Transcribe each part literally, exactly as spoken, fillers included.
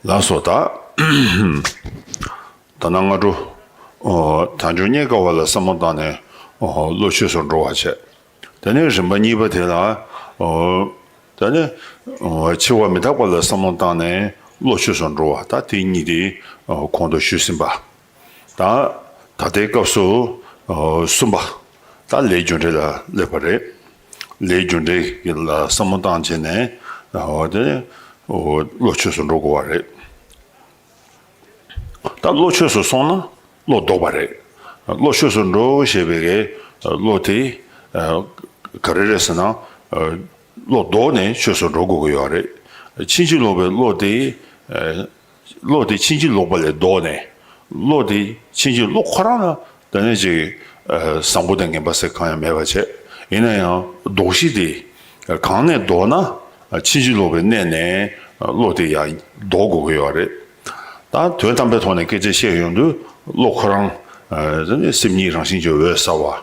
ལགས་སོ། ད་ད་ནང་སྔ་དྲོ། ཨོ། དལ་འབྱོར་རྙེད་དཀའ་བ་ལ་བསམ་བློ་བཏང་ནས། ཨོ། བློ་ཆོས་སུ་འགྲོ་བ་བྱས། དེ་ནས་རིམ་པ་གཉིས་པ་དེ་ལ། ཨོ། དེ་ནས། ཨོ། འཆི་བ་མི་རྟག་པ་ལ་བསམ་བློ་བཏང་ནས་བློ་ཆོས་སུ་འགྲོ་བ། ད་དེ་གཉིས་དེ། ཨོ། གོང་དུ་ཞུས་ཟིན་པ། ད་ད་ལྟའི་སྐབས་སུ། ཨོ། གསུམ་པ། ད་ལས་རྒྱུ་འབྲས་ལ་སླེབས་པ་རེད། ལས་རྒྱུ་འབྲས་ལ་བསམ་བློ་བཏང་བྱས་ནས། ཨོ། དེ། ཨོ། བློ་ཆོས་སུ་འགྲོ་དགོས་པ་རེད། ད་བློ་ཆོས་སུ་སོང་ན་བློ་ལྡོག་པ་རེད། བློ་ཆོས་སུ་འགྲོ་ཞེས་པའི་གི་བློ་དེ། ཨ། ག་རེ་རེད་ཟེར་ན། ཨ། བློ་ལྡོག་ནས་ཆོས་སུ་འགྲོ་དགོས་ཀྱི་ཡོད་རེད། ཕྱིན་ཅི་ལོག་པའི་བློ་དེ། ཨ། བློ་དེ་ཕྱིན་ཅི་ལོག་པ་ལས་ལྡོག་ནས། བློ་དེ་ཕྱིན་ཅི་ལོག་ཁོ་རང་ལ་དེ་ནས་ཅིག་ཨ། བཟང་པོ་དང་ངན་པ་ཟེར་གང་ཡང་མེད་པ་བྱས། ཡིན་ན་ཡང་ལྡོག་གཞི་དེ་གང་ནས་ལྡོག་ན། ཕྱིན་ཅི་ལོག་པའི་གནས་ནས་བློ་དེ་ཡང་ལྡོག་དགོས་ཀྱི་ཡོད་རེད། ད་དོན་དམ་པའི་ཐོག་ནས་སྐད་ཆ་བཤད་ཡོང་དུས་བློ་ཁོ་རང་། ཨ། དེ་ནས་སེམས་ཉིད་རང་བཞིན་གྱིས་འོད་གསལ་བ།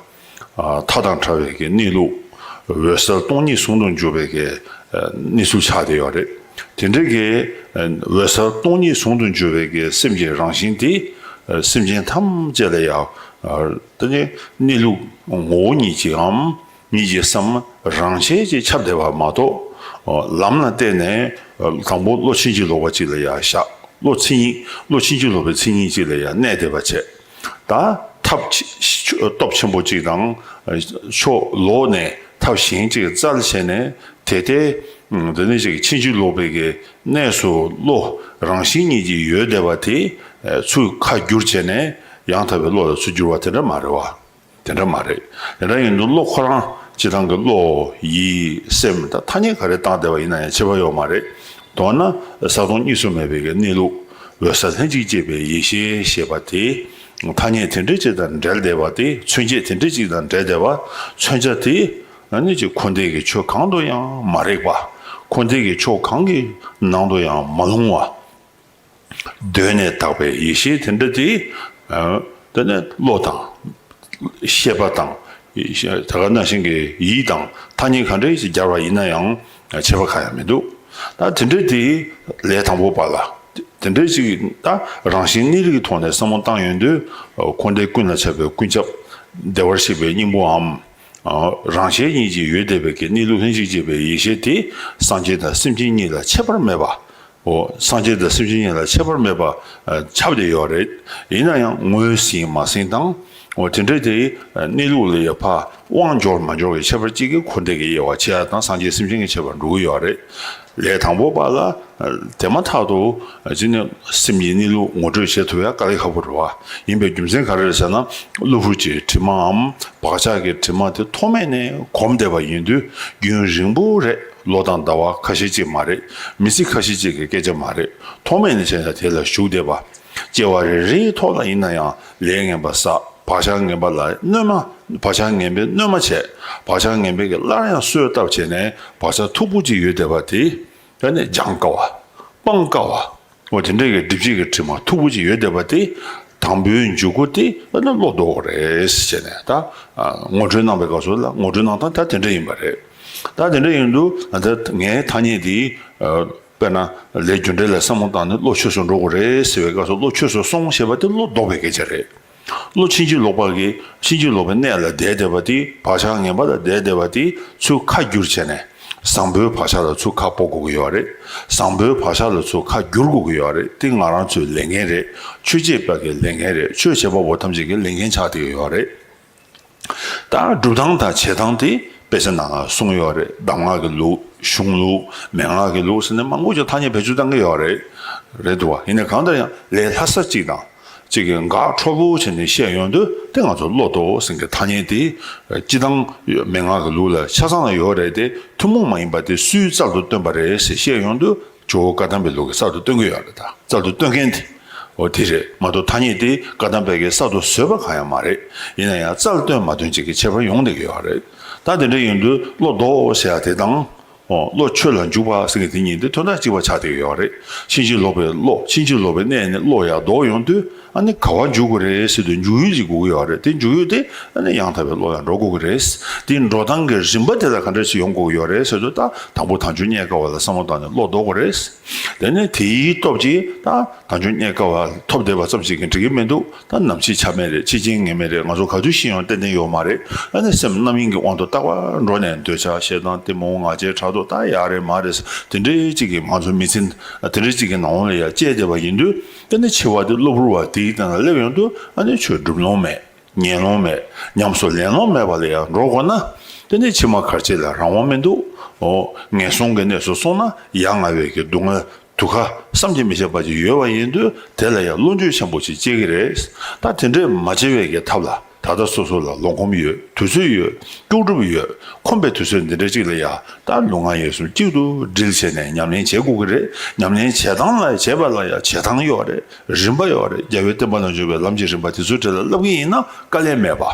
ཨ། མཐའ་དང་བྲལ་བའི་གི་གནས་ལུགས། འོད་གསལ་སྟོང་ཉིད་ཟུང་དུ་འཇུག་པའི་གི། ཨ། གནས་ཚུལ་ཆགས་བསྡད་ཡོད་རེད། དེ་འདྲའི་གི། ཨ། འོད་གསལ་སྟོང་ཉིད་ཟུང་དུ་འཇུག་པའི་གི་སེམས་ཀྱི་རང་བཞིན་དེ། ཨ། སེམས་ཅན་ཐམས་ཅད་ལ་ཡང་། ཨ། དེ་ནི་གནས་ལུགས་ངོ་བོ་ཉིད་ཀྱིའམ་ཉིད་ཀྱི་བསམ་རང་ཆས་ཀྱིས་ཁྱབ་བསྡད་པ་མ་གཏོགས། ཨ། ལམ་ལ་བརྟེན་ནས། ཨ། དང་པོ་བློ་ཕྱིན་ཅི་ལོག་པ་གཅིག་ལ་ཡང་བཞག་བློ་མཚན་ཉིད། བློ་ཕྱིན་ཅི་ལོག་པའི་མཚན་ཉིད་གཅིག་ལ་ཡང་གནས་བསྡད་པ་བྱས། ད་ཐབས་ཆེ། སྟོབས་ཆེན་པོ་གཅིག་དང་། ཕྱོགས་ལོག་ནས་ཐབས་གཞན་གཅིག་བཙལ་བྱས་ནས་དེ་ལྟའི། ཨ། དེ་ནས་ཅིག་ཕྱིན་ཅི་ལོག་པའི་གི་གནས་སུ་བློ་རང་བཞིན་ཉིད་ཀྱིས་ཡོད་བསྡད་པ་དེ། ཨ། ཚུར་ཁ་བསྒྱུར་བྱས་ནས་ཡང་དག་པའི་བློ་ལ་ཚུར་བསྒྱུར་བ་དེ་འདྲ་མ་རེད་བ། དེ་འདྲ་མ་རེད། དེ་འདྲ་ཡིན་དུས་བློ་ཁོ་རང་སྤྱིར་བཏང་གི་བློ་ཡིད་སེམས་ད་ཐ་སྙད་ག་རེ་བཏང་བསྡད་པ་ཡིན་ན་ཡང་ཁྱད་པར་ཡོད་མ་རེད། མདོར་ན་གསལ་སྟོང་གཉིས་སུ་མེད་པའི་གི་གནས་ལུགས། འོད་གསལ་ལྷན་ཅིག་སྐྱེས་པའི་ཡེ་ཤེས་ཞེས་པ་དེ། ཐ་སྙད་དེ་འདྲ་ཅིག་དང་འབྲེལ་བསྡད་པ་དེ། མཚོན་བྱེད་དེ་འདྲ་ཅིག་དང་འབྲེལ་བསྡད་པ། མཚོན་བྱ་དེ་ཨ་ནི་ཅིག་འཁོར་འདས་ཀྱི་ཆོས་གང་དུ་ཡང་མ་རེག་པ། འཁོར་འདས་ཀྱི་ཕྱོགས་གང་གི་ནང་དུ་ཡང་མ་ལྷུང་བ། གདོད་ནས་དག་པའི་ཡེ་ཤེས་དེ་འདྲ་དེ། ཨ། དེ་ནས་བློ་དང་། ཤེས་པ་དང་། དེ་ག་ནང་བཞིན་གྱི་ཡིད་དང་ཐ་སྙད་ག་འདྲ་ཞིག་སྦྱར་བ་ཡིན་ན་ཡང་ཁྱད་པར་གང་ཡང་མི་འདུག་ད་དེ་འདྲ་དེ་ལས་དང་པོ་པ་ལ། དེ་འདྲ་ཞིག་ད་རང་བཞིན་གནས་ལུགས་ཀྱི་ཐོག་ནས་བསམ་བློ་བཏང་ཡོང་དུས། འཁོར་འདས་ཀུན་ལ་ཁྱབ་པའི་ཀུན་ཁྱབ། བདེ་བར་གཤེགས་པའི་སྙིང་པོའམ། རང་ཆས་ཉིད་ཀྱིས་ཡོད་བསྡད་པའི་གི་གནས་ལུགས་ལྷན་ཅིག་སྐྱེས་པའི་ཡེ་ཤེས་དེ་སངས་རྒྱས་དང་སེམས་ཅན་གཉིས་ལ་ཁྱད་པར་མེད་པ། འོ། སངས་རྒྱས་དང་སེམས་ཅན་གཉིས་ལ་ཁྱད་པར་མེད་པ། ཨ། ཁྱབ་བསྡད་ཡོད་རེད། ཡིན་ན་ཡང་ངོས་ཟིན་མ་ཟིན་དང་། འོ། དེ་འདྲ་དེ་གནས་ལུགས་ལ་ཡང་ཕར་དབང་འབྱོར་མ་འབྱོར་བའི་ཁྱད་པར་གཅིག་གིས་འཁོར་འདས་ཀྱི་དབྱེ་བ་ཕྱེ་ཡ་དང་སངས་རྒྱས་སེམས་ཅན་གྱི་ཁྱད་པར་འགྲོ་གི་ཡོད་རེད། ལས་དང་པོ་པ་ལ། དེ་མ་ཐག་ཏུ། ཅི་ནས་སེམས་ཀྱི་གནས་ལུགས་ངོ་སྤྲོད་བྱེད་ཐུབ་ཡ་དཀའ་ལས་ཁག་པོ་རེད་བ། ཡིན་པའི་རྒྱུ་མཚན་ག་རེ་རེད་ཟེར་ན། གློ་བུར་གྱི་དྲི་མའམ་བག་ཆགས་ཀྱི་དྲི་མ་དེ་ཐོག་མེད་ནས་གོམས་བསྡད་པ་ཡིན་དུས་རྒྱུན་རིང་པོ་རེད། ལོ་དང་ཟླ་བ་ཁ་ཤས་ཅིག་མ་རེད། མི་ཚེ་ཁ་ཤས་ཅིག་གི་སྐད་ཆ་མ་རེད། ཐོག་མེད་ནས་བྱས་ན་དེ་ལ་ཞུགས་བསྡད་པ། སྐྱེ་བ་རེ་རེའི་ཐོག་ལ་ཡིན་ན་ཡང་ལས་ངན་པ་བསགས། བག་ཆགས་ངན་པ་ལ་གནོད་མ། བག་ཆགས་ངན་པས་གནོད་མ་བྱས། བག་ཆགས་ངན་པས་ཀྱི་སླར་ཡང་གསོས་བཏབ་བྱས་ནས་བག་ཆགས་མཐུག་པོ་ཅིག་ཡོད་བསྡད་པ་དེ། ད་ནི་སྦྱང་དཀའ་བ། སྤང་དཀའ་བ། འོ། དེ་འདྲའི་གི་སྒྲིབ་བྱེད་ཀྱི་དྲི་མ་མཐུག་པོ་ཅིག་ཡོད་བསྡད་པ་དེ། དང་པོའི་འཇུག་སྒོ་དེ་ཨ་ནི་བློ་ལྡོག་རེད་ཟེར་ནས་ད། ཨ། ངོ་སྤྲོད་གནང་བའི་སྐབས་སུ་ལ་ངོ་སྤྲོད་གནང་སྟངས་ད་དེ་འདྲ་ཡིན་པ་རེད། ད་དེ་འདྲ་ཡིན་དུས་ད་ངའི་ཐ་སྙད་དེ། ཨ། དཔེར་ན་ལས་རྒྱུ་འབྲས་ལ་བསམ་བློ་བཏང་ནས་བློ་ཆོས་སུ་འགྲོ་དགོས་རེད་ཟེར་བའི་སྐབས་སུ་བློ་ཆོས་སུ་སོང་ཞེས་པ་དེ་བློ་ལྡོག་པའི་སྐད་ཆ་རེད། བློ་ཕྱིན་ཅི་ལོག་པ་གི་ཕྱིན་ཅི་ལོག་པའི་གནས་ལ་བསྡད་བསྡད་པ་དེ། བག་ཆགས་ངན་པ་ལ་བསྡད་བསྡད་པ་དེ་ཚུར་ཁ་བསྒྱུར་བྱས་ནས་བཟང་པོའི་བག་ཆགས་ལ་ཚུར་ཁ་སྤོ་དགོས་ཀྱི་ཡོད་རེད། བཟང་པོའི་བག་ཆགས་ལ་ཚུར་ཁ་བསྒྱུར་དགོས་ཀྱི་ཡོད་རེད། དེ་ང་རང་ཚོའི་ལས་འགན་རེད། ཆོས་བྱེད་པ་གི་ལས་འགན་རེད། ཆོས་བྱེད་པ་པོ་ཐམས་ཅད་ཀྱི་ལས་འགན་ཆགས་བསྡད་ཀྱི་ཡོད་རེད། ད་སྒྲུབ་སྟངས་དང་བྱེད་སྟངས་དེ་དཔེ་ཆ་ནང་ལ་གསུངས་ཡོད་རེད། གདམས་ངག་གི་ལུགས། གཞུང་ལུགས། མན་ངག་གི་ལུགས་ཟེར་ནས་མང་པོ་ཅིག་ཐ་སྙད་བེད་སྤྱོད་བཏང་གི་ཡོད་རེད། རེད་འདུག་བ། ཡིན་ནའི་གང་ལྟར་ཡང་ལས་སླ་ས་གཅིག་དང་། གཅིག་གི་འགག་འཕྲོ་བོ་བྱས་ནས་བཤད་ཡོང་དུས་དེ་ང་ཚོ་བློ་ལྡོག་ཟེར་མཁན་ཐ་སྙད་དེ། སྤྱིར་བཏང་མན་ངག་གི་ལུགས་ལ་ཆ་ཚང་ལ་ཡོད་རེད་དེ། ཐུན་མོང་མ་ཡིན་པ་དེ་སུའི་རྩལ་དུ་བཏོན་པ་རེད་ཟེར་བཤད་ཡོང་དུས། ཇོ་བོ་བཀའ་གདམས་པའི་ལུགས་ཀྱི་རྩལ་དུ་བཏོན་གྱི་ཡོད་རེད། ད་རྩལ་དུ་བཏོན་མཁན་དེ། འོ། དེ་རེད་མ་གཏོགས་ཐ་སྙད་དེ་བཀའ་གདམས་པའི་གི་རྩལ་དུ་བཟོས་པ་གང་ཡང་མ་རེད། ཡིན་ན་ཡང་རྩལ་བཏོན་མ་བཏོན་ཅིག་གི་ཁྱད་པར་ཡོང་བསྡད་ཀྱི་ཡོད་རེད། ད་དེ་འདྲ་ཡིན་དུས་བློ་ལྡོག་ཟེར་ཡ་དེ་དང་། ཨོ། བློ་ཆོས་ལ་འཇུག་པ་ཟེར་མཁན་དེ་གཉིས་དེ་དོན་དག་གཅིག་པ་ཆགས་བསྡད་ཀྱི་ཡོད་རེད། ཕྱིན་ཅི་ལོག་པའི་བློ། ཕྱིན་ཅི་ལོག་པའི་གནས་ནས་བློ་ཡར་ལྡོག་ཡོང་དུས། ཨ་ནི་ག་བ་འཇུག་དགོས་རེད་ཟེར་དུས་འཇུག་ཡུལ་ཅིག་དགོས་ཀྱི་ཡོད་རེད། དེ་འཇུག་ཡུལ་དེ་ཨ་ནི་ཡང་དག་པའི་བློ་ལ་འགྲོ་དགོས་ཀྱི་རེད། དེའི་འགྲོ་སྟངས་ཀྱི་རིམ་པ་དེ་ལ་ག་འདྲ་ཞིག་ཡོང་དགོས་ཀྱི་ཡོད་རེད་ཟེར་དུས། ད་དང་པོ་དལ་འབྱོར་རྙེད་དཀའ་བ་ལ་བསམ་བློ་བཏང་ནས་བློ་ལྡོག་དགོས་རེད། དེ་ནས་དེའི་སྟོབས་ཀྱིས་ད་དལ་འབྱོར་རྙེད་དཀའ་བ་ཐོབ་བསྡད་པ་ཙམ་ཞིག་གིས་འགྲིག་གི་མི་འདུག་ད་ནམ་འཆི་ཆ་མེད་རེད། འཆི་རྐྱེན་ངེས་མེད་རེད། ང་ཚོ་ག་དུས་ཤི་ཡོང་ཏན་ཏན་ཡོད་མ་རེད། ཨ་ནི་སེམས་རྣམ་གཡེང་གི་དབང་དུ་རྟག་པར་འགྲོ་ནས་འདོད་ཆགས་ཞེ་སྡང་གཏི་མུག་ང་རྒྱལ་ཕྲག་དོག་ད་ཡག་རེད་མ་རེད་དེ་འདྲའི་ཅིག་གིས་ང་ཚོ་མི་ཚེ་དེ་འདྲའི་ཅིག་གི་ནང་ལ་ཡ་བཅད་བསྡད་པ་ཡིན་དུས། ཨ་ནི་འཆི་བ་དེ་གློ་བུར་བ་དེའི་སྟེང་ལ་སླེབས་ཡོང་དུས། ཨ་ནི་ཆོས་སྒྲུབ་ལོང་མེད། ཉན་ལོང་མེད། ཉམས་སུ་ལེན་ལོང་མེད་པ་ལ་ཡང་འགྲོ་དགོས་ན། དེ་ནི་ཕྱི་མ་གར་བྱེད་ལ་རང་དབང་མི་འདུག་ཨོ། ངན་སོང་གི་གནས་སུ་སོང་ན་ཡ་ང་བའི་གི་སྡུག་བསྔལ་དུ་ཁ་བསམ་གྱིས་མི་ཁྱབ་པ་ཅིག་ཡོད་པ་ཡིན་དུས། དེ་ལ་ཡང་བློ་འགྱོད་ཆེན་པོ་ཅིག་སྐྱེ་གི་རེད། ད་དེ་འདྲས་མ་བྱེད་པའི་གི་ཐབས་ལ། ད་ལྟ་སོ་སོ་ལ་ལོ་ཁོམ་ཡོད། དུས་ཚོད་ཡོད། སྐྱོ་གྲུབ་ཡོད། ཁོམ་པའི་དུས་ཚོད་འདི་འདྲ་ཅིག་ལ་ཡ། ད་ལུས་ངག་ཡིད་གསུམ་གཅིག་ཏུ་དྲིལ་བྱས་ནས་ཉམས་ལེན་བྱེད་དགོས་ཀྱི་རེད། ཉམས་ལེན་བྱེད་སྟངས་ལ་བྱེད་པ་ལ་ཡ་བྱེད་སྟངས་ཡོད་རེད། རིམ་པ་ཡོད་རེད། རྒྱལ་བའི་བསྟན་པ་ལ་འཇུག་པའི་ལམ་གྱི་རིམ་པ་དེ་ཚོའི་གྲས་ལ་བསླབ་ཀྱི་ཡིན་ན་དཀའ་ལས་མེད་པ།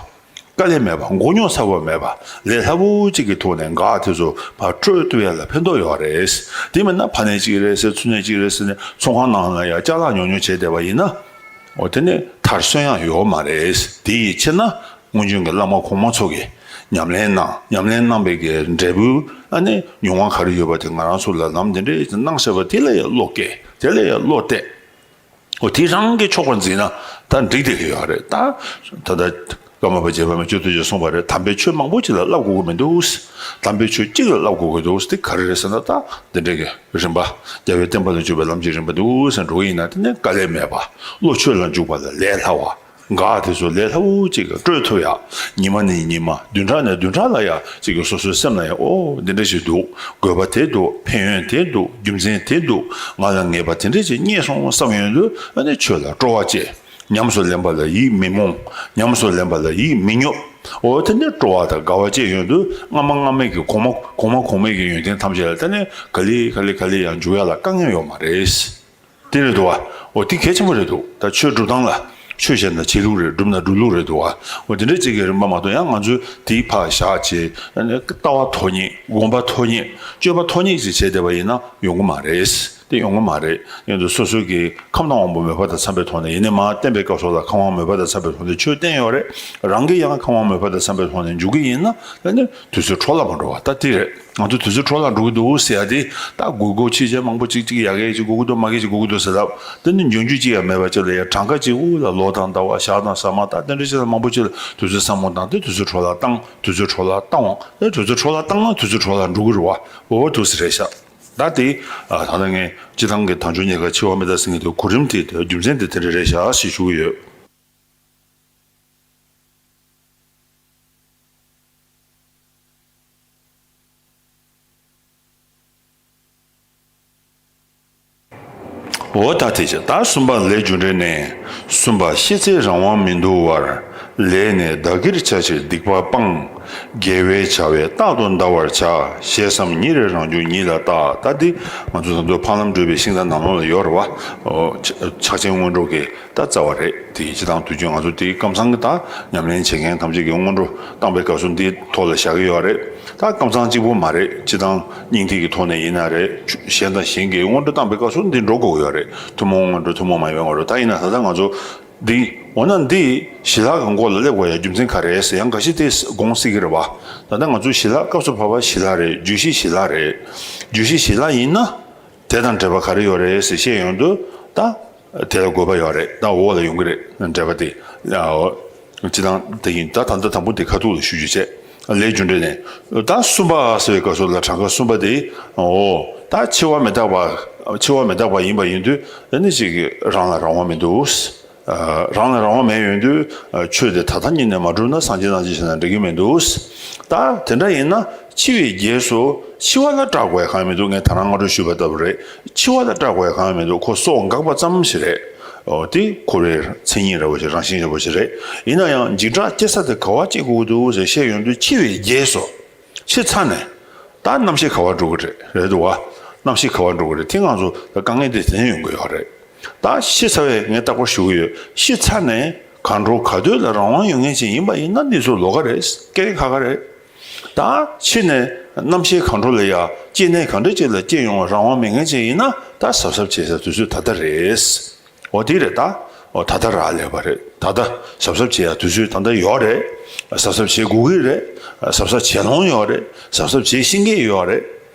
དཀའ་ལས་མེད་པ། མགོ་རྙོག་ཚ་བ་མེད་པ། ལས་སླ་བོ་གཅིག་གི་ཐོག་ནས་འགག་དེ་ཚོ་ཕར་སྤྲོད་ཐུབ་ཡ་ལ་ཕན་ཐོགས་ཡོད་རེད། དེ་མིན་ན་ཕ་ནས་གཅིག་རེད་ཟེར། ཚུ་ནས་གཅིག་རེད་ཟེར་ནས་ཚོང་ཁང་ནང་ལ་ཡ་ཅ་ལག་ཉོ་ཉོ་བྱས་བསྡད་པ་ཡིན་ན། འོ། དེ་ནས་མཐར་སོན་ཡང་ཡོད་མ་རེད། དེ་ཡི་ཕྱིར་ན་སྔོན་བྱོན་གྱི་བླ་མ་གོང་མ་ཚོ་གིས་ཉམས་ལེན་གནང་། ཉམས་ལེན་གནང་བའི་གི་འབྲས་བུ་ཨ་ནི་མྱོང་བ་ག་རེ་ཡོད་པ་དེ་ང་རང་ཚོ་ལ་ལམ་འདི་འདྲས་གནང་བྱས་པ་དེ་ལ་ཡང་བློ་སྐྱེད། དེ་ལ་ཡང་བློ་གཏད། འོ། དེ་རང་གིས་ཆོག་པར་འཛིན་ན་ད་འགྲིག་བསྡད་ཀྱི་ཡོད་རེད། ད་ད་ལྟ་ཀརྨ་པ་རྗེ་འབངས་མི་སྤྱོད་བདེ་ཆེན་གསུངས་པ་རེད། དམ་པའི་ཆོས་མང་པོ་ཅིག་ལ་བསླབ་དགོས་ཀྱི་མི་འདུག་དམ་པའི་ཆོས་གཅིག་ལ་བསླབ་དགོས་ཀྱི་འདུག་དེ་ག་རེ་རེད་ཟེར་ན། ད་འདི་འདྲས་ཀྱི་རིམ་པ། རྒྱལ་བའི་བསྟན་པ་ལ་འཇུག་པའི་ལམ་གྱི་རིམ་པ་འདུག་ཟེར་འགྲོ་གི་ཡིན་ན། དེ་ནས་དཀའ་ལས་མེད་པ། བློ་ཆོས་ལ་འཇུག་པ་ལ་ལས་སླ་བ། འགག་དེ་ཚོ་ལས་སླ་བོ་གཅིག་གིས་སྤྲོད་ཐུབ་ཡ། ཉི་མ་ནས་ཉི་མ། བདུན་ཕྲག་ནས་བདུན་ཕྲག་ལ་ཡ་གཅིག་གིས་སོ་སོའི་སེམས་ལ་ཡ། ཨོ། འདི་འདྲ་ཞིག་འདུག་དགོས་པ་དེ་འདུག་ཕན་ཡོན་དེ་འདུག་རྒྱུ་མཚན་དེ་འདུག་ང་ལ་ངེས་པ་དེ་འདྲ་ཞིག་རྙེད་སོང་བསམ་ཡོང་དུས། ཨ་ནི་ཆོས་ལ་སྤྲོ་བ་སྐྱེ། ཉམས་སུ་ལེན་པ་ལ་ཡིད་མི་རྨོངས། ཉམས་སུ་ལེན་པ་ལ་ཡིད་མི་རྨོངས། འོ། དེ་ནས་སྤྲོ་བ་དང་དགའ་བ་སྐྱེ་ཡོང་དུས། སྔ་མ་སྔ་མའི་གི་གོང་མ་གོང་མ་གོང་མའི་གི་ཡོན་ཏན་ཐམས་ཅད་ལ་ད་ནི་ག་ལེ་ག་ལེ་ག་ལེ་ཡང་འཇུག་ཡ་ལ་དཀའ་ངལ་ཡོད་མ་རེད། དེ་རེད་འདུག་བ། འོ། དེ་གལ་ཆེན་པོ་རེད་འདུག་ད་ཆོས་སྒྲུབ་སྟངས་ལ། ཆོས་བྱས་ན་བྱེད་ལུགས་རེད། སྒྲུབ་ན་སྒྲུབ་ལུགས་རེད་འདུག་བ། འོ། དེ་འདྲའི་གཅིག་གི་རིམ་པ་མ་གཏོགས། ཡང་ང་ཚོས་དེའི་ཕར་བཞག་བྱས། ཨ་ནི་ལྟ་བ་ཐོགས་མེད། སྒོམ་པ་ཐོགས་མེད། སྤྱོད་པ་ཐོགས་མེད་ཅིག་བྱས་བསྡད་པ་ཡིན་ན་ཡོང་གི་མ་རེད། དེ་ཡོང་གི་མ་རེད། ཡིན་དུས་སོ་སོ་གིས་ཁམས་དང་དབང་པོ་མོས་པ་དང་འཚམ་པའི་ཐོག་ནས། ཡིན་ནའི་མར་བསྟན་པའི་སྐབས་སུ་ལ་ཁམས་དབང་མོས་པ་དང་འཚམ་པའི་ཐོག་ནས་ཆོས་བསྟན་ཡོད་རེད། རང་གིས་ཡང་ཁམས་དབང་མོས་པ་དང་འཚམ་པའི་ཐོག་ནས་འཇུག་གི་ཡིན་ན། ཨ་ནི་དུས་ཚོད་འཕྲོ་བརླག་མ་འགྲོ་བ། ད་དེ་རེད། ང་ཚོ་དུས་ཚོད་འཕྲོ་བརླག་འགྲོ་གི་འདུག་ཟེར་ཡ་དེ། ད་དགོས་མཁོ་ཕྱིན་ཆད་མང་པོ་ཅིག་ཅིག་ཡག་གི་ཅིག་དགོས་ཀྱི་འདུག་མ་གི་ཅིག་དགོས་ཀྱི་འདུག་ཟེར་ལབ། དེ་ནི་འཇོན་རྒྱུ་ཅིག་ཡང་མེད་པ་ཅིག་ལ་ཡ། གྲངས་ཀ་གཅིག་པུ་ལ་ལོ་དང་ཟླ་བ། ཞག་དང་ཟ་མ། ད་དེ་འདྲ་ཅིག་ལ་མང་པོ་ཅིག་ལ་དུས་ཚོད་བསམ་བློ་བཏང་སྟེ་དུས་ཚོད་འཕྲོ་བརླག་བཏང་། དུས་ཚོད་འཕྲོ་བརླག་བཏང་བ། དེ་དུས་ཚོད་འཕྲོ་བརླག་བཏང་ན་དུས་ཚོད་འཕྲོ་བརླག་འགྲོ་གི་རེད་བ། འོ། འདུག་སེ་རེད་ཤག་ད་དེ། ཨ། ད་ལྟ་ངས་སྤྱིར་བཏང་གི་དལ་འབྱོར་རྙེད་དཀའ་འཆི་བ་མི་རྟག་ཟེར་མཁན་དེ་གོ་རིམ་དེ། རྒྱུ་མཚན་དེ་དེ་འདྲ་རེད་ཤག་ཞེས་ཞུ་གི་ཡོད། འོ། ད་དེ་བྱས། ད་གསུམ་པ་ལས་རྒྱུ་འབྲས་ནི། གསུམ་པ་ཤི་ཚེ་རང་དབང་མི་འདུལ་བར། ལས་ནི་བདག་གིར་བྱ་ཕྱིར་སྡིག་པ་སྤང་། དགེ་བའི་བྱ་བས་རྟག་ཏུ་འདའ་བར་བྱ། ཞེས་བསམ་ཉིན་རེར་རང་རྒྱུད་ཉིད་ལ་བརྟག་ད་འདི་ང་ཚོ་ད་དུང་འཕགས་ལམ་བགྲོད་པའི་ཤིང་རྟ་ནང་ལོགས་ལ་ཡོད་རེད་བ། འོ། ཕྱག་ཕྱག་ཆེན་སྔོན་འགྲོ་གི། ད་རྩ་བ་རེད། དེ་སྤྱིར་བཏང་དུས་རྒྱུན་ང་ཚོ་དེ་ཀམ་ཚང་གི་ད་ཉམས་ལེན་བྱེད་མཁན་ཐམས་ཅད་ཀྱིས་སྔོན་འགྲོ་བཏང་པའི་སྐབས་སུ་འདིའི་ཐོག་ལ་བཞག་གི་ཡོད་རེད། ད་ཀམ་ཚང་གཅིག་པུ་མ་རེད། སྤྱིར་བཏང་སྙིང་ཐིག་གི་ཐོག་ནས་ཡིན་ན་རེད། གཞན་དང་གཞན་གྱིས་སྔོན་འགྲོ་བཏང་པའི་སྐབས་སུ་འདི་འགྲོ་དགོས་ཀྱི་ཡོད་རེད། ཐུན་མོང་སྔོན་འགྲོ། ཐུན་མོང་མ་ཡིན་པའི་སྔོན་འགྲོ། ད་ཡིན་ན་ད་ལྟ་ང་ཚོ་འདི། འོ་ན་འདི་ཞི་ལྷག་གི་མགོ་ལ་སླེབས་དགོས་ཡ་རྒྱུ་མཚན་ག་རེ་རེད་ཟེར། ཡང་འགའ་ཞིག་དེ་དགོངས་སྲིད་ཀྱི་རེད་བ། ད་ལྟ་ང་ཚོ་ཞི་ལྷག་སྐབས་སུ་བབ་པ་ཞི་ལྷག་རེད། བརྗོད་གཞི་ཞི་ལྷག་རེད། བརྗོད་གཞི་ཞི་ལྷག་ཡིན་ན། དེ་དང་འབྲེལ་བ་ག་རེ་ཡོད་རེད་ཟེར་བཤད་ཡོང་དུས། ད་དེ་ལ་དགོས་པ་ཡོད་རེད། ད་འོག་ལ་ཡོང་གི་རེད། འབྲེལ་བ་དེ། ཨོ། སྤྱིར་བཏང་དེ་ཡིན། ད་ད་ལྟ་དང་པོ་དེ་ཁ་ཐུག་ལ་ཞུ་རྒྱུ་བྱས། ལས་རྒྱུ་འབྲས་ནི། ད་གསུམ་པ་ཟེར་བའི་སྐབས་སུ་ལ་གྲངས་ཀ་གསུམ་པ་དེ། ཨོ། ད་འཆི་བ་མི་རྟག་པ། འཆི་བ་མི་རྟག་པ་ཡིན་པ་ཡིན་དུས། ཨ་ནི་ཅིག་གིས་རང་ལ་རང་དབང་མི་འདུག་ཨ། རང་ལ་རང་དབང་མེད་ཡོང་དུས། ཨ། ཆོས་དེ་ད་ལྟ་ཉིད་ནས་མ་བསྒྲུབས་ན་སངས་རྒྱས་རྣམ་འབྱེད་བྱས་ན་འགྲིག་གི་མི་འདུག་ད་དེ་འདྲ་ཡིན་ན་འཆི་བའི་རྗེས་སུ་འཆི་བ་ལ་སྐྲག་དགོས་ཡ་གང་ཡང་མི་འདུག་ངས་ད་རང་སྔ་དྲོ་ཞུས་པ་ལྟ་བུ་རེད། འཆི་བ་ལ་སྐྲག་དགོས་ཡ་གང་ཡང་མི་འདུག་ཁོ་སྲོག་འགག་པ་ཙམ་ཞིག་རེད། འོ། དེ་འཁོར་བའི་མཚན་ཉིད་འདྲ་བོ་ཞིག་རང་བཞིན་འདྲ་བོ་ཞིག་རེད། ཡིན་ན་ཡང་འཇིགས་སྐྲག་སྐྱེ་ས་དེ་ག་བ་སྐྱེ་དགོས་ཀྱི་འདུག་ཟེར་བཤད་ཡོང་དུས། འཆི་བའི་རྗེས་སུ། འཆི་ཚར་ནས། ད་རྣམ་ཤེས་ག་བར་འགྲོ་གི་རེད། རེད་འདུག་བ། རྣམ་ཤེས་ག་བར་འགྲོ་གི་རེད། དེ་ང་ཚོ་ད་དཀའ་ངལ་དེ་དེ་ནས་ཡོང་གི་ཡོད་རེད། ད་ཤི་ཚར་བས་ངས་རྟག་པར་ཞུ་གི་ཡོད། ཤི་ཚར་ནས་གང་འགྲོ་ག་སྡོད་ལ་རང་དབང་ཡོད་མཁན་ཅིག་ཡིན་པ་ཡིན་ན། འདི་ཚོ་ལོགས་ཀ་རེད། སྐད་ཁ་ཁ་རེད། ད་ཤི་ནས་ རྣམ་ཤེས་གང་འགྲོ་ལ་ཡ་སྐྱེ་གནས་གང་འདྲ་ཅིག་ལ་སྐྱེ་ཡོང་བ་རང་དབང་མེད་མཁན་ཅིག་ཡིན་ན་ད་གཟབ་གཟབ་བྱེད་ས་དུས་ཚོད་ད་ལྟ་རེད། འོ་དེ་རེད་ད། འོ་ད་ལྟ་རག་ལས་པ་རེད། ད་ལྟ་གཟབ་གཟབ་བྱེད་ཡ་དུས་ཚོད་ད་ལྟ་ཡོད་རེད། གཟབ་གཟབ་བྱེད་དགོས་ཀྱི་རེད། གཟབ་གཟབ་བྱེད་ལོང་ཡོད་རེད། གཟབ་གཟབ་བྱེད་ཤེས་ཀྱི་ཡོད་རེད།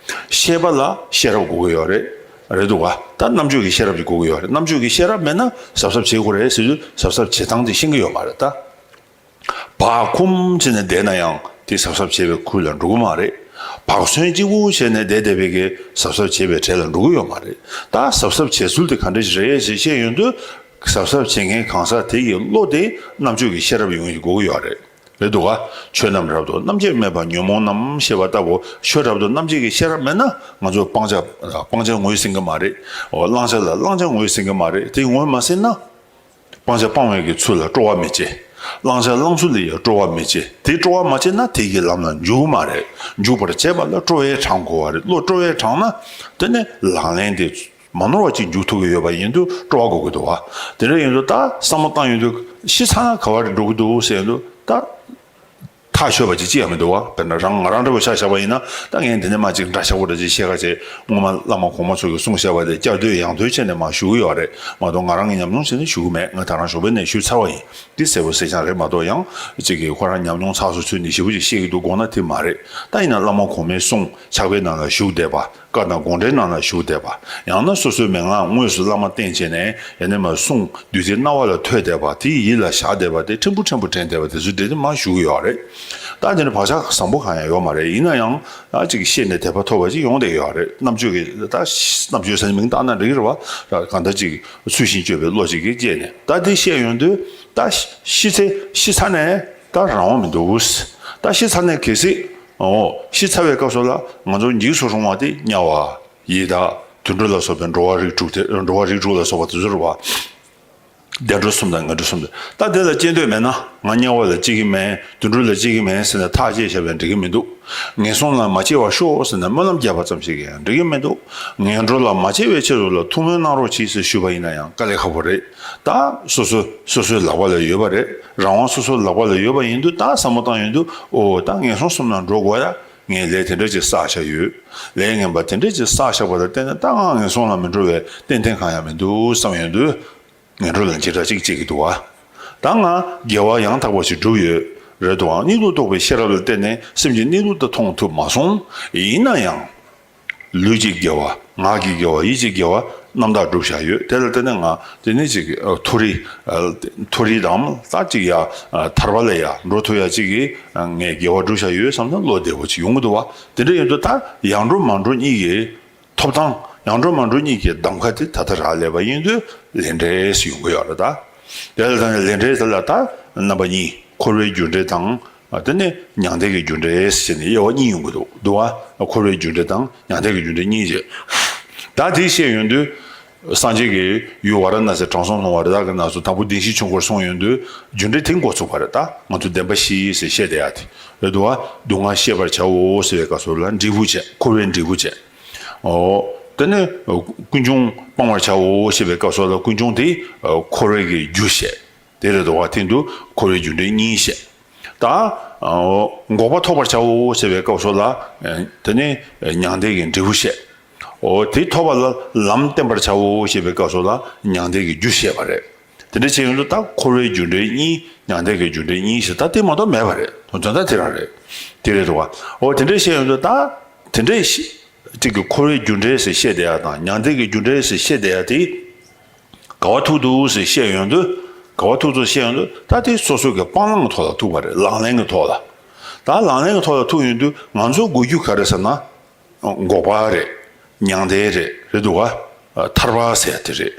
ཤེས་པ་ལ་ཤེས་རབ་དགོས་ཀྱི་ཡོད་རེད། རེད་འདུག་ག་ད་རྣམ་དཔྱོད་ཀྱི་ཤེས་རབ་ཅིག་དགོས་ཀྱི་ཡོད་རེད། རྣམ་དཔྱོད་ཀྱི་ཤེས་རབ་མེད་ན་གཟབ་གཟབ་བྱེད་དགོས་རེད་ཟེར་དུས་གཟབ་གཟབ་བྱེད་སྟངས་དེ་ཤེས་ཀྱི་ཡོད་མ་རེད་ད། བག་འཁུམས་བྱས་ནས་བསྡད་ན་ཡང་དེ་གཟབ་གཟབ་བྱེད་པའི་ཁུལ་ལ་འགྲོ་གི་མ་རེད། བག་ཟོན་གཅིག་པུ་བྱས་ནས་བསྡད་བསྡད་པའི་གི་གཟབ་གཟབ་བྱེད་པའི་གྲས་ལ་འགྲོ་གི་ཡོད་མ་རེད། ད་གཟབ་གཟབ་བྱེད་ཚུལ་དེ་ག་འདྲ་ཞིག་རེད་ཞེས་བཤད་ཡོང་དུས། གཟབ་གཟབ་བྱེད་མཁན་གང་ཟག་དེ་ཡི་བློ་དེ་རྣམ་དཔྱོད་ཀྱི་ཤེས་རབ་ཡོང་གི་དགོས་ཀྱི་ཡོད་རེད། རེད་འདུག་ག་ཆོས་རྣམས་རབ་ཏུ་རྣམ་དཔྱོད་མེད་པར་ཉོན་མོངས་རྣམས་ཞེས་པ་ལྟ་བུ་ཆོས་རབ་ཏུ་རྣམ་དཔྱོད་ཀྱི་ཤེས་རབ་མེད་ན་ང་ཚོ་སྤང་བྱ་སྤང་བྱ་ངོས་ཟིན་གི་མ་རེད། འོ་བླང་བྱ་ལ་བླང་བྱ་ངོས་ཟིན་གི་མ་རེད། དེ་ངོས་མ་ཟིན་ན། སྤང་བྱ་སྤང་བའི་གི་ཚུལ་ལ་སྤྲོ་བ་མི་བྱེད། བླང་བྱ་བླང་ཚུལ་ལ་ཡང་སྤྲོ་བ་མི་བྱེད། དེ་སྤྲོ་བ་མ་བྱེད་ན་དེ་གི་ལམ་ལ་འཇུག་གི་མ་རེད། འཇུག་པར་བྱེད་པ་ལ་སྤྲོ་བས་དྲངས་དགོས་པ་རེད། བློ་སྤྲོ་བས་དྲངས་ན་དེ་ནི་ལག་ལེན་དེ་མ་ནོར་བ་ཅིག་འཇུག་ཐུབ་ཀྱི་ཡོད་པ་ཡིན་དུས་སྤྲོ་བ་དགོས་ཀྱི་འདུག་བ། དེ་འདྲ་ཡིན་དུས་ད་བསམ་བློ་བཏང་ཡོང་དུས་ཤི་ཚར་ན་ག་བ་རེ་འགྲོ་གི་འདུག་ཟེར་ཡོང་དུས་ད། ཐག་ཆོད་པ་ཅིག་ཅི་ཡང་མི་འདུག་བ། དཔེར་ན་རང་ང་རང་འདྲ་བོ་ཆ་བཞག་པ་ཡིན་ན་ད་ངས་འདི་ནས་མ་ཅིག་འདྲ་ཆགས་པོ་འདྲ་ཅིག་བཤད་ཁ་བྱས་སྔོན་མ་བླ་མ་གོང་མ་ཚོ་གིས་གསུངས་བཞག་པ་དེ་བསྐྱར་ཟློས་ཡང་ཟློས་བྱས་ནས་མ་ཞུ་གི་ཡོད་རེད་མ་གཏོགས་ང་རང་གིས་ཉམས་མྱོང་བྱས་ནས་ཞུ་གི་མེད། ང་ད་རང་ཞོགས་པའི་ནས་ཞུས་ཚར་བ་ཡིན། འདི་གསལ་པོ་གསལ་རྐྱང་རེད་མ་གཏོགས་ཡང་ཅིག་གིས་ཁོ་རང་ཉམས་མྱོང་ཚགས་སུ་ཚུད་ནས་ཞེ་པོ་ཅིག་བཤད་ཀྱི་འདུག་དགོངས་ན་དེ་མ་རེད། ད་ཡིན་ན་བླ་མ་གོང་མའི་གསུང་ཕྱག་དཔེ་ནང་ལ་བཞུགས་བསྡད་པ། བཀའ་དང་དགོངས་འགྲེལ་ནང་ལ་བཞུགས་བསྡད་པ། ཡང་ན་སོ་སོའི་མན་ངག་དངོས་སུ་བླ་མ་བསྟེན་བྱས་ནས་ཡང་ན་མ་གསུང་བདུད་རྩི་རྣ་བ་ལ་ཐོས་བསྡད་པ་དེ་ཡིད་ལ་བཞག་བསྡད་པ་དེ་ཕྲན་བུ་ཕྲན་བུ་དྲན་བསྡད་པ་དེ་ཚོའི་འབྲེལ་དེ་མ་ཞུ་གི་ཡོད་རེད། ད་དེ་ནི་བག་ཆགས་བཟང་པོ་གང་ཡང་ཡོད་མ་རེད། ཡིན་ན་ཡང་ཨ་ཅིག་ཤེས་ནས་དད་པ་ཐོབ་པ་ཅིག་ཡོང་བསྡད་ཡོད་རེད། རྣམ་དཔྱོད་ཀྱི་ད་རྣམ་དཔྱོད་ཟེར་ནས་མིང་བཏགས་ན་འགྲིག་གི་རེད་བ། གང་ལྟར་ཅིག་ཚུལ་བཞིན་སྤྱོད་པའི་བློ་ཅིག་གིས་སྐྱེས་ནས་ད་དེ་བཤད་ཡོང་དུས་ད་ཤི་ཚེ་ཤི་ཚར་ནས་ད་རང་དབང་མི་འདུག་ད་ཤི་ཚར་ནས་གལ་སྲིད། ཨོ། ཤི་ཚར་བའི་སྐབས་སུ་ལ་ང་ཚོ་འཇིགས་སུ་རུང་བ་དེ་དམྱལ་བ། ཡི་དྭགས། དུད་འགྲོ་ལ་སོགས་པའི་འགྲོ་བ་རིགས་དྲུག་དེ་འགྲོ་བ་རིགས་དྲུག་ལ་སོགས་པ་དེ་ཚོ་རེད་བ། བདེ་འགྲོ་གསུམ་དང་ངན་འགྲོ་གསུམ་དེ་ད་དེ་ལ་སྐྱེ་འདོད་མེད་ན་ང་དམྱལ་བ་ལ་སྐྱེ་གི་མེད། དུད་འགྲོ་ལ་སྐྱེ་གི་མེད་ཟེར་ནས་ཐག་བཅད་བཞག་པས་འགྲིག་གི་མི་འདུག་ངན་སོང་ལ་མ་སྐྱེ་བར་ཤོག་ཟེར་ནས་སྨོན་ལམ་བརྒྱབ་པ་ཙམ་ཞིག་གིས་ཡང་འགྲིག་གི་མི་འདུག་ངན་འགྲོ་ལ་མ་སྐྱེ་བའི་ཆེད་དུ་ལ་ཐུགས་སྨོན་གནང་རོགས་གྱིས་ཟེར་ཞུས་པ་ཡིན་ན་ཡང་དཀའ་ལས་ཁག་པོ་རེད། ད་སོ་སོ་སོ་སོའི་ལག་པ་ལ་ཡོད་པ་རེད། རང་དབང་སོ་སོའི་ལག་པ་ལ་ཡོད་པ་ཡིན་དུས་ད་བསམ་བློ་བཏང་ཡོང་དུས་ཨོ་ད་ངན་སོང་གསུམ་ལ་འགྲོ་དགོས་ཡ། ངས་ལས་དེ་འདྲ་ཅིག་བསགས་བཞག་ཡོད། ལས་ངན་པ་དེ་འདྲ་ཅིག་བསགས་བཞག་པ་ལ་བརྟེན་ནས་ད་ང་ངན་སོང་ལ་མི་འགྲོ་བའི་ཏན་ཏན་གང་ཡང་མི་འདུག་བསམ་ཡོང་དུས། ངན་འགྲོ་ལ་འཇིགས་སྐྲག་ཅིག་སྐྱེ་གི་འདུག་བ། ད་ང་དགེ་བ་ཡང་དག་པ་ཞིག་བསྒྲུབས་ཡོད། རེད་འདུག་ཨང་། གཉིད་ལུག་རྟོགས་པའི་ཤེས་རབ་ལ་བརྟེན་ནས་སེམས་ཀྱི་གནས་ལུགས་དེ་མཐོང་ཐུབ་མ་སོང་། ཡིན་ན་ཡང་། ལུས་ཀྱི་དགེ་བ། ངག་གི་དགེ་བ། ཡིད་ཀྱི་དགེ་བ་རྣམ་དག་བསྒྲུབས་བཞག་ཡོད། དེ་ལ་བརྟེན་ནས་ང་དེ་ནས་ཅིག་མཐོ་རིས་མཐོ་རིས་དང་ད་ཅིག་ཡ་ཐར་པ་ལ་ཡ་འགྲོ་ཐུབ་ཡ་ཅིག་གི་ངས་དགེ་བ་བསྒྲུབས་བཞག་ཡོད་བསམ་ན་བློ་བདེ་བོ་ཅིག་ཡོང་གི་འདུག་བ། དེ་འདྲ་ཡིན་དུས་ད་ཡར་འགྲོ་མར་འགྲོ་གཉིས་ཀྱི་ཐོབ་ཐང་། ཡར་འགྲོ་མར་འགྲོ་གཉིས་ཀྱི་གདམ་ཁ་དེ་ད་ལྟ་རག་ལས་པ་ཡིན་དུས་ལས་འབྲས་ཡོང་གི་ཡོད་རེད་ད། དེ་ལ་ད་ནི་ལས་འབྲས་དེ་ལ་ད་རྣམ་པ་གཉིས་འཁོར་བའི་རྒྱུ་འབྲས་དང་། དེ་ནས་མྱང་འདས་ཀྱི་རྒྱུ་འབྲས་ཟེར་ནས་དབྱེ་བ་གཉིས་ཡོང་གི་འདུག་འདུག་བ། འཁོར་བའི་རྒྱུ་འབྲས་དང་མྱང་འདས་ཀྱི་རྒྱུ་འབྲས་གཉིས་བྱས། ད་དེ་བཤད་ཡོང་དུས། སངས་རྒྱས་ཀྱིས་ཡུལ་ཝཱ་ར་ཎཱ་སིའི་དྲང་སྲོང་ལྷུང་བ་རི་དྭགས་ཀྱི་ནགས་སུ་དང་པོ་བདེན་བཞིའི་ཆོས་འཁོར་གསུངས་ཡོང་དུས་རྒྱུ་འབྲས་དེ་འགོ་ཚུགས་པ་རེད་ད། ང་ཚོ་བདེན་པ་བཞི་ཟེར་བཤད་བསྡད་ཡ་དེ་རེད་འདུག་བ། སྡུག་བསྔལ་ཤེས་པར་བྱའོ་ཟེར་བའི་སྐབས་སུ་ལ་འབྲས་བུ་བྱས། འཁོར་བའི་འབྲས་བུ་བྱས། ཨོ། དེ་ནས་ཀུན་འབྱུང་སྤང་བར་བྱའོ་ཞེས་པའི་སྐབས་སུ་ལ་ཀུན་འབྱུང་དེ་འཁོར་བའི་གི་རྒྱུ་བཤད། དེ་རེད་འདུག་བ། དེ་འདུག་འཁོར་བའི་རྒྱུ་འབྲས་གཉིས་བཤད། ད་འགོག་པ་ཐོབ་པར་བྱའོ་ཞེས་པའི་སྐབས་སུ་ལ་དེ་ནས་མྱང་འདས་ཀྱི་འབྲས་བུ་བཤད། འོ་དེ་ཐོབ་པ་ལ་ལམ་བསྟེན་པར་བྱའོ་ཞེས་པའི་སྐབས་སུ་ལ་མྱང་འདས་ཀྱི་རྒྱུ་བཤད་པ་རེད། དེ་འདྲ་བྱས་ཡོང་དུས་ད་འཁོར་བའི་རྒྱུ་འབྲས་གཉིས་མྱང་འདས་ཀྱི་རྒྱུ་འབྲས་གཉིས་ཞེས་ད་དེ་མ་གཏོགས་མེད་པ་རེད། དོན་དག་དེ་རང་རེད། དེ་རེད་འདུག་བ། འོ་དེ་འདྲ་བཤད་ཡོང་དུས་ད་དེ་འདྲའི་ཤི་གཅིག་གི་འཁོར་བའི་རྒྱུ་འབྲས་ཟེར་བཤད་བསྡད་ཡ་དང་མྱང་འདས་ཀྱི་རྒྱུ་འབྲས་ཟེར་བཤད་བསྡད་ཡ་དེ། ག་བ་ཐུག་འདུག་ཟེར་བཤད་ཡོང་དུས། ག་བ་ཐུག་འདུག་བཤད་ཡོང་དུས་ད་དེ་སོ་སོ་གི་སྤང་བླང་གི་ཐོག་ལ་ཐུག་པ་རེད། ལག་ལེན་གྱི་ཐོག་ལ། ད་ལག་ལེན་གྱི་ཐོག་ལ་ཐུག་ཡོང་དུས་ང་ཚོ་དགོས་རྒྱུ་ག་རེ་ཟེར་ན། འགོག་པ་རེད། མྱང་འདས་རེད། རེད་འདུག་བ། ཐར་པ་ཟེར་ཡ་དེ་རེད།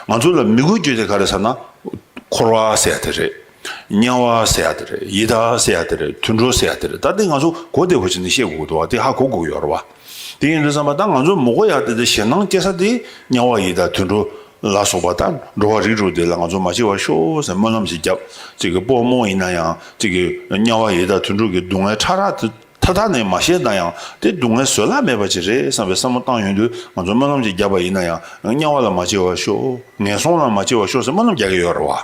ང་ཚོ་ལ་མི་དགོས་རྒྱུ་དེ་ག་རེ་ཟེར་ན། འཁོར་བ་ཟེར་ཡ་དེ་རེད། དམྱལ་བ་ཟེར་ཡ་དེ་རེད། ཡི་དྭགས་ཟེར་ཡ་དེ་རེད། དུད་འགྲོ་ཟེར་ཡ་དེ་རེད། ད་དེ་ང་ཚོ་གོ་བདེ་པོ་བྱས་ནས་བཤད་དགོས་འདུག་བ། དེ་ཧ་གོ་དགོས་ཡོད་རེད་བ། དེ་ཡིན་དུས་ཙམ་པ་ད་ང་ཚོ་མི་དགོས་ཡ་དེ་དེ་ཞེད་སྣང་སྐྱེ་ས་དེ་དམྱལ་བ་ཡི་དྭགས་དུད་འགྲོ་ལ་སོགས་པ་ད་འགྲོ་བ་རིགས་དྲུག་དེ་ལ་ང་ཚོ་མ་སྐྱེ་བར་ཤོག་ཟེར་སྨོན་ལམ་ཞིག་བརྒྱབ། གཅིག་གི་སྤོ་རྨོ་ཡིན་ན་ཡང་གཅིག་གི་དམྱལ་བ་ཡི་དྭགས་དུད་འགྲོ་གི་སྡུག་བསྔལ་ཕྲ་རགས་དེ་མཐའ་དག་ནས་མ་བཤད་ན་ཡང་དེ་སྡུག་བསྔལ་བཟོད་གླགས་མེད་པ་ཅིག་རེད་བསམ་པའི་བསམ་བློ་བཏང་ཡོང་དུས་ང་ཚོ་སྨོན་ལམ་ཅིག་བརྒྱབ་པ་ཡིན་ན་ཡང་དམྱལ་བ་ལ་མ་སྐྱེ་བར་ཤོག་ངན་སོང་ལ་མ་སྐྱེ་བར་ཤོག་ཟེར་སྨོན་ལམ་རྒྱག་གི་ཡོད་རེད་བ།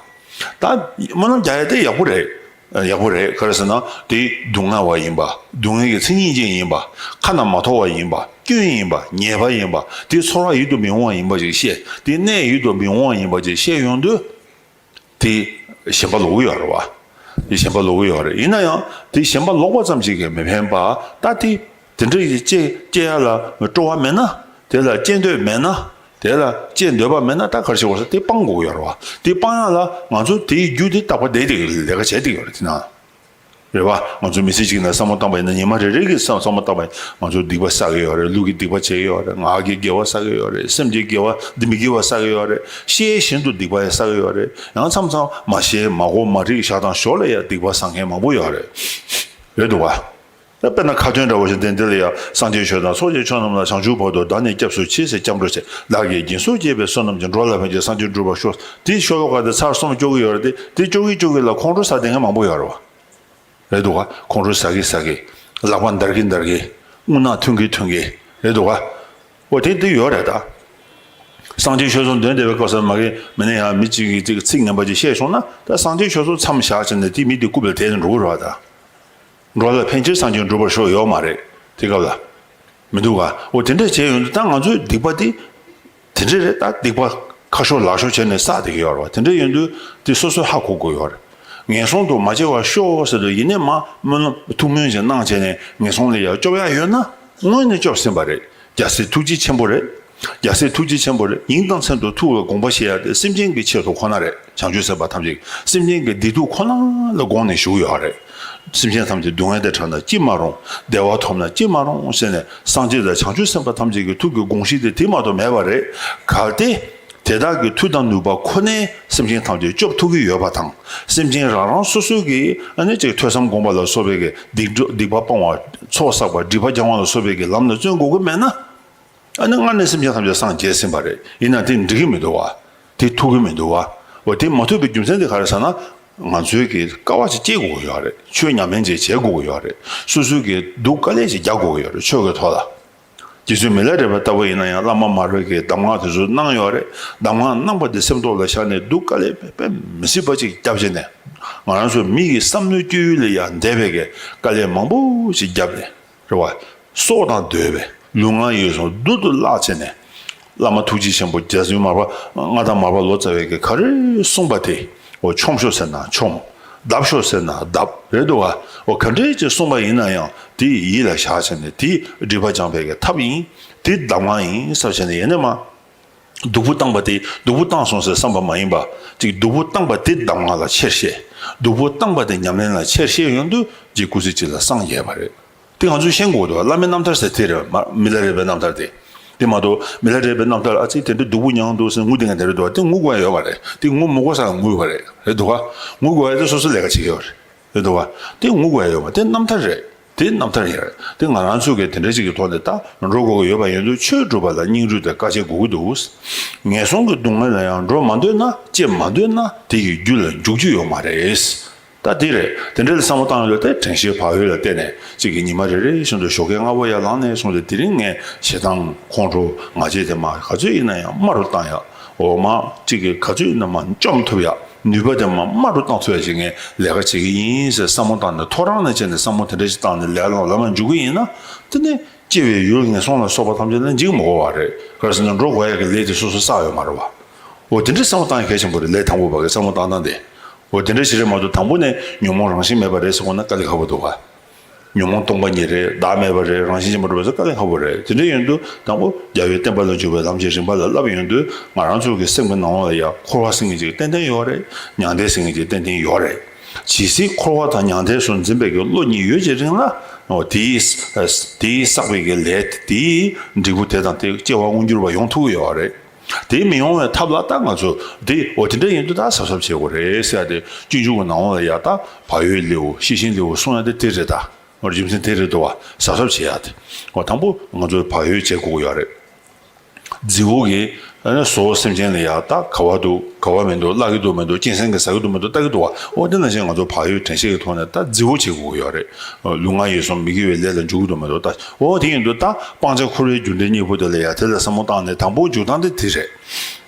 ད་སྨོན་ལམ་རྒྱག་ཡ་དེ་ཡག་པོ་རེད། ཡག་པོ་རེད། ག་རེ་ཟེར་ན་དེ་སྡུག་བསྔལ་བ་ཡིན་པ། སྡུག་བསྔལ་གྱི་མཚན་ཉིད་ཅན་ཡིན་པ། ཁ་ན་མ་ཐོ་བ་ཡིན་པ། སྐྱོན་ཡིན་པ། ཉེས་པ་ཡིན་པ། དེ་ཚོར་བ་ཡིད་དུ་མི་འོང་བ་ཡིན་པ་ཞིག་བཤད། དེ་གནས་ཡིད་དུ་མི་འོང་བ་ཡིན་པ་ཅིག་བཤད་ཡོང་དུས། དེ་ཞེན་པ་ལོག་གི་ཡོད་རེད་བ། དེ་ཞེན་པ་ལོག་གི་ཡོད་རེད། ཡིན་ན་ཡང་དེ་ཞེན་པ་ལོག་པ་ཙམ་ཞིག་གིས་མི་ཕན་པ། ད་དེ་དེ་འདྲ་ཡི་སྐྱེ་སྐྱེ་ཡ་ལ་སྤྲོ་བ་མེད་ན། དེ་ལ་སྐྱེ་འདོད་མེད་ན། དེ་ལ་སྐྱེ་འདོད་པ་མེད་ན་ད་ག་རེ་བྱེད་དགོས་ཟེར། དེ་སྤང་དགོས་ཀྱི་ཡོད་རེད་བ། དེ་སྤང་ཡ་ལ་ང་ཚོ་དེའི་རྒྱུ་དེ་བརྟག་པ་བསྡད་བསྡད་ཀྱི་ལས་ཀ་བྱས་བསྡད་ཀྱི་ཡོད་རེད། དེ་ན། རེད་བ། ང་ཚོ་མི་ཚེ་གཅིག་ནང་བསམ་བློ་བཏང་པ་ཡིན་ན། ཉི་མ་རེ་རེ་གི་བསམ་བསམ་བློ་བཏང་པ་ཡིན་ན། ང་ཚོ་སྡིག་པ་བསགས་ཀྱི་ཡོད་རེད། ལུས་ཀྱི་སྡིག་པ་བྱེད་ཀྱི་ཡོད་རེད། ངག་གི་དགེ་བ་བསགས་ཀྱི་ཡོད་རེད། སེམས་ཀྱི་དགེ་བ་འདི་མི་དགེ་བ་བསགས་ཀྱི་ཡོད་རེད། ཤེས་བཞིན་དུ་སྡིག་པ་ཡང་བསགས་ཀྱི་ཡོད་རེད། ཡང་མཚམས་མཚམས་མ་ཤེས་མ་གོ་མ་འགྲིག་བཞག་དང་ཞོར་ལ་ཡང་སྡིག་པ་བསགས་མཁན་མང་པོ་ཡོད་རེད། རེད་འདུག་བ། ད་དཔེར་ན་ཁ་ཏོན་འདྲ་བོ་ཞིག་དེ་འདི་ལ་ཡང་། སངས་རྒྱས་ཆོས་དང་ཚོགས་ཀྱི་མཆོག་རྣམས་ལ། བྱང་ཆུབ་བར་དུ་བདག་ནི་སྐྱབས་སུ་མཆི་ཟེར་སྐྱབས་འགྲོ་བྱེད། བདག་གིས་སྦྱིན་སོགས་བགྱིས་པའི་བསོད་ནམས་ཀྱིས། འགྲོ་ལ་ཕན་ཕྱིར་སངས་རྒྱས་འགྲུབ་པར་ཤོག་དེ་ཤོ་ལོ་ཀ་དེ་ཚར་གསུམ་སྐྱོར་གྱི་ཡོད་རེད་དེ། དེ་སྐྱོར་གྱི་སྐྱོར་གྱི་ལ་ཁོང་ཁྲོ་ཟ་བསྡད་མཁན་མང་པོ་ཡོད་རེད་བ། རེད་འདུག་ག་ཁོང་ཁྲོ་ཟ་གི་ཟ་གི། ལག་པ་འདར་གི་འདར་གི། རྔུལ་ནག་ཐོན་གི་ཐོན་གི། རེད་འདུག་ག་འོ་དེ་དེ་ཡོད་རེད་ད། སངས་རྒྱས་ཆོས་ཚོགས་འདོན་བསྡད་པའི་སྐབས་སུ་མ་གི་མི་ནས་ཡང་མི་གཅིག་གིས་ཅིག་ཚིག་ངན་པ་ཅིག་བཤད་སོང་ན། ད་སངས་རྒྱས་ཆོས་ཚོགས་མཚམས་བཞག་བྱས་ནས་དེ་མི་དེ་རྐུབ་ལ་དེད་ནས་འགྲོ་གི་རེད་བ་ད། འགྲོ་ལ་ཕན་ཕྱིར་སངས་རྒྱས་འགྲུབ་པར་ཤོག་ཡོད་མ་རེད། དེ་སྐབས་ལ། མི་འདུག་ག་འོ་དེ་འདྲ་བྱས་ཡོང་དུས་ད་ང་ཚོའི་སྡིག་པ་དེ། དེ་འདྲ་རེད་ད། སྡིག་པ་ཁ་ཤོར་ལག་ཤོར་བྱས་ནས་བསགས་བསྡད་ཀྱི་ཡོད་རེད་བ། དེ་འདྲ་ཡོང་དུས་དེ་སོ་སོས་ཧ་གོ་དགོས་ཡོད་རེད། ངན་སོང་དུ་མ་སྐྱེ་བར་ཤོག་ཟེར་དུས་ཡིན་ནས་མ་སྨོན་ལམ་ཐུགས་སྨོན་ཞིག་གནང་བྱས་ནས་ངན་སོང་ལ་ཡར་སྐྱོབ་ཡ་ཡོད་ན། སྔོན་ནས་སྐྱོབ་ཟིན་པ་རེད། རྒྱལ་སྲས་ཐུགས་རྗེ་ཆེན་པོ་རེད། རྒྱལ་སྲས་ཐུགས་རྗེ་ཆེན་པོ་རེད། ཉིན་དང་མཚན་དུ་ཐུགས་ལ་དགོངས་པ་བཞེས་ཡ་དེ་སེམས་ཅན་གྱི་ཆེད་དུ་ཁོ་ན་རེད། བྱང་ཆུབ་སེམས་དཔའ་ཐམས་ཅད་སེམས་ཅན་གྱི་བདེ་སྡུག་ཁོ་ན་ལ་དགོངས་ནས་བཞུགས་ཡོད་རེད། སེམས་ཅན་ཐམས་ཅད་སྡུག་བསྔལ་དང་བྲལ་ན་ཅི་མ་རུང་། བདེ་བ་ཐོབ་ན་ཅི་མ་རུང་ཟེར་ནས། སངས་རྒྱས་དང་བྱང་ཆུབ་སེམས་དཔའ་ཐམས་ཅད་ཀྱི་ཐུགས་ཀྱི་དགོངས་གཞི་དེ་དེ་མ་གཏོགས་མེད་པ་རེད། གལ་ཏེ་དེ་དག་གི་མཐུ་དང་ནུས་པ་ཁོ་ནས་སེམས་ཅན་ཐམས་ཅད་སྐྱོབ་ཐུབ་ཀྱི་ཡོད་པ་དང་། སེམས་ཅན་རང་རང་སོ་སོའི་གི་ཨ་ནི་ཅིག་ཐོས་བསམ་སྒོམ་པ་ལ་སོགས་པའི་གི་སྡིག་སྒྲིབ་སྡིག་པ་སྤང་བ། ཚོགས་བསགས་པ། སྒྲིབ་པ་སྦྱང་བ་ལ་སོགས་པའི་གི་ལམ་ལ་བརྩོན་དགོས་ཀྱི་མེད་ན། ཨ་ནི་སྔར་ནས་སེམས་ཅན་ཐམས་ཅད་སངས་རྒྱས་ཟིན་པ་རེད། ཡིན་ན་དེ་འགྲིག་གི་མི་འདུག་བ། དེ་ཐུབ་ཀྱི་མི་འདུག་བ། འོ་དེ་མ་ཐུབ་པའི་རྒྱུ་མཚན་དེ་ག་རེ་ཟེར་ན། ང་ཚོའི་གི་དཀའ་བ་ཅིག་སྤྱད་དགོས་ཀྱི་ཡོད་རེད། ཆོས་ཉམས་ལེན་ཅིག་བྱེད་དགོས་ཀྱི་ཡོད་རེད། སོ་སོའི་གི་སྡུག་དཀའ་ལས་ཅིག་རྒྱག་དགོས་ཀྱི་ཡོད་རེད། ཆོས་ཀྱི་ཐོག་ལ། རྗེ་བཙུན་མི་ལ་རས་པ་ལྟ་བུ་ཡིན་ན་ཡང་བླ་མ་དམར་པོའི་གི་གདམས་ངག་དེ་ཚོ་གནང་ཡོད་རེད། གདམས་ངག་གནང་པ་དེ་སེམས་ཐོག་ལ་བཞག་ནས་སྡུག་དཀའ་ལས་དཔེ་མི་སྲིད་པ་ཅིག་བརྒྱབ་བྱས་ནས། ང་རང་ཚོ་མི་ཡི་བསམ་བློའི་སྤྱོད་ཡུལ་ལས་ཡང་འདས་པའི་གི་དཀའ་ལས་མང་པོ་ཞིག་བརྒྱབ་ནས། རེད་བ། སྲོག་དང་བསྡོས་པའི་ལུས་ངག་ཡིད་གསུམ་རྡུལ་དུ་བརླག་བྱས་ནས། བླ་མ་ཐུགས་རྗེ་ཆེན་པོ་རྗེ་བཙུན་མར་པ་མངའ་བདག་མར་པ་ལོ་ཙཱ་བས་གི་ག་རེ་གསུངས་པ་དེ། འོ་འཆོམ་ཤོག་ཟེར་ན་འཆོམ། བརྡབ་ཤོག་ཟེར་ན་བརྡབ། རེད་འདུག་བ། འོ་ག་འདྲས་ཅིག་གསུངས་པ་ཡིན་ན་ཡང་དེ་ཡིད་ལ་བཞག་བྱས་ནས་དེ་སྒྲིབ་པ་སྦྱང་བའི་གི་ཐབས་ཡིན། དེ་གདམས་ངག་ཡིན་བསམ་བྱས་ནས་ཡེ་ནས་མ། སྡུག་པོ་བཏང་པ་དེ་སྡུག་པོ་བཏང་སོང་ཟེར་བསམ་པ་མ་ཡིན་པ། ཅིག་སྡུག་པོ་བཏང་པ་དེ་གདམས་ངག་ལ་ཆེར་བཤད། སྡུག་པོ་བཏང་པ་དེ་ཉམས་ལེན་ལ་ཆེར་བཤད་ཡོང་དུས་རྗེ་སྐུ་ཚེ་གཅིག་ལ་སངས་རྒྱས་པ་རེད། དེ་ང་ཚོས་ཤེས་དགོས་འདུག་བླ་མའི་རྣམ་ཐར་ཟེར་དེ་རེད། མ་མི་ལ་རས་པའི་རྣམ་ཐར་དེ། དེ་མ་གཏོགས་མི་ལ་རས་པའི་རྣམ་ཐར་ཨ་ཙི་དེ་འདྲ་སྡུག་པོ་མྱངས་འདུག་ཟེར་ངུ་བསྡད་མཁན་དེ་རེད་འདུག་བ། དེ་ངུ་དགོས་ཡ་ཡོད་མ་རེད། དེ་ངུ་མི་དགོས་ས་ལ་ངུ་ཡོད་པ་རེད། རེད་འདུག་བ། ངུ་དགོས་ཡ་དེ་སོ་སོ་ལས་ཀ་བྱེད་ཀྱི་ཡོད་རེད། རེད་འདུག་བ། དེ་ངུ་དགོས་ཡ་ཡོད་མ་དེ་རྣམ་ཐར་རེད། དེ་རྣམ་ཐར་ཡིན་རེད། དེ་ང་རང་ཚོ་གི་དེ་འདྲ་ཅིག་གི་ཐོག་ནས་ད་འགྲོ་དགོས་ཀྱི་ཡོད་པ་ཡིན་དུས་ཆོས་སྒྲུབ་པ་ལ་སྙིང་རུས་དང་དཀའ་སྤྱད་དགོས་ཀྱི་འདུག་ངན་སོང་གི་སྡུག་བསྔལ་ལ་ཡང་འགྲོ་མ་འདོད་ན་སྐྱེ་མ་འདོད་ན་དེ་ཡི་རྒྱུ་ལ་འཇུག་རྒྱུ་ཡོད་མ་རེད། ད་དེ་རེད། དེ་འདྲ་ལ་བསམ་བློ་བཏང་ཡོད་ལ་དེ་དྲན་ཤེས་བག་ཡོད་ལ་བརྟེན་ནས་གཅིག་གི་ཉི་མ་རེ་རེ་བཞིན་དུ་ཞོགས་ཀས་སྔ་པོ་ཡར་ལངས་ནས་བཟུང་སྟེ་དེ་རིང་ངས་ཞེ་སྡང་ཁོང་ཁྲོ་ང་རྒྱལ་དེ་མ་ག་ཚོད་ཡིན་ན་ཡང་དམའ་རུ་བཏང་ཡ། འོ་མ་གཅིག་གི་ག་ཚོད་ཡིན་ན་མ་བཅོམ་ཐུབ་ཡ། ནུས་པ་དེ་མ་དམའ་རུ་བཏང་ཐུབ་ཡ་ཞིག་ངས་ལས་ཀ་བྱེད་ཀྱི་ཡིན་ཟེར་བསམ་བློ་བཏང་ནས་ཐོ་རངས་ནས་བྱས་ནས་བསམ་བློ་དེ་འདྲ་ཞིག་བཏང་ནས་ལས་ལ་ལམ་ལ་འཇུག་གི་ཡིན་ན། དེ་ནས་སྐྱེ་བའི་ཡུལ་ངན་སོང་ལ་སོགས་པ་ཐམས་ཅད་ལ་འཇིགས་མི་དགོས་པ་རེད། ག་རེ་ཟེར་ན་འགྲོ་དགོས་ཡ་གི་ལས་དེ་སོ་སོ་བསགས་ཡོད་མ་རེད་བ། འོ་དེ་འདྲའི་བསམ་བློ་བཏང་ཡ་གལ་ཆེན་པོ་རེད། ལས་དང་པོ་བ་གི་བསམ་བློ་བཏང་སྟངས་དེ། འོ་དེ་འདྲ་ཞིག་རེད་མ་གཏོགས་དང་པོ་ནས་ཉོན་མོངས་རང་བཞིན་མེད་པ་རེད་ཟེར་དགོས་ན་དཀའ་ལས་ཁག་པོ་འདུག་བ། ཉོན་མོངས་སྟོང་པ་ཉིད་རེད། བདག་མེད་པ་རེད། རང་བཞིན་གྱིས་མ་གྲུབ་པ་ཟེར་དཀའ་ལས་ཁག་པོ་རེད། དེ་འདྲ་ཡིན་དུས་དང་པོ་རྒྱལ་བའི་བསྟན་པ་ལ་འཇུག་པའི་ལམ་གྱི་རིམ་པ་ལ་བསླབ་ཡོང་དུས་ང་རང་ཚོ་གི་སེམས་ཀྱི་ནང་ལོགས་ལ་ཡང་འཁོར་བ་ཟེར་མཁན་ཅིག་ཏན་ཏན་ཡོད་རེད། མྱང་འདས་ཟེར་མཁན་ཅིག་ཏན་ཏན་ཡོད་རེད། ཇི་སྲིད་འཁོར་བ་དང་མྱང་འདས་སུ་འཛིན་པའི་གི་བློ་གཉིས་ཡོད་ཀྱི་རིང་ལ། འོ་དེའི་དེའི་བསགས་པའི་གི་ལས་དེའི་འབྲས་བུ་དེ་དང་དེ་སྐྱེ་བ་མངོན་འགྱུར་བ་ཡོང་ཐུབ་ཀྱི་ཡོད་རེད། དེ་མི་ཡོང་བའི་ཐབས་ལ་ད་ང་ཚོ་དེ་འོ་དེ་འདྲ་ཡིན་དུས་ད་གཟབ་གཟབ་བྱེད་དགོས་རེད་ཟེར་ཡ་དེ། སྤྱོད་འཇུག་གི་ནང་ལ་ཡ་ད་བག་ཡོད་ལེའུ་ཤེས་བཞིན་ལེའུ་གསུང་ཡ་དེ་དེ་རེད་ད། འོ་རྒྱུ་མཚན་དེ་རེད་འདུག་བ། གཟབ་གཟབ་བྱེད་ཡ་དེ། འོ་དང་པོ་ང་ཚོས་བག་ཡོད་བྱེད་དགོས་ཀྱི་ཡོད་རེད། རྫི་བོ་གིས་ཨ་ནི་བཟོ་བོ་སེམས་ཅན་ལ་ཡ་ད་ག་བ་འདུག་ག་བ་མི་འདུག་བརླག་གི་འདུག་མི་འདུག་གཅན་གཟན་གྱིས་ཟ་གི་འདུག་མི་འདུག་ལྟ་གི་འདུག་བ། འོ་དེ་ནང་བཞིན་ང་ཚོ་བག་ཡོད་དྲན་ཤེས་ཀྱི་ཐོག་ནས་ད་བརྫི་བོ་བྱེད་དགོས་ཀྱི་ཡོད་རེད། ལུས་ངག་ཡིད་གསུམ་མི་དགེ་བའི་ལས་ལ་འཇུག་གི་འདུག་མི་འདུག་ད་འོ་དེ་ཡིན་དུས་ད་སྤང་བྱ་འཁོར་བའི་རྒྱུ་འབྲས་གཉིས་པོ་དེ་ལ་ཡ་དེ་ལ་བསམ་བློ་བཏང་ནས་དང་པོ་འཇུག་སྟངས་དེ་དེ་རེད།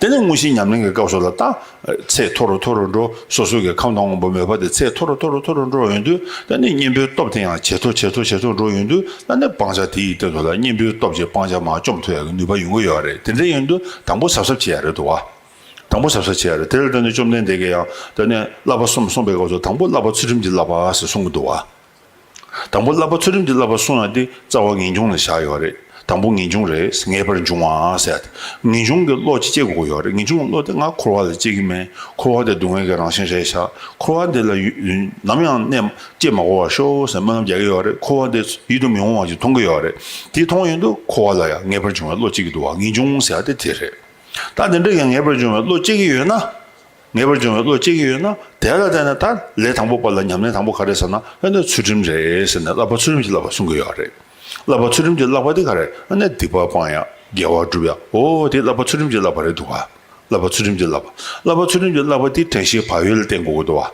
དེ་ནས་དངོས་གཞི་ཉམས་ལེན་གྱི་སྐབས་སུ་ལ་ད་ཚད་མཐོ་རུ་མཐོ་རུ་འགྲོ། སོ་སོ་གི་ཁམས་དང་དབང་པོ་མོས་པ་དེ་ཚད་མཐོ་རུ་མཐོ་རུ་མཐོ་རུ་འགྲོ་ཡོང་དུས་ད་ནི་གཉེན་པོའི་སྟོབས་དེ་ཡང་ཇེ་མཐོ་ཇེ་མཐོ་ཇེ་མཐོ་འགྲོ་ཡོང་དུས་ད་ནི་སྤང་བྱ་དེ་ཡི་སྟེང་དུ་ལ་གཉེན་པོའི་སྟོབས་ཀྱིས་སྤང་བྱ་མར་བཅོམ་ཐུབ་ཡག་གི་ནུས་པ་ཡོང་གི་ཡོད་རེད། དེ་འདྲ་ཡིན་དུས་དང་པོ་གཟབ་གཟབ་བྱེད་ཡག་རེད་འདུག་བ། དང་པོ་གཟབ་གཟབ་བྱེད་ཡ་རེད། དེ་ལ་ལྟོས་ནས་བཅོམ་ལྡན་འདས་ཀྱིས་ཡང་དེ་ནས་བསླབ་པ་གསུམ་གསུངས་པའི་སྐབས་སུ་དང་པོ་བསླབ་པ་ཚུལ་ཁྲིམས་ཀྱི་བསླབ་པ་ཟེར་གསུང་གི་འདུག་བ། དང་པོ་བསླབ་པ་ཚུལ་ཁྲིམས་ཀྱི་བསླབ་པ་གསུང་ཡ་དེ་རྩ་བ་ངེས་འབྱུང་ལ་བཞག་ཡོད་རེད། དང་པོ་ངེས་འབྱུང་རེད། ངེས་པར་འབྱུང་བ་ཟེར་ཡ་དེ་ངེས་འབྱུང་གི་བློ་ཅིག་སྐྱེ་དགོས་ཀྱི་ཡོད་རེད། ངེས་འབྱུང་གི་བློ་དེ་ང་འཁོར་བ་ལ་སྐྱེ་གི་མེད། འཁོར་བ་དེ་སྡུག་བསྔལ་གྱི་རང་བཞིན་རེད་ཤག་འཁོར་བ་འདི་ལ་ཡུ་ནམ་ཡང་གནས་སྐྱེ་མ་དགོས་པར་ཤོག་ཟེར་སྨོན་ལམ་རྒྱག་གི་ཡོད་རེད། འཁོར་བ་དེ་ཡིད་དུ་མི་འོང་བ་ཅིག་མཐོང་གི་ཡོད་རེད། དེ་མཐོང་ཡོང་དུས་འཁོར་བ་ལ་ཡང་ངེས་པར་འབྱུང་བའི་བློ་སྐྱེ་གི་འདུག་བ། ངེས་འབྱུང་ཟེར་ཡ་དེ་དེ་རེད། ད་དེ་འདྲ་ཡང་ངེས་པར་འབྱུང་བའི་བློ་སྐྱེ་གི་ཡོད་ན། ངེས་པར་འབྱུང་བའི་བློ་སྐྱེ་གི་ཡོད་ན། དེ་ལ་བརྟེན་ནས་ད་ལས་དང་པོ་པ་ལ་ཉམས་ལེན་དང་པོ་ག་རེ་ཟེར་ན། ཨ་ནི་ཚུལ་ཁྲིམས་རེད་ཟེར་ནས་བསླབ་པ་ཚུལ་ཁྲིམས་ཀྱི་བསླབ་པ་གསུང་གི་ཡོད་རེད། བསླབ་པ་ཚུལ་ཁྲིམས་ཀྱི་བསླབ་པ་དེ་ག་རེ། ཨ་ནི་སྡིག་པ་སྤང་ཡག་དགེ་བ་སྒྲུབ་ཡག་འོ་དེ་བསླབ་པ་ཚུལ་ཁྲིམས་ཀྱི་བསླབ་པ་རེད་འདུག་བ། བསླབ་པ་ཚུལ་ཁྲིམས་ཀྱི་བསླབ་པ། བསླབ་པ་ཚུལ་ཁྲིམས་ཀྱི་བསླབ་པ་དེ་དྲན་ཤེས་བག་ཡོད་ལ་བརྟེན་དགོས་ཀྱི་འདུག་བ།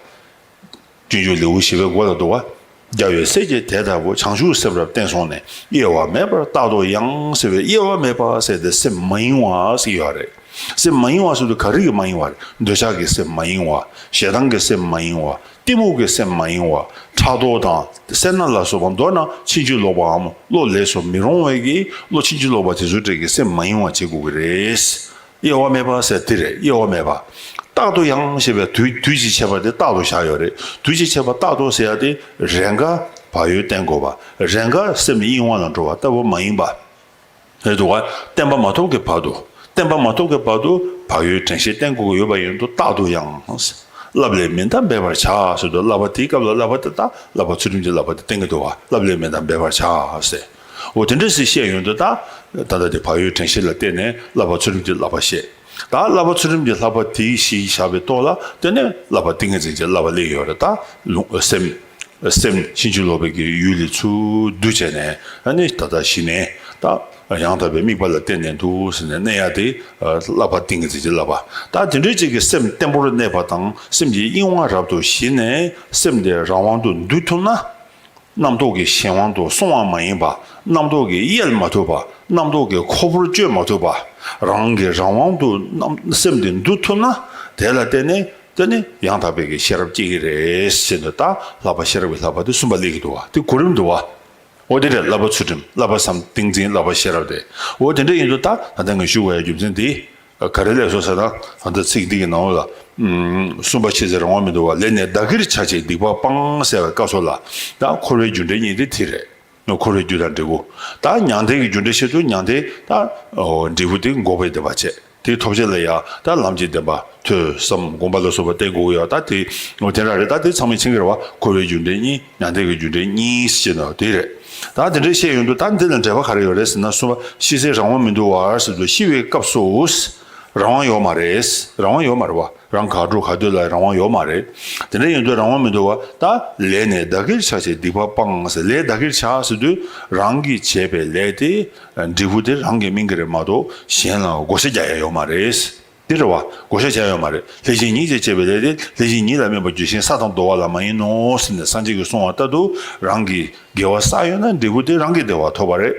སྤྱོད་འཇུག་ལེའུ་བཞི་པའི་མགོ་ལ་འདུག་བ། རྒྱལ་བའི་སྲས་ཀྱིས་དེ་ལྟ་བུ། བྱང་ཆུབ་སེམས་རབ་བརྟན་སོང་ནས། གཡེལ་བ་མེད་པར་རྟག་ཏུ་ཡང་ཟེར་བའི་གཡེལ་བ་མེད་པ་ཟེར་དེ་སེམས་མ་ཡེངས་པ་ཟེར་ཡོད་རེད། སེམས་མ་ཡེངས་པ་ཟེར་དུས་ག་རེ་གི་མ་ཡེངས་པ་རེད། འདོད་ཆགས་ཀྱི་སེམས་མ་ཡེངས་པ། ཞེ་སྡང་གི་སེམས་མ་ཡེངས་པ། གཏི་མུག་གི་སེམས་མ་ཡེངས་པ། ཕྲག་དོག་དང་སེར་སྣ་ལ་སོགས་པ། མདོར་ན་ཕྱིན་ཅི་ལོག་པའམ་བློ་ལས་སུ་མི་རུང་བའི་གི་བློ་ཕྱིན་ཅི་ལོག་པ་དེ་ཚོའི་གྲས་ཀྱི་སེམས་མ་ཡེངས་པ་བྱེད་དགོས་ཀྱི་རེད། གཡེལ་བ་མེད་པ་ཟེར་དེ་རེད། གཡེལ་བ་མེད་པ། རྟག་ཏུ་ཡང་ཞེས་པའི་དུས་དུས་ཀྱི་ཁྱད་པར་དེ་རྟག་ཏུ་བཞག་ཡོད་རེད། དུས་ཀྱི་ཁྱད་པར་རྟག་ཏུ་ཟེར་ཡ་དེ་རེས་འགའ་བག་ཡོད་བསྟེན་དགོས་པ། རེས་འགའ་སེམས་གཡེང་བ་ལ་འགྲོ་བ་ལྟ་བུ་མ་ཡིན་པ་རེད་འདུག་བ། བསྟན་པ་མ་ཐོབ་ཀྱི་བར་དུ། བསྟན་པ་མ་ཐོབ་ཀྱི་བར་དུ་བག་ཡོད་དྲན་ཤེས་བསྟེན་དགོས་ཀྱི་ཡོད་པ་ཡིན་དུས་རྟག་ཏུ་ཡང་། བསླབ་ལས་མི་འདའ་འབད་པར་བྱ་ཟེར་དུས་བསླབ་པ་དེའི་སྐབས་ལ་བསླབ་པ་དེ་ད་བསླབ་པ་ཚུལ་ཁྲིམས་ཀྱི་བསླབ་པ་དེ་བསྟེན་གྱི་འདུག་བ། བསླབ་ལས་མི་འདའ་འབད་པར་བྱ་ཟེར། འོ་དེ་འདྲ་ཞིག་བཤད་ཡོང་དུས་ད། ད་ལྟ་དེ་བག་ཡོད་དྲན་ཤེས་ལ་བརྟེན་ནས་བསླབ་པ་ཚུལ་ཁྲིམས་ཀྱི་བསླབ་པ་བཤད། ད་བསླབ་པ་ཚུལ་ཁྲིམས་ཀྱི་བསླབ་པ་དེའི་གཞི་བཞག་པའི་ཐོག་ལ་བརྟེན་ནས་བསླབ་པ་ཏིང་ངེ་འཛིན་གྱི་བསླབ་པ་སླེབས་ཡོད་རེད། ད་ལུང་སེམས། སེམས་ཕྱིན་ཅི་ལོག་པའི་གི་ཡུལ་ལས་ཚུར་འདུས་བྱས་ནས་ཨ་ནི་ད་ལྟ་གཞི་ནས་ད་ཡང་དག་པའི་དམིགས་པ་ལ་བརྟེན་ནས་འདུག་ཟེར་ནས་གནས་ཡ་དེ་བསླབ་པ་ཏིང་ངེ་འཛིན་གྱི་བསླབ་པ། ད་དེ་འདྲའི་ཅིག་གི་སེམས་བརྟན་པོར་གནས་པ་དང་སེམས་ཀྱི་གཡེང་བ་རབ་ཏུ་ཞི་ནས་སེམས་དེ་རང་དབང་དུ་འདུ་ཐུབ་ན། རྣམ་རྟོག་གི་གཞན་དབང་དུ་སོང་བ་མ་ཡིན་པ། རྣམ་རྟོག་གིས་གཡེལ་མ་ཐུབ་པ། རྣམ་རྟོག་གིས་ཁོ་བོར་གཅོད་མ་ཐུབ་པ། རང་གི་རང་དབང་དུ་རྣམ་སེམས་དེ་འདུ་ཐུབ་ན་དེ་ལ་བརྟེན་ནས་དེ་ནི་ཡང་དག་པའི་གི་ཤེས་རབ་སྐྱེ་གི་རེད་ཟེར་ནས། ད་བསླབ་པ་ཤེས་རབ་ཀྱི་བསླབ་པ་དེ་གསུམ་པ་སླེབས་ཀྱི་འདུག་བ། དེ་གོ་རིམ་འདུག་བ། འོ་དེ་རེད། བསླབ་པ་ཚུལ་ཁྲིམས། བསླབ་པ་བསམ་ཏིང་འཛིན། བསླབ་པ་ཤེས་རབ་དེ། འོ་དེ་འདྲ་ཡིན་དུས་ད་ད་ལྟ་ངས་ཞུ་དགོས་ཡ་རྒྱུ་མཚན་དེ། ག་རེ་ལས་སོ་ཟེར་ན། ད་ལྟ་ཚིག་འདི་གི་ནང་ལ། ཨུམ། གསུམ་པ་ཕྱི་ཚེ་རང་དབང་མི་འདུག་བ། ལས་ནི་བདག་གིར་བྱ་ཕྱིར་སྡིག་པ་སྤང་ཟེར་བའི་སྐབས་སུ་ལ། ད་འཁོར་བའི་རྒྱུ་འབྲས་གཉིས་དེ་དེ་རེད། འཁོར་བའི་རྒྱུ་དང་འབྲས་བུ། ད་མྱང་འདས་ཀྱི་རྒྱུ་འབྲས་བཤད་དུས་མྱང་འདས་ད་འབྲས་བུ་དེ་འགོག་པའི་བདེན་པ་བྱས། དེ་ཐོབ་བྱེད་ལ་ཡང་ད་ལམ་གྱི་བདེན་པ། ཐོས་བསམ་སྒོམ་པ་ལ་སོགས་པ་བསྟེན་དགོས་ཡོད། ད་དེ་འོ་དེ་འདྲ་རེད། ད་དེ་ཚང་མས་མཁྱེན་གྱི་རེད་བ། འཁོར་བའི་རྒྱུ་འབྲས་གཉིས། མྱང་འདས་ཀྱི་རྒྱུ་འབྲས་གཉིས་ཟེར་ནས་དེ་རེད། ད་དེ་འདྲ་བཤད་ཡོང་དུས་ད་འདི་ལ་འབྲེལ་བ་ག་རེ་ཡོད་རེད་ཟེར་ན། གསུམ་པ་ཤི་ཚེ་རང་དབང་མི་འདུག་བ་ཟེར་དུས་ཤི་བའི་སྐབས་སུ་རང་དབང་ཡོད་མ་རེད། རང་དབང་ཡོད་མ་རེད་བ། རང་ག་འགྲོ་ག་སྡོད་ལ་རང་དབང་ཡོད་མ་རེད། དེ་འདྲ་ཡིན་དུས་རང་དབང་མི་འདུག་བ། ད་ལས་ནི་བདག་གིར་བྱ་ཕྱིར་སྡིག་པ་སྤང་ཟེར། ལས་བདག་གིར་བྱ་ཟེར་དུས་རང་གིས་བྱས་པའི་ལས་དེ་འབྲས་བུ་དེ་རང་གིས་སྨིན་གྱི་རེད་མ་གཏོགས་གཞན་ལ་བགོ་བཤའ་རྒྱག་ཡ་ཡོད་མ་རེད། དེ་རེད་བ། བགོ་བཤའ་བྱ་ཡ་ཡོད་མ་རེད། ལྷས་བྱིན་ཉིད་ཀྱིས་བྱས་པའི་ལས་དེ་ལྷས་བྱིན་ཉིད་ལ་དམན་པར་འགྱུར་ཞིང་ས་དང་རྡོ་བ་ལ་མ་ཡིན་ནོ་ཟེར་ནས་སངས་རྒྱས་ཀྱིས་གསུངས་པ་ལྟར་དུ་རང་གིས་དགེ་བ་བསགས་ཡོད་ན་འབྲས་བུ་དེ་རང་གི་བདེ་བ་ཐོབ་པ་རེད།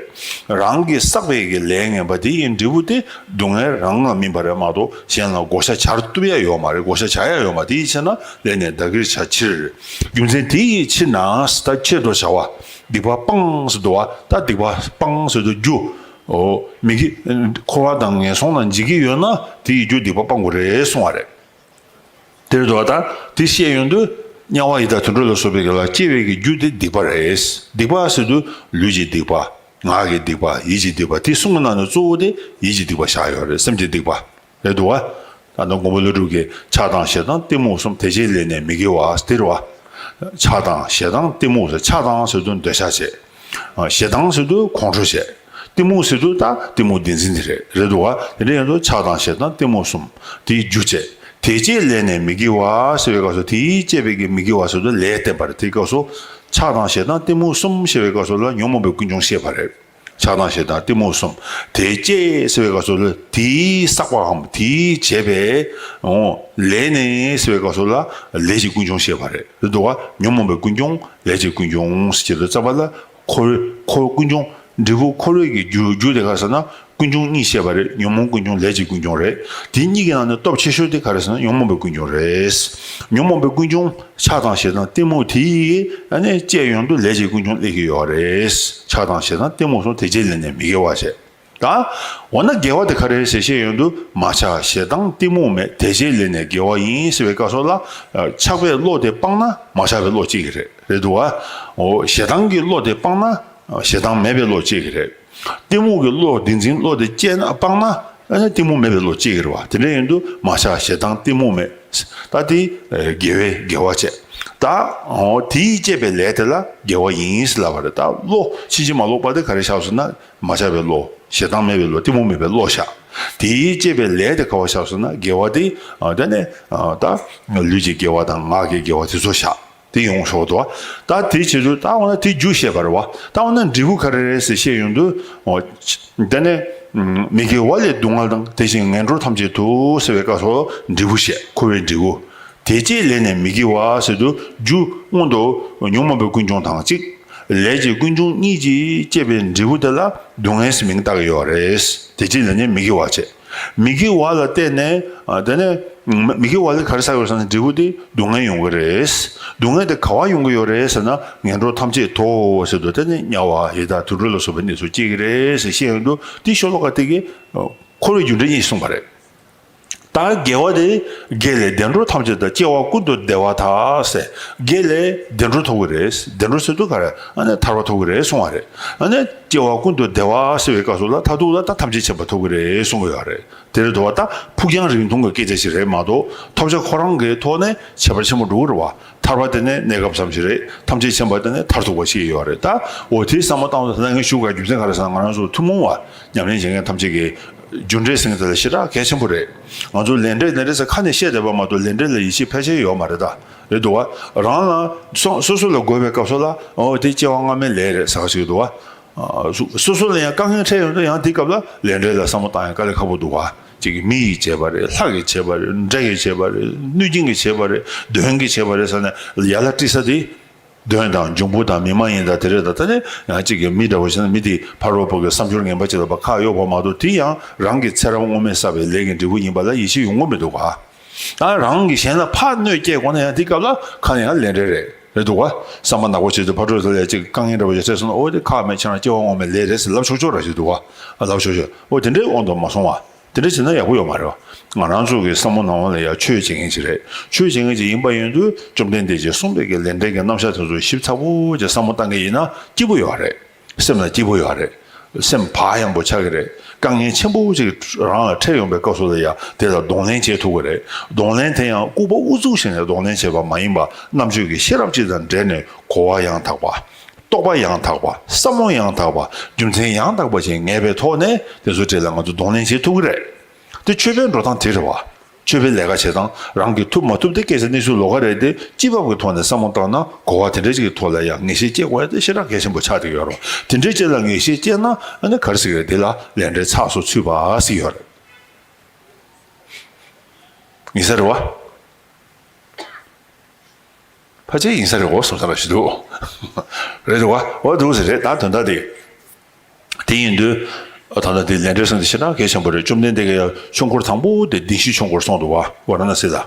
རང་གིས་བསགས་པའི་གི་ལས་ངན་པ་དེ་ཡི་འབྲས་བུ་དེ་སྡུག་བསྔལ་རང་ལ་སྨིན་པ་རེད་མ་གཏོགས་གཞན་ལ་བགོ་བཤའ་བྱར་གཏུབ་ཡ་ཡོད་མ་རེད། བགོ་བཤའ་བྱ་ཡ་ཡོད་མ་རེད། དེ་ཡི་ཕྱིར་ན་ལས་ནི་བདག་གིར་བྱ་ཕྱིར། རྒྱུ་མཚན་དེ་ཡི་ཕྱིར་ན་ད་ཆེད་དུ་བྱ་བ་སྡིག་པ་སྤང་ཟེར་འདུག་བ། ད་སྡིག་པ་སྤང་ཟེར་དུས་རྒྱུ། འོ་མི་དགེ། འཁོར་བ་དང་ངན་སོང་ལ་འཇིགས་ཀྱི་ཡོད་ན་དེ་ཡི་རྒྱུ་སྡིག་པ་སྤང་དགོས་རེད་གསུངས་པ་རེད། དེར་འདུག་བ། ད་དེ་བཤད་ཡོང་དུས་དམྱལ་བ་ཡི་དྭགས་དུད་འགྲོ་ལ་སོགས་པའི་གི་ལ་སྐྱེ་བའི་གི་རྒྱུ་དེ་སྡིག་པ་རེད། སྡིག་པ་ཟེར་དུས་ལུས་ཀྱི་སྡིག་པ། ངག་གི་སྡིག་པ། ཡིད་ཀྱི་སྡིག་པ། དེ་གསུམ་གྱི་ནང་ནས་གཙོ་བོ་དེ་ཡིད་ཀྱི་སྡིག་པ་བཞག་ཡོད་རེད། སེམས་ཀྱི་སྡིག་པ་རེད་འདུག་བ། ད་ནི་མགོན་པོ་ཀླུ་སྒྲུབ་ཀྱིས་ཆགས་དང་ཞེ་སྡང་གཏི་མུག་གསུམ། དེ་བྱས་ལས་ནི་མི་དགེ་བ་སྟེ་རེད་བ། ཆགས་དང་ཞེ་སྡང་གཏི་མུག་ཟེར། ཆགས་དང་ཟེར་དུས་འདོད་ཆགས་བྱས། ཞེ་སྡང་ཟེར་དུས་ཁོང་ཁྲོ་བྱས། གཏི་མུག་ཟེར་དུས་ད་གཏི་མུག་བདེན་འཛིན་དེ་རེད། རེད་འདུག་བ། དེ་འདྲ་ཡིན་དུས་ཆགས་དང་ཞེ་སྡང་གཏི་མུག་གསུམ་དེའི་རྒྱུ་བྱས། དེ་བྱས་ལས་ནི་མི་དགེ་བ་ཟེར་བའི་སྐབས་སུ་དེའི་བྱས་པའི་གི་མི་དགེ་བ་ཟེར་དུས་ལས་བསྟན་པ་རེད། དེའི་སྐབས་སུ་ཆགས་དང་ཞེ་སྡང་གཏི་མུག་གསུམ་ཞེས་པའི་སྐབས་སུ་ལ་ཉོན་མོངས་པའི་ཀུན་འབྱུང་བཤད་པ་རེད། ཆགས་སྡང་ཞེ་སྡང་གཏི་མུག་གསུམ་དེ་བཅད་ཟེར་བའི་སྐབས་སུ་ལ་དེའི་བསགས་པའམ་དེའི་བྱས་པའི་ལས་ནི་ཟེར་བའི་སྐབས་སུ་ལ་ལས་ཀྱི་ཀུན་འབྱུང་བཤད་པ་རེད། རེད་འདུག་བ། ཉོན་མོངས་པའི་ཀུན་འབྱུང་ལས་ཀྱི་ཀུན་འབྱུང་ཟེར་གྱི་འདུག་རྩ་བ་ལ་འཁོར་འཁོར་ཀུན་འབྱུང་འབྲས་བུ་འཁོར་བའི་གི་རྒྱུ་རྒྱུ་དེ་ག་རེ་ཟེར་ན། ཀུན་འབྱུང་གཉིས་བཤད་པ་རེད། ཉོན་མོངས་ཀུན་འབྱུང་ལས་ཀྱི་ཀུན་འབྱུང་རེད། དེ་གཉིས་ཀྱི་ནང་ནས་སྟོབས་ཆེ་ཤོས་དེ་ག་རེ་ཟེར་ན་ཉོན་མོངས་པའི་ཀུན་འབྱུང་རེད། ཉོན་མོངས་པའི་ཀུན་འབྱུང་ཆགས་དང་ཞེ་སྡང་གཏི་མུག་དེ་ཡིས་ཨ་ནི་བཅད་ཡོང་དུས་ལས་ཀྱི་ཀུན་འབྱུང་སླེབས་ཀྱི་ཡོད་རེད། ཆགས་དང་ཞེ་སྡང་གཏི་མུག་གསུམ་དེ་བྱེད་ལས་ནས་མི་དགེ་བ་བྱས། ད་འོ་ན་དགེ་བ་དེ་ག་རེ་ཟེར་བཤད་ཡོང་དུས་མ་ཆགས་ཞེ་སྡང་གཏི་མུག་མེད་དེ་བྱེད་ལས་ནས་དགེ་བ་ཡིན་ཟེར་བའི་སྐབས་སུ་ལ་ཆགས་པའི་བློ་དེ་སྤངས་ན་མ་ཆགས་པའི་བློ་སྐྱེ་གི་རེད། རེད་འདུག་བ། འོ་ཞེ་སྡང་གི་བློ་དེ་སྤངས་ན་ཞེ་སྡང་མེད་པའི་བློ་སྐྱེ་གི་རེད། གཏི་མུག་གི་བློ་བདེན་འཛིན་བློ་དེ་བཅད་ན་སྤངས་ན་ཨ་ནི་གཏི་མུག་མེད་པའི་བློ་སྐྱེ་གི་རེད་བ། དེ་འདྲ་ཡིན་དུས་མ་ཆགས་ཞེ་སྡང་གཏི་མུག་མེད། ད་དེ་དགེ་བའི་དགེ་བ་བྱས། ད་འོ་དེས་བསྐྱེད་པའི་ལས་དེ་ལ་དགེ་བ་ཡིན་ཟེར་ལབ་པ་རེད། ད་བློ་ཕྱིན་ཅི་མ་ལོག་པ་དེ་ག་རེ་བཞག་སོང་ན། མ་ཆགས་པའི་བློ། ཞེ་སྡང་མེད་པའི་བློ། གཏི་མུག་མེད་པའི་བློ་བཞག་དེས་བསྐྱེད་པའི་ལས་དེ་ག་བ་བཞག་སོང་ན་དགེ་བ་དེ། ཨ་དེ་ནས་ཨ་ད་ལུས་ཀྱི་དགེ་བ་དང་ངག་གི་དགེ་བ་དེ་ཚོ་བཞག་དེ་ཡོང་ཆོག་འདུག་ད་དེ་བྱེད་དུས་ད་འོ་ན་དེ་རྒྱུ་བཤད་པ་རེད་བ། ད་འོ་ན་འབྲས་བུ་ག་རེ་རེད་ཟེར་བཤད་ཡོང་དུས། འོ། དེ་ནས་མི་དགེ་བ་ལས་སྡུག་བསྔལ་དང་དེ་བཞིན་ངན་འགྲོར་ཐམས་ཅད་དུ་ཟེར་བའི་སྐབས་སུ་འབྲས་བུ་བཤད། འཁོར་བའི་འབྲས་བུ། དེ་བསྐྱེད་ལས་ནས་མི་དགེ་བ་ཟེར་དུས་རྒྱུ་སྔོན་དུ་ཉོན་མོངས་པའི་ཀུན་འབྱུང་དང་གཅིག་ལས་ཀྱི་ཀུན་འབྱུང་གཉིས་ཀྱིས་བསྐྱེད་པའི་འབྲས་བུ་དེ་ལ་སྡུག་བསྔལ་ཟེར་མིང་བཏགས་ཀྱི་ཡོད་རེད། དེ་བསྐྱེད་ལས་ནས་མི་དགེ་བ་བྱས། མི་དགེ་བ་ལ་བརྟེན་ནས་ཨ་དེ་ནས་མི་དགེ་བ་ལས་ག་རེ་བསགས་ཡོད་ཟེར་ན་འབྲས་བུ་དེ་སྡུག་བསྔལ་ཡོང་གི་རེད། སྡུག་བསྔལ་དེ་ག་བ་ཡོང་གི་ཡོད་རེད་ཟེར་ན་ངན་འགྲོར་ཐམས་ཅད་དུ་ཟེར་དུས་དེ་ནས་དམྱལ་བ་ཡི་དྭགས་དུད་འགྲོ་ལ་སོགས་པའི་གནས་སུ་སྐྱེ་གི་རེད་ཟེར་བཤད་ཡོང་དུས་དེ་ཤོ་ལོ་ཀ་དེ་གིས་འཁོར་བའི་རྒྱུ་འབྲས་གཉིས་གསུངས་པ་རེད། ད་དགེ་བ་དེ་དགེ་ལས་བདེ་འགྲོ་ཐམས་ཅད་དང་སྐྱེ་བ་ཀུན་ཏུ་བདེ་བ་དང་ཟེར། དགེ་ལས་བདེ་འགྲོ་ཐོབ་ཀྱི་རེད། བདེ་འགྲོ་ཟེར་དུས་ག་རེ་ཨ་ནི་ཐར་པ་ཐོབ་ཀྱི་རེད་གསུང་བ་རེད། ཨ་ནི་སྐྱེ་བ་ཀུན་ཏུ་བདེ་བ་ཟེར་བའི་སྐབས་སུ་ལ་མཐར་ཐུག་ལ་ད་ཐམས་ཅད་མཁྱེན་པ་ཐོབ་ཀྱི་རེད་གསུང་གི་ཡོད་རེད། དེ་རེད་འདུག་བ། ད་ཕུགས་རྒྱང་རིང་ཐུང་གི་སྐད་ཆ་ཞིག་རེད་མ་གཏོགས་ཐོབ་བྱ་ཁོ་རང་གི་ཐོག་ནས་ཁྱད་པར་ཆེན་པོ་འགྲོ་གི་རེད་བ། ཐར་པ་དེ་ནི་གནས་སྐབས་ཙམ་ཞིག་རེད། ཐམས་ཅད་མཁྱེན་པ་དེ་ནི་མཐར་ཐུག་པ་ཞིག་ཡོད་རེད། ད་འོ་དེའི་བསམ་བློ་བཏང་དུས་ད་ལྟ་ངས་ཞུ་དགོས་རྒྱུ་མཚན་ག་རེ་ཟེར་ན་ང་རང་ཚོ་ཐུན་མོང་བ་ཉམས་ལེན་བྱེད་མཁན་ཐམས་ཅད་ཀྱི་རྒྱུ་འབྲས་ཟེར་མཁན་དེ་ལ་ཞེ་དྲག་གལ་ཆེན་པོ་རེད། ང་ཚོ་ལས་འབྲས་ལས་འབྲས་ཟེར་ཁ་ནས་བཤད་བསྡད་པ་མ་གཏོགས་ལས་འབྲས་ལ་ཡིད་ཆེས་ཕལ་ཆེར་ཡོད་མ་རེད་ད། རེད་འདུག་བ། རང་ལ་སོ་སོ་སོ་ལ་དགོས་པའི་སྐབས་སུ་ལ་འོ་དེ་སྐྱེ་བ་སྔ་མའི་ལས་རེད་ཟེར་བ་ཞིག་འདུག་བ། ཨ་སོ་སོ་སོ་ལ་ཡང་དཀའ་ངལ་འཕྲད་ཡོང་དུས་ཡང་དེའི་སྐབས་ལ་ལས་འབྲས་ལ་བསམ་བློ་བཏང་ཡང་དཀའ་ལས་ཁག་པོ་འདུག་བ། ཅིག་གིས་མི་ཡིས་བྱས་པ་རེད། ལྷ་གིས་བྱས་པ་རེད། འདྲེ་ཡིས་བྱས་པ་རེད། གནོད་སྦྱིན་གྱིས་བྱས་པ་རེད། གདོན་གྱིས་བྱས་པ་རེད་ཟེར་ནས་ཡ་ལ་དཀྲི་ས་དེ། གདོན་དང་འབྱུང་པོ་དང་མི་མ་ཡིན་དང་དེ་རེད་ད། ད་ནི་ཡང་གཅིག་གིས་མི་འདྲ་བོ་བྱས་ན་མི་དེ་ཕ་རོལ་པོ་གི་བསམ་སྦྱོར་ངན་པ་ཅིག་ལ་ཕར་ཁག་གཡོགས་པ་མ་གཏོགས་དེ་ཡང་རང་གི་ཚེ་རབས་སྔོན་མས་བསགས་པའི་ལས་ཀྱི་འབྲས་བུ་ཡིན་པ་ལ་ཡིད་ཆེས་ཡོང་གི་མི་འདུག་ག་ད་རང་གིས་གཞན་ལ་ཕར་གནོད་སྐྱེལ་དགོས་ན་ཡང་དེ་སྐབས་ལ་ཁ་ནས་ཡང་ལས་འབྲས་རེད། རེད་འདུག་ག་བསམ་པ་ནག་པོ་བྱེད་དུས་ཕར་འགྲོ་དེ་ལ་ཡང་གཅིག་དཀའ་ངལ་འདྲ་བོ་ཞིག་འཕྲད་སོང་ན་འོ་དེ་ཁག་མེད་ཁྱེད་རང་སྐྱེ་བ་སྔོན་མའི་ལས་རེད་ཟེར་ལབ་ཆོག་ཆོག་ར་ཞིག་འདུག་ག་ལབ་ཆོག་ཆོག་འོ་དེ་འདྲའི་དབང་དུ་མ་སོང་བ། དེ་འདྲ་བྱས་ན་ཡག་པོ་ཡོད་མ་རེད་བ། ང་རང་ཚོ་གི་བསམ་བློ་ནང་ལ་ཡང་ཆོས་བྱེད་མཁན་ཅིག་རེད། ཆོས་བྱེད་མཁན་ཅིག་ཡིན་པ་ཡིན་དུས་བཅོམ་ལྡན་འདས་ཀྱིས་གསུངས་པའི་གི་ལས་འབྲས་ཀྱི་རྣམ་གཞག་དེ་ཚོ་ཞིབ་ཚགས་པོ་ཅིག་བསམ་བློ་བཏང་གི་ཡིན་ན་སྐྱིད་པོ་ཡོད་རེད། སེམས་ལ་སྐྱིད་པོ་ཡོད་རེད། སེམས་བག་ཡངས་པོ་ཆགས་ཀྱི་རེད། དཀའ་ངལ་ཆེན་པོ་ཅིག་རང་ལ་འཕྲད་ཡོང་པའི་སྐབས་སུ་ལ་ཡང་དེ་ལ་གདོང་ལེན་བྱེད་ཐུབ་ཀྱི་རེད། གདོང་ལེན་དེ་ཡང་ལྐུགས་པ་ཨུ་ཚུགས་བྱས་ནས་གདོང་ལེན་བྱེད་པ་མ་ཡིན་པ་རྣམ་དཔྱོད་ཀྱི་ཤེས་རབ་ཅིག་དང་འབྲེལ་ནས་གོ་བ་ཡང་དག་པ། རྟོག་པ་ཡང་དག་པ། བསམ་བློ་ཡང་དག་པ། རྒྱུ་མཚན་ཡང་དག་པ་ཞིག་ངེས་པའི་ཐོག་ནས་དེ་ཚོའི་གྲས་ལ་ང་ཚོ་གདོང་ལེན་བྱེད་ཐུབ་ཀྱི་རེད། དེ་ཆོས་པའི་འགྲོ་སྟངས་དེ་རེད་བ། ཆོས་པའི་ལས་ཀ་བྱེད་སྟངས་རང་གིས་ཐུབ་མ་ཐུབ་དེ་སྐད་ཆ་གནས་ཚུལ་ལོགས་ཀ་རེད་དེ་སྤྱི་བབ་ཀྱི་ཐོག་ནས་བསམ་བློ་བཏང་ན་གོ་བ་དེ་འདྲ་ཅིག་གི་ཐོག་ལ་ཡང་ངེས་ཤེས་སྐྱེ་དགོས་ཡ་དེ་ཞེ་དྲག་གལ་ཆེན་པོ་ཆགས་བསྡད་ཡོད་རེད། དེ་འདྲའི་ཅིག་ལ་ངེས་ཤེས་སྐྱེས་ན་ཨ་ནི་ག་རེ་ཟེར་གི་རེད་དེ་ལ་ལས་འབྲས་ཚགས་སུ་ཚུད་པ་ཟེར་ཡོད་རེད། ངེས་ས་རེད་བ། ཕལ་ཆེར་ཡིན་ས་རེད་འོ་བསམ་ས་ར་ཞིག་འདུག་རེད་འདུག་བ། འོ་འདུག་ཟེར་རེད་ད་དོན་དག་དེ། དེ་ཡིན་དུས། ད་ལྟ་དེ་ལས་འབྲས་གསུངས་དེ་ཞེ་དྲག་གལ་ཆེན་པོ་རེད། བཅོམ་ལྡན་འདས་ཀྱིས་ཡང་ཆོས་འཁོར་དང་པོ་དེ་བདེན་བཞིའི་ཆོས་འཁོར་གསུངས་འདུག་བ་ཝཱ་ར་ཎ་སི་ལ།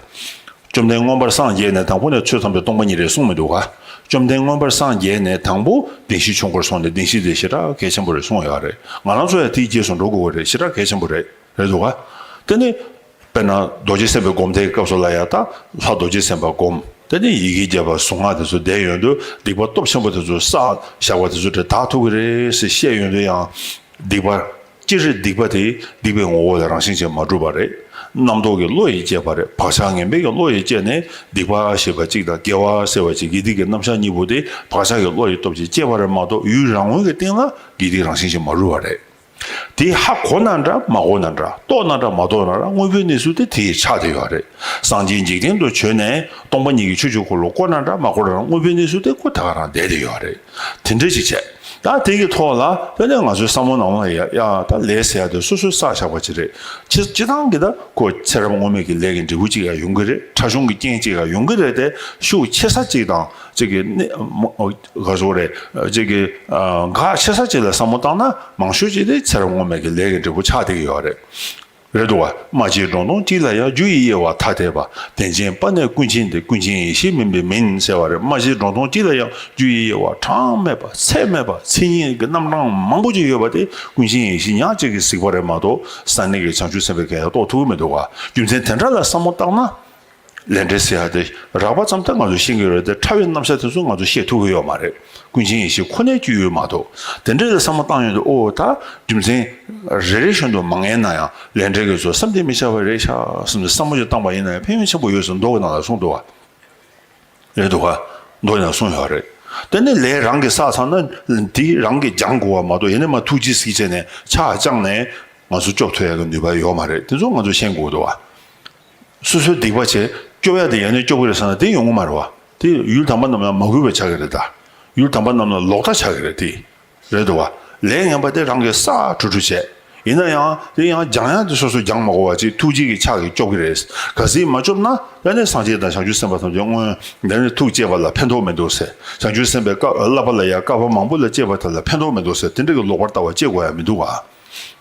བཅོམ་ལྡན་མངོན་པར་སངས་རྒྱས་ནས་དང་པོ་ནས་ཆོས་ཐམས་ཅད་སྟོང་པ་ཉིད་རེད་གསུངས་མི་འདུག་ག་བཅོམ་ལྡན་མངོན་པར་སངས་རྒྱས་ནས་དང་པོ་བདེན་བཞིའི་ཆོས་འཁོར་གསུངས་ནས་བདེན་བཞི་དེ་ཞེ་དྲག་གལ་ཆེན་པོ་རེད་གསུངས་ཡོད་རེད། ང་རང་ཚོ་ཡང་དེའི་རྗེས་སུ་འགྲོ་དགོས་ཀྱི་རེད། ཞེ་དྲག་གལ་ཆེན་པོ་རེད། རེད་འདུག་ག་དེ་ནི། དཔེར་ན་རྡོ་རྗེ་སེམས་དཔའི་སྒོམ་བཟླས་ཀྱི་སྐབས་སུ་ལ་ཡང་ད་ལྷ་རྡོ་རྗེ་སེམས་དཔའ་སྒོམ། དེ་ནས་ཡི་གེ་བརྒྱ་པ་གཟུངས་སྔགས་དེ་ཚོ་བཟླས་ཡོང་དུས་སྡིག་པ་སྟོབས་ཆེན་པོ་དེ་ཚོ་བསགས་བཞག་པ་དེ་ཚོ་དེ་དག་ཐུབ་ཀྱི་རེད་ཟེར་བཤད་ཡོང་དུས་ཡང་། སྡིག་པ། སྤྱིར་སྡིག་པ་དེ་སྡིག་པའི་ངོ་བོ་ལ་རང་བཞིན་གྱིས་མ་གྲུབ་པ་རེད། རྣམ་རྟོག་གི་བློ་ཡིས་བསྐྱེད་པ་རེད། བག་ཆགས་ངན་པའི་གི་བློ་ཡིས་བསྐྱེད་ནས་སྡིག་པ་ཞེས་པ་གཅིག་དང་དགེ་བ་ཟེར་བ་གཅིག་དགེ་སྡིག་གི་རྣམ་གཞག་གཉིས་པོ་དེ་བག་ཆགས་ཀྱི་བློ་ཡི་སྟོབས་ཀྱིས་བསྐྱེད་པ་རེད་མ་གཏོགས་ཡུལ་རང་ངོས་ཀྱི་སྟེང་ལ་དགེ་སྡིག་རང་བཞིན་གྱིས་མ་གྲུབ་པ་རེད། དེ་ཧ་གོ་ན་འདྲ་མ་གོ་ན་འདྲ་རྟོགས་ན་འདྲ་མ་རྟོགས་ན་འདྲ་དངོས་པོའི་གནས་ཚུལ་དེ་དེ་ཡི་ཆགས་བསྡད་ཡོད་རེད། སངས་རྒྱས་འཇིག་རྟེན་དུ་བྱོན་ནས་སྟོང་པ་ཉིད་ཀྱི་ཆོས་ཀྱི་འཁོར་ལོ་བསྐོར་ན་འདྲ་མ་བསྐོར་ན་དངོས་པོའི་གནས་ཚུལ་དེ་ཁོ་ད་ག་རང་བསྡད་བསྡད་ཡོད་རེད། དེ་འདྲ་ཞིག་བྱས། ད་དེ་གི་ཐོག་ལ་དེ་ནས་ང་ཚོའི་བསམ་བློ་ནང་ལ་ཡ་ཡ་ད་ལས་ཟེར་ཡ་དེ་སོ་སོས་བསགས་བཞག་པ་ཅིག་རེད། སྤྱི་སྤྱི་བཏང་གི་ད་ཁོ་ཚེ་རབས་སྔོན་མའི་གི་ལས་ཀྱི་འབྲས་བུ་ཅིག་ཡང་ཡོང་གི་རེད། ཕྲ་གཞུང་གི་རྐྱེན་ཅིག་ཡང་ཡོང་གི་རེད་དེ། ཤུགས་ཆེ་ས་ཅིག་དང་ཅིག་གི་གནས་ག་ཚོད་རེད། ཅིག་གི་འགག་ཆེ་ས་ཅིག་ལ་བསམ་བློ་བཏང་ན་མང་ཤོས་ཅིག་དེ་ཚེ་རབས་སྔོན་མའི་གི་ལས་ཀྱི་འབྲས་བུ་ཆགས་བསྡད་ཀྱི་ཡོད་རེད། རེད་འདུག་བ། སྨྲ་བྱེད་སྒྲོ་མདོངས་གཅིག་ལ་ཡང་། རྒྱུ་ཡི་དབྱེ་བ་ཐ་དད་པ། དོན་ཆེན་པ་ནི་ཀུན་མཁྱེན་ཏེ། ཀུན་མཁྱེན་ཡེ་ཤེས་མིན་པས་མིན་ཟེར་བ་རེད། སྨྲ་བྱེད་སྒྲོ་མདོངས་གཅིག་ལ་ཡང་། རྒྱུ་ཡི་དབྱེ་བ་གྲངས་མེད་པ་ཚད་མེད་པ་མཚན་ཉིད་ཀྱི་རྣམ་གྲངས་མང་པོ་ཅིག་ཡོད་པ་དེ་ཀུན་མཁྱེན་ཡེ་ཤེས་ཉག་གཅིག་གིས་གཟིགས་པ་རེད་མ་གཏོགས་ས་གནས་ཀྱི་བྱང་ཆུབ་སེམས་དཔའི་གིས་ཡང་རྟོགས་ཐུབ་ཀྱི་མི་འདུག་བ། རྒྱུ་མཚན་དེ་འདྲ་ལ་བསམ་བློ་བཏང་ན། ལས་འབྲས་ཟེར་ཡ་དེ་རགས་པ་ཙམ་དེ་ང་ཚོས་ཤེས་ཀྱི་ཡོད་རེད་དེ། ཕྲ་བའི་རྣམ་གཞག་དེ་ཚོ་ང་ཚོས་ཤེས་ཐུབ་ཀྱི་ཡོད་མ་རེད། ཀུན་མཁྱེན་ཡེ་ཤེས་ཁོ་ནའི་སྤྱོད་ཡུལ་མ་གཏོགས། དེ་འདྲ་ལ་བསམ་བློ་བཏང་ཡོང་དུས་ཨོ་ད་རྒྱུ་མཚན་རེ་རེ་བཞིན་དུ་མ་ངེས་ན་ཡང་ལས་འབྲས་ཀྱི་ཚོད་བསམ་གྱིས་མི་ཁྱབ་པ་རེད་ཤག་བསམ་ནས་བསམ་བློ་ཅིག་བཏང་པ་ཡིན་ན་ཡང་ཕན་ཡོན་ཆེན་པོ་ཡོད་ཟེར་མདོ་གི་ནང་ལ་གསུངས་འདུག་བ། རེད་འདུག་ག་མདོ་ཡང་གསུངས་ཡོད་རེད། དེ་ནས་ལས་རང་གིས་བསགས་ཚར་ན་དེ་རང་གིས་སྦྱང་དགོས་པ་མ་གཏོགས། ཡིན་ནའི་མ་ཐུགས་རྗེས་གཟིགས་བྱས་ནས་ཆག་སྦྱངས་ནས་ང་ཚོ་སྐྱོབ་ཐུབ་ཡ་གི་ནུས་པ་ཡོད་མ་རེད། དེ་ཚོ་ང་ཚོ་ཤེས་དགོས་འདུག་བ། སོ་སོའི་སྡིག་པ་བྱས་སྐྱོབ་ཡ་དེ་ཡང་ནས་སྐྱོབ་ཀྱི་རེད་བསམ་ན་དེ་ཡོང་གི་མ་རེད་བ། དེ་ཡུལ་དམ་པ་རྣམས་ལ་མ་གུས་པ་ཆགས་ཀྱི་རེད་ད། ཡུལ་དམ་པ་རྣམས་ལ་ལོག་ལྟ་ཆགས་ཀྱི་རེད་དེ། རེད་འདུག་བ། ལས་ངན་པ་དེ་རང་གིས་བསགས་གྲུབ་གྲུབ་བྱས། ཡིན་ན་ཡང་དེ་ཡང་སྦྱང་ཡ་དེ་སོ་སོས་སྦྱང་མ་དགོས་པ་ཅིག་ཐུགས་རྗེ་གི་ཕྱག་གིས་སྐྱོབ་ཀྱི་རེད། གལ་སྲིད་མ་སྐྱོབ་ན་ཡང་ནས་སངས་རྒྱས་དང་བྱང་ཆུབ་སེམས་དཔའ་ཐམས་ཅད་སྔོན་ལ་ནས་ཐུགས་བསྐྱེད་པ་ལ་ཕན་ཐོགས་མི་འདུག་ཟེར། བྱང་ཆུབ་སེམས་དཔའི་བཀའ་བསླབ་པ་ལ་ཡང་བསྐལ་པ་མང་པོ་ལ་སྤྱད་པ་དེ་ལ་ཕན་ཐོགས་མི་འདུག་ཟེར། དེ་འདྲ་གི་ལོག་པར་ལྟ་བ་སྐྱེ་དགོས་ཡ་མི་འདུག་བ།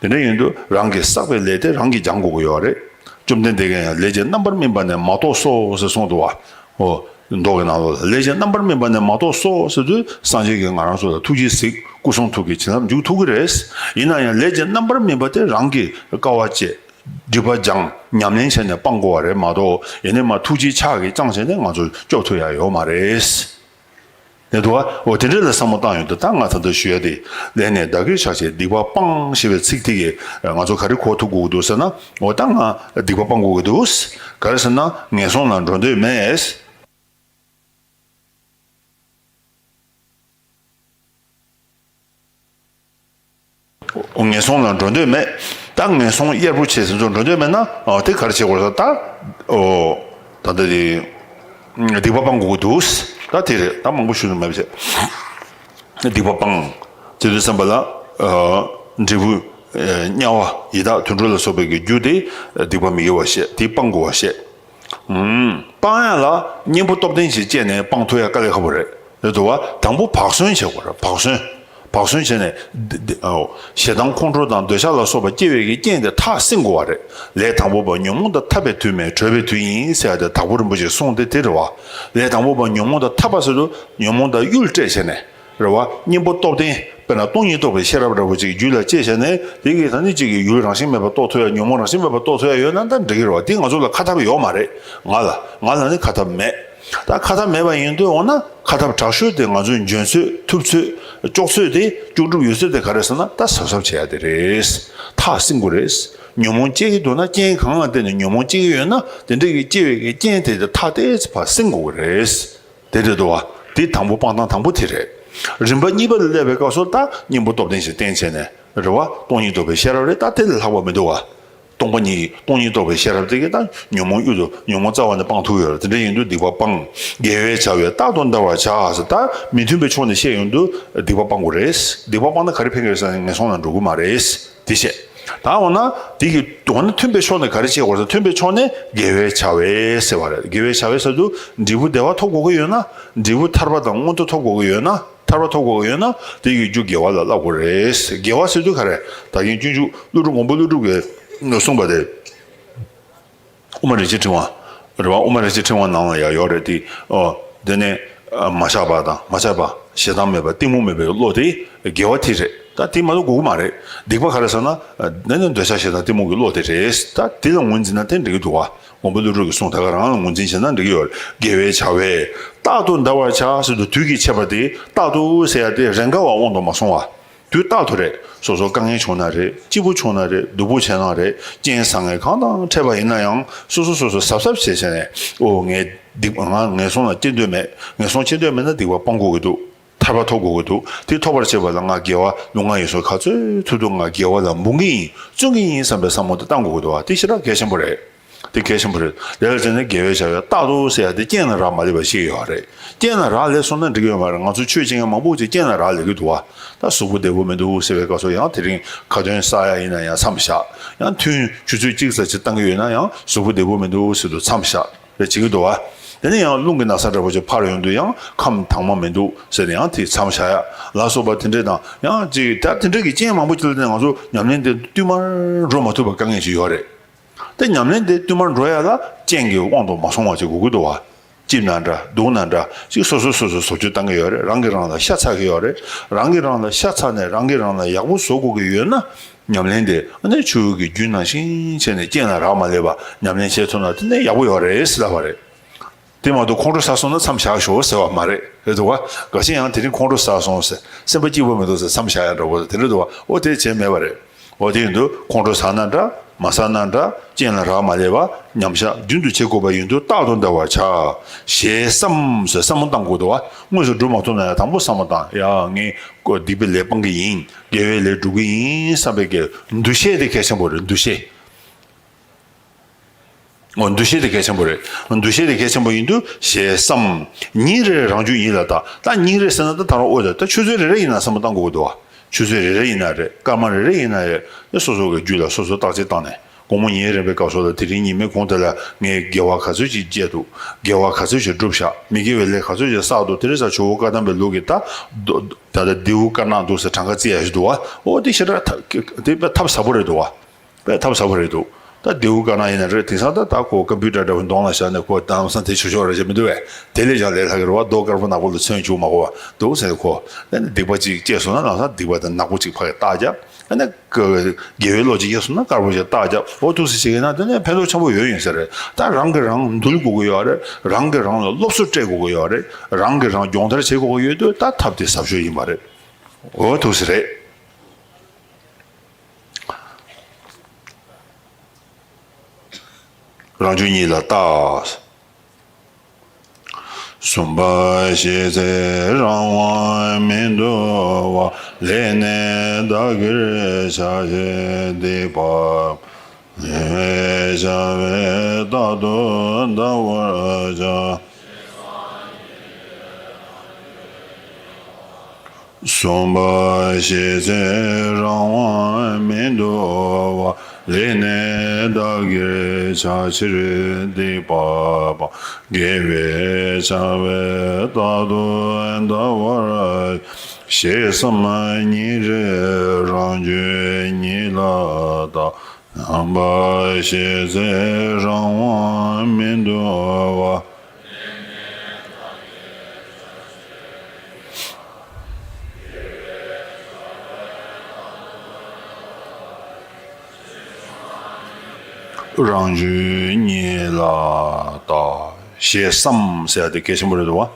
དེ་འདྲ་ཡིན་དུས་རང་གིས་བསགས་པའི་ལས་དེ་རང་གིས་སྦྱང་དགོས་ཀྱི་ཡོད་རེད། བཅོམ་ལྡན་འདས་ཀྱིས་ཡང་ལས་ཀྱི་རྣམ་པར་སྨིན་པ་ནི་མ་གཏོགས་སོ་ཟེར་གསུངས་འདུག་བ། འོ། མདོ་གི་ནང་ལོགས་ལ་ལས་ཀྱི་རྣམ་པར་སྨིན་པ་ནི་མ་གཏོགས་སོ་ཟེར་དུས་སངས་རྒྱས་ཀྱིས་ང་རང་ཚོ་ལ་ཐུགས་རྗེས་གཟིགས། སྐུ་གསུང་ཐུགས་ཀྱི་བྱིན་རླབས་འཇུག་ཐུབ་ཀྱི་རེད། ཡིན་ན་ཡང་ལས་ཀྱི་རྣམ་པར་སྨིན་པ་དེ་རང་གིས་དཀའ་བ་སྤྱད། སྒྲིབ་པ་སྦྱང་། ཉམས་ལེན་བྱས་ནས་སྤང་དགོས་པ་རེད་མ་གཏོགས། ཡིན་ནའི་མ་ཐུགས་རྗེའི་ཕྱག་གིས་བསྐྱངས་བྱས་ནས་ང་ཚོ་སྐྱོབ་ཐུབ་ཡ་ཡོད་མ་རེད། ནས་འདུག་བ། འོ་དེ་འདྲ་ལ་བསམ་བློ་བཏང་ཡོང་དུས་ད་ང་ད་ལྟ་ཞུ་ཡ་དེ། ལས་ནི་བདག་གིར་བྱ་ཞིང་སྡིག་པ་སྤང་ཞེས་པའི་ཚིག་དེ་གིས་ང་ཚོ་ག་རེ་གོ་ཐུབ་དགོས་ཀྱི་འདུག་ཟེར་ན། འོ་ད་ང་སྡིག་པ་སྤང་དགོས་ཀྱི་འདུག་ག་རེ་ཟེར་ན་ངན་སོང་ལ་འགྲོ་འདོད་མེད། ངན་སོང་ལ་འགྲོ་འདོད་མེད། ད་ངན་སོང་གཡེར་པོ་བྱེད་ཟེར་ཚོ་འགྲོ་འདོད་མེད་ན། ཨ་དེ་ག་རེ་བྱེད་དགོས་ཟེར་ད། ཨོ། ད་ལྟ་དེ། སྡིག་པ་སྤང་དགོས་ཀྱི་འདུག་ད་དེ་རེད། ད་མང་པོ་ཞུ་ནི་མེད་པ་བྱས། སྡིག་པ་སྤང་། དེ་དུས་ཙམ་པ་ལ། ཨ་འབྲས་བུ། ཨ་དམྱལ་བ་ཡི་དྭགས་དུད་འགྲོ་ལ་སོགས་པའི་གི་རྒྱུ་དེ་སྡིག་པ་མི་དགེ་བ་བཤད། དེ་སྤང་དགོས་པ་བཤད། ཨུམ། སྤང་ཡ་ལ་གཉེན་པོ་སྟོབས་ལྡན་ཞིག་བཅས་ནས་སྤང་ཐུབ་ཡ་དཀའ་ལས་ཁག་པོ་རེད། རེད་འདུག་བ། དང་པོ་བག་ཟོན་བྱེད་དགོས་རེད། བག་ཟོན། བག་ཟོན་བྱས་ནས། འདི་འདི་ཨོ། ཞེ་སྡང་ཁོང་ཁྲོ་དང་འདོད་ཆགས་ལ་སོགས་པ་སྐྱེ་བའི་གི་རྐྱེན་དེ་ཐག་བསྲིང་དགོས་པ་རེད། ལས་དང་པོ་པ་ཉོན་མོངས་དང་འཐབ་པའི་དུས་མེད་གྲོལ་བའི་དུས་ཡིན་ཟེར་ཡ་དེ་དྭགས་པོ་རིན་པོ་ཆེས་གསུངས་ཏེ་དེ་རེད་བ། ལས་དང་པོ་པ་ཉོན་མོངས་དང་འཐབ་པ་ཟེར་དུས་ཉོན་མོངས་དང་གཡུལ་སྤྲད་བྱས་ནས། རེད་བ། གཉེན་པོ་སྟོབས་ལྡན། དཔེར་ན་སྟོང་ཉིད་རྟོགས་པའི་ཤེས་རབ་འདྲ་པོ་ཅིག་རྒྱུད་ལ་སྐྱེས་བྱས་ནས་དེ་གིས་ད་ནི་གཅིག་གིས་ཡུལ་རང་བཞིན་མེད་པར་རྟོགས་ཐུབ་ཡ། ཉོན་མོངས་རང་བཞིན་མེད་པར་རྟོགས་ཐུབ་ཡ་ཡོད་ན་ད་འགྲིག་གི་རེད་བ། དེ་ང་ཚོ་ལ་ཁ་འཐབ་ཡོད་མ་རེད། ང་ལ་ང་ལ་ནི་ཁ་འཐབ་མེད། ད་ཁ་འཐབ་མེད་པ་ཡིན་དུས་འོ་ན་ཁ་འཐབ་དྲག་ཤོས་དེ་ང་ཚོའི་འཇོན་ཚོད་ཐུབ་ཚོད་ལྕོགས་ཚོད་དེ་ལྕོགས་གྲུབ་ཡོད་ཚོད་དེ་ག་རེ་ཟེར་ན་ད་གཟབ་གཟབ་བྱེད་ཡ་དེ་རེད། ཐག་བསྲིང་དགོས་རེད། ཉོན་མོངས་སྐྱེ་གི་འདུག་ན་རྐྱེན་གང་ལ་བརྟེན་ནས་ཉོན་མོངས་སྐྱེ་གི་ཡོད་ན་དེ་འདྲ་གི་སྐྱེ་བའི་གི་རྐྱེན་དེ་དེ་ཐག་ཏོག་ཙམ་ཕར་བསྲིང་དགོས་ཀྱི་རེད། དེ་རེད་འདུག་བ། དེ་དང་པོ་སྤང་སྟངས་དང་པོ་དེ་རེད། རིམ་པ་གཉིས་པ་ལ་སླེབས་པའི་སྐབས་སུ་ད་གཉེན་པོ་སྟོབས་ལྡན་ཞིག་བསྟེན་བྱས་ནས་རེད་བ། སྟོང་ཉིད་རྟོགས་པའི་ཤེས་རབ་རེད། ད་དེ་ལས་ལྷག་པ་མི་འདུག་བ། སྟོང་པ་ཉིད་ཀྱི་སྟོང་ཉིད་རྟོགས་པའི་ཤེས་རབ་དེ་གིས་ད་ཉོན་མོངས་གཡུལ་དུ་ཉོན་མོངས་རྩ་བ་ནས་སྤང་ཐུབ་ཡོད་རེད། དེ་འདྲ་ཡིན་དུས་སྡིག་པ་སྤང་། དགེ་བའི་བྱ་བས་རྟག་ཏུ་འདའ་བར་བྱ་ཟེར། ད་མི་མཐུན་པའི་ཕྱོགས་ནས་བཤད་ཡོང་དུས་སྡིག་པ་སྤང་དགོས་རེད། སྡིག་པ་སྤངས་ན་ག་རེ་ཕན་གི་རེད་ཟེར་ན་ངན་སོང་ལ་འགྲོ་གི་མ་རེད། དེ་བཤད། ད་འོ་ན་དེ་གི་འོ་ན་མཐུན་པའི་ཕྱོགས་ནས་ག་རེ་བྱེད་དགོས་ཟེར། མཐུན་པའི་ཕྱོགས་ནས་དགེ་བའི་བྱ་བས་ཟེར་བ་རེད། དགེ་བའི་བྱ་བས་ཟེར་དུས་འབྲས་བུ་བདེ་བ་ཐོབ་དགོས་ཀྱི་ཡོད་ན། འབྲས་བུ་ཐར་པ་དང་མངོན་མཐོ་ཐོབ་དགོས་ཀྱི་ཡོད་ན། ཐར་པ་ཐོབ་དགོས་ཀྱི་ཡོད་ན་དེ་གི་རྒྱུ་དགེ་བ་ལ་བསླབ་དགོས་རེད། དགེ་བ་ཟེར་དུས་ག་རེ། ད་གིན་སྤྱོད་འཇུག་ཀླུ་སྒྲུབ་མགོན་པོ་ཀླུ་སྒྲུབ་ཀྱིས་གསུངས་པ་དེ། དབུ་མ་རིན་ཆེན་ཕྲེང་བ། རེད་བ། དབུ་མ་རིན་ཆེན་ཕྲེང་བ་ནང་ལ་ཡང་ཡོད་རེད་དེ། ཨོ། དེ་ནས་མ་ཆགས་པ་དང་མ་ཆགས་པ། ཞེ་སྡང་མེད་པ་གཏི་མུག་མེད་པའི་བློ་དེ་དགེ་བ་དེ་རེད། ད་དེ་མ་གཏོགས་དགོས་ཀྱི་མ་རེད། སྡིག་པ་ག་རེ་ཟེར་ན། དེ་ནི་འདོད་ཆགས་ཞེ་སྡང་གཏི་མུག་གི་བློ་དེ་རེད། ད་དེ་ལ་ངོས་འཛིན་ན་དེ་འགྲིག་གི་འདུག་བ། མགོན་པོ་ཀླུ་སྒྲུབ་ཀྱིས་གསུངས་ད་ག་རང་ལ་ངོས་འཛིན་བྱས་ན་འགྲིག་གི་ཡོད་རེད། དགེ་བའི་བྱ་བས་རྟག་ཏུ་འདའ་བར་བྱ་ཟེར་དུས་དུས་ཀྱི་ཁྱད་པར་དེ་རྟག་ཏུ་ཟེར་ཡ་དེ་རེས་འགའ་བ་དབང་དུ་མ་སོང་བ། དུས་རྟག་ཏུ་རེད། སོ་སོ་དཀའ་ངལ་བྱུང་ན་རེད། སྐྱིད་པོ་བྱུང་ན་རེད། སྡུག་པོ་བྱས་ན་རེད། རྐྱེན་བཟང་ངན་གང་དང་འཕྲད་པ་ཡིན་ན་ཡང་སོ་སོ་སོ་སོ་གཟབ་གཟབ་བྱས་བྱས་ནས། ཨོ་ངས་སྡིག་ང་ངན་སོང་ལ་སྐྱེ་འདོད་མེད། ངན་སོང་སྐྱེ་འདོད་མེད་ན་སྡིག་པ་སྤང་དགོས་ཀྱི་འདུག་ཐར་པ་ཐོབ་དགོས་ཀྱི་འདུག་དེ་ཐོབ་པར་བྱེད་པ་ལ་ང་དགེ་བ་ལུས་ངག་ཡིད་གསུམ་ག་ཚོད་ཐུབ་ཐུབ་ང་དགེ་བ་ལ་འབུལ་གྱི་ཡིན། བརྩོན་གྱི་ཡིན་བསམ་པའི་བསམ་བློ་དེ་བཏང་དགོས་ཀྱི་འདུག་བ། དེ་ཞེ་དྲག་གལ་ཆེན་པོ་རེད། དེ་གལ་ཆེན་པོ་རེད། དེ་ལ་བརྟེན་ནས་དགེ་བའི་བྱ་བས་རྟག་ཏུ་ཟེར་ཡ་དེ་རྐྱེན་ལ་རག་མ་ལས་པ་ཞིག་ཡོད་རེད། རྐྱེན་ལ་རག་ལས་སོང་ན་འགྲིག་གི་ཡོད་མ་རེད། ང་ཚོ་ཆོས་བྱེད་མཁན་མང་པོ་ཅིག་རྐྱེན་ལ་རག་ལས་ཀྱི་འདུག་བ། ད་གཟུགས་པོ་བདེ་པོ་མི་འདུག་ཟེར་བའི་སྐབས་སུ་ཡང་དེ་རིང་ཁ་ཏོན་བསག་ཡ་ཡིན་ན་ཡང་མཚམས་བཞག་ཡང་ཐུན་ཆུ་ཚོད་གཅིག་ཙམ་ཅིག་བཏང་གི་ཡོད་ན་ཡང་གཟུགས་པོ་བདེ་པོ་མི་འདུག་ཟེར་དུས་མཚམས་བཞག་རེ་བྱེད་ཀྱི་འདུག་བ། དེ་ནས་ཡང་རླུང་གི་ན་ཚ་འདྲ་པོ་ཅིག་འཕར་ཡོང་དུས་ཡང་ཁམས་དྭངས་མ་མི་འདུག་ཟེར་ནས་ཡང་དེ་མཚམས་བཞག་ཡ་ལ་སོགས་པ་དེ་འདྲས་དང་ཡང་ཅིག་ད་དེ་འདྲས་ཀྱི་རྐྱེན་མང་པོ་ཅིག་ལ་བརྟེན་ནས་ང་ཚོ་ཉམས་ལེན་དེ་བསྟུད་མར་འགྲོ་མ་ཐུབ་པ་དཀའ་ངལ་ཅིག་ཡོད་རེད། དེ་ཉམས་ལེན་དེ་བསྟུད་མར་འགྲོ་ཡ་ལ་རྐྱེན་གྱི་དབང་དུ་མ་སོང་བ་ཅིག་དགོས་ཀྱི་འདུག་བ། སྐྱིད་ན་འདྲ་སྡུག་ན་འདྲ་ཅིག་སོ་སོ་སོ་སོ་བཟོ་བཅོས་བཏང་གི་ཡོད་རེད། རང་གིས་རང་ལ་ཤ་ཚ་གི་ཡོད་རེད། རང་གིས་རང་ལ་ཤ་ཚ་ནས་རང་གིས་རང་ལ་ཡག་པོ་བཟོ་དགོས་ཀྱི་ཡོད་ན། ཉམས་ལེན་དེ་ཨ་ནི་ཆུ་བོ་གི་རྒྱུན་ནང་བཞིན་བྱས་ནས་རྐྱེན་ལ་རག་མ་ལས་པ་ཉམས་ལེན་བྱེད་ཐུབ་ན་དེ་ནས་ཡག་པོ་ཡོད་རེད་ཟེར་ལབ་པ་རེད། དེ་མ་གཏོགས་ཁོང་ཁྲོ་ཟ་སོང་ན་མཚམས་བཞག་ཤོག་ཟེར་བ་མ་རེད། རེད་འདུག་བ། འགའ་ཤས་ཡང་དེ་རིང་ཁོང་ཁྲོ་ཟ་སོང་ཟེར་སེམས་པ་སྐྱིད་པོ་མི་འདུག་ཟེར་མཚམས་བཞག་ཡ་འདྲ་བོ་དེ་འདྲ་འདུག་བ། ཨོ་དེ་བྱས་མེད་པ་རེད། འོ་དེ་ཡིན་དུས་ཁོང་ཁྲོ་ཟ་ན་འདྲ་མ་ཟ་ན་འདྲ་རྐྱེན་ལ་རག་མ་ལས་པ་ཉམས་བཞག་རྒྱུན་དུ་བྱེད་དགོས་པ་ཡིན་དུས་རྟག་ཏུ་འདའ་བར་བྱ། ཞེས་བསམ་ཟེར་བསམ་བློ་བཏང་དགོས་འདུག་བ། དངོས་སུ་སྒྲུབ་མ་ཐུབ་ན་ཡང་དང་པོ་བསམ་བློ་བཏང་ཡ་ངས་སྡིག་པའི་ལས་སྤང་གི་ཡིན། དགེ་བའི་ལས་སྒྲུབ་ཀྱི་ཡིན་བསམ་པའི་གི་འདུ་ཤེས་དེ་གལ་ཆེན་པོ་རེད། འདུ་ཤེས། འོ་འདུ་ཤེས་དེ་གལ་ཆེན་པོ་རེད། འདུ་ཤེས་དེ་གལ་ཆེན་པོ་ཡིན་དུས་ཞེས་བསམ། ཉིན་རེར་རང་རྒྱུད་ཉིད་ལ་བརྟག་ད་ཉིན་རེ་ཟེར་ན་ད་ད་རུང་ཨོ་ད་ད་ཆུ་ཚོད་རེ་རེ་ཡིན་ན་བསམ་བློ་བཏང་དགོས་ཀྱི་འདུག་བ། ཆུ་ཚོད་རེ་རེ་ཡིན་ན་རེད། སྐར་མ་རེ་རེ་ཡིན་ན་རེད། དེ་སོ་སོ་གི་རྒྱུད་ལ་སོ་སོ་བརྟག་དཔྱད་བཏང་ནས་དགོང་མོ་ཉལ་རན་པའི་སྐབས་སུ་ལ་དེ་རིང་ཉི་མའི་གུང་དེ་ལ་ངས་དགེ་བ་ག་ཚོད་ཅིག་བསྐྱལ་འདུག་དགེ་བ་ག་ཚོད་ཅིག་བསྒྲུབས་ཤག་མི་དགེ་བའི་ལས་ག་ཚོད་ཅིག་བསགས་འདུག་དེ་རེས་ས་ཇོ་བོ་བཀའ་གདམས་པའི་ལུགས་ཀྱི་ད་ད་ལྟ་རྡེའུ་དཀར་ནག་འདུག་ཟེར་གྲངས་ཀ་བརྩི་ཡ་ཞིག་འདུག་བ། ཨོ་དེ་ཞེ་དྲག་ཐབས་དེ་དཔེ་ཐབས་ཟབ་པོ་རེད་འདུག་བ། དཔེ་ཐབས་ཟབ་པོ་རེད་འདུག་ད་རྡེའུ་དཀར་ནག་ཡིན་ན་རེད། དེང་སང་ད་ད་ཁོ་ཀམ་པུ་ཊར་འདྲ་བོ་གདོང་ལ་བཞག་ནས་ཁོ་ད་ལམ་སང་དེ་བྱེད་ཆོག་རེད་ཅེས་མི་འདུག་བས། དེ་ལས་ཀྱང་ལས་སླ་གི་རེད་བ། རྡོ་དཀར་པོ་ནག་པོ་ལ་མཚོན་བཅུག་མ་དགོས་པ་འདུག་ཟེར། ཁོ་ཨ་ནི་སྡིག་པ་གཅིག་སྐྱེས་སོང་ན་ལམ་སང་སྡིག་པ་དེ་ནག་པོ་གཅིག་ཕར་བཏགས་རྒྱབ། ཨ་ནི་དགེ་བའི་བློ་གཅིག་སྐྱེས་སོང་ན་དཀར་པོ་གཅིག་བཏགས་རྒྱབ། འོ་འདུག་སེ་བྱེད་ཀྱི་ན་དེ་ནས་ཕན་ཐོགས་ཆེན་པོ་ཡོད་ཡིན་ས་རེད། ད་རང་གིས་རང་འདུལ་དགོས་ཀྱི་ཡོད་རེད། རང་གིས་རང་ལ་སློབ་གསོ་སྤྲད་དགོས་ཀྱི་ཡོད་རེད། རང་གིས་རང་སྦྱོང་བརྡར་བྱེད་དགོས་ཀྱི་ཡོད་དུས་ད་ཐབས་དེ་ཟབ་ཤོས་ཡིན་པ་རེད། འོ་འདུག་སེ་རེད། རང་རྒྱུད་ཉིད་ལ་བརྟག་གསུམ་པ་ཤེས་ཚད་རང་དབང་མི་འདུ་བ། ལས་ནི་བདག་གིར་བྱ་ཞིང་སྡིག་པ་མེད་པའི་བྱ་བས་རྟག་ཏུ་འདའ་བར་བྱ། གསུམ་པ་ཤེས་ཚད་རང་དབང་མི་འདུ་བ། ལས་ནི་བདག་གིར་བྱ་ཕྱིར་སྡིག་པ་སྤང་། དགེ་བའི་བྱ་བས་རྟག་ཏུ་འདའ་བར། ཞེས་བསམ་ཉིན་རེར་རང་རྒྱུད་ཉིད་ལ་བརྟག་གསུམ་པ་ཤེས་ཚད་རང་དབང་མི་འདུ་བ། རང་རྒྱུད་ཉིད་ལ་བརྟག་ཞེས་བསམ་ཟེར་ཡ་དེ་གལ་ཆེན་པོ་རེད་འདུག་བ།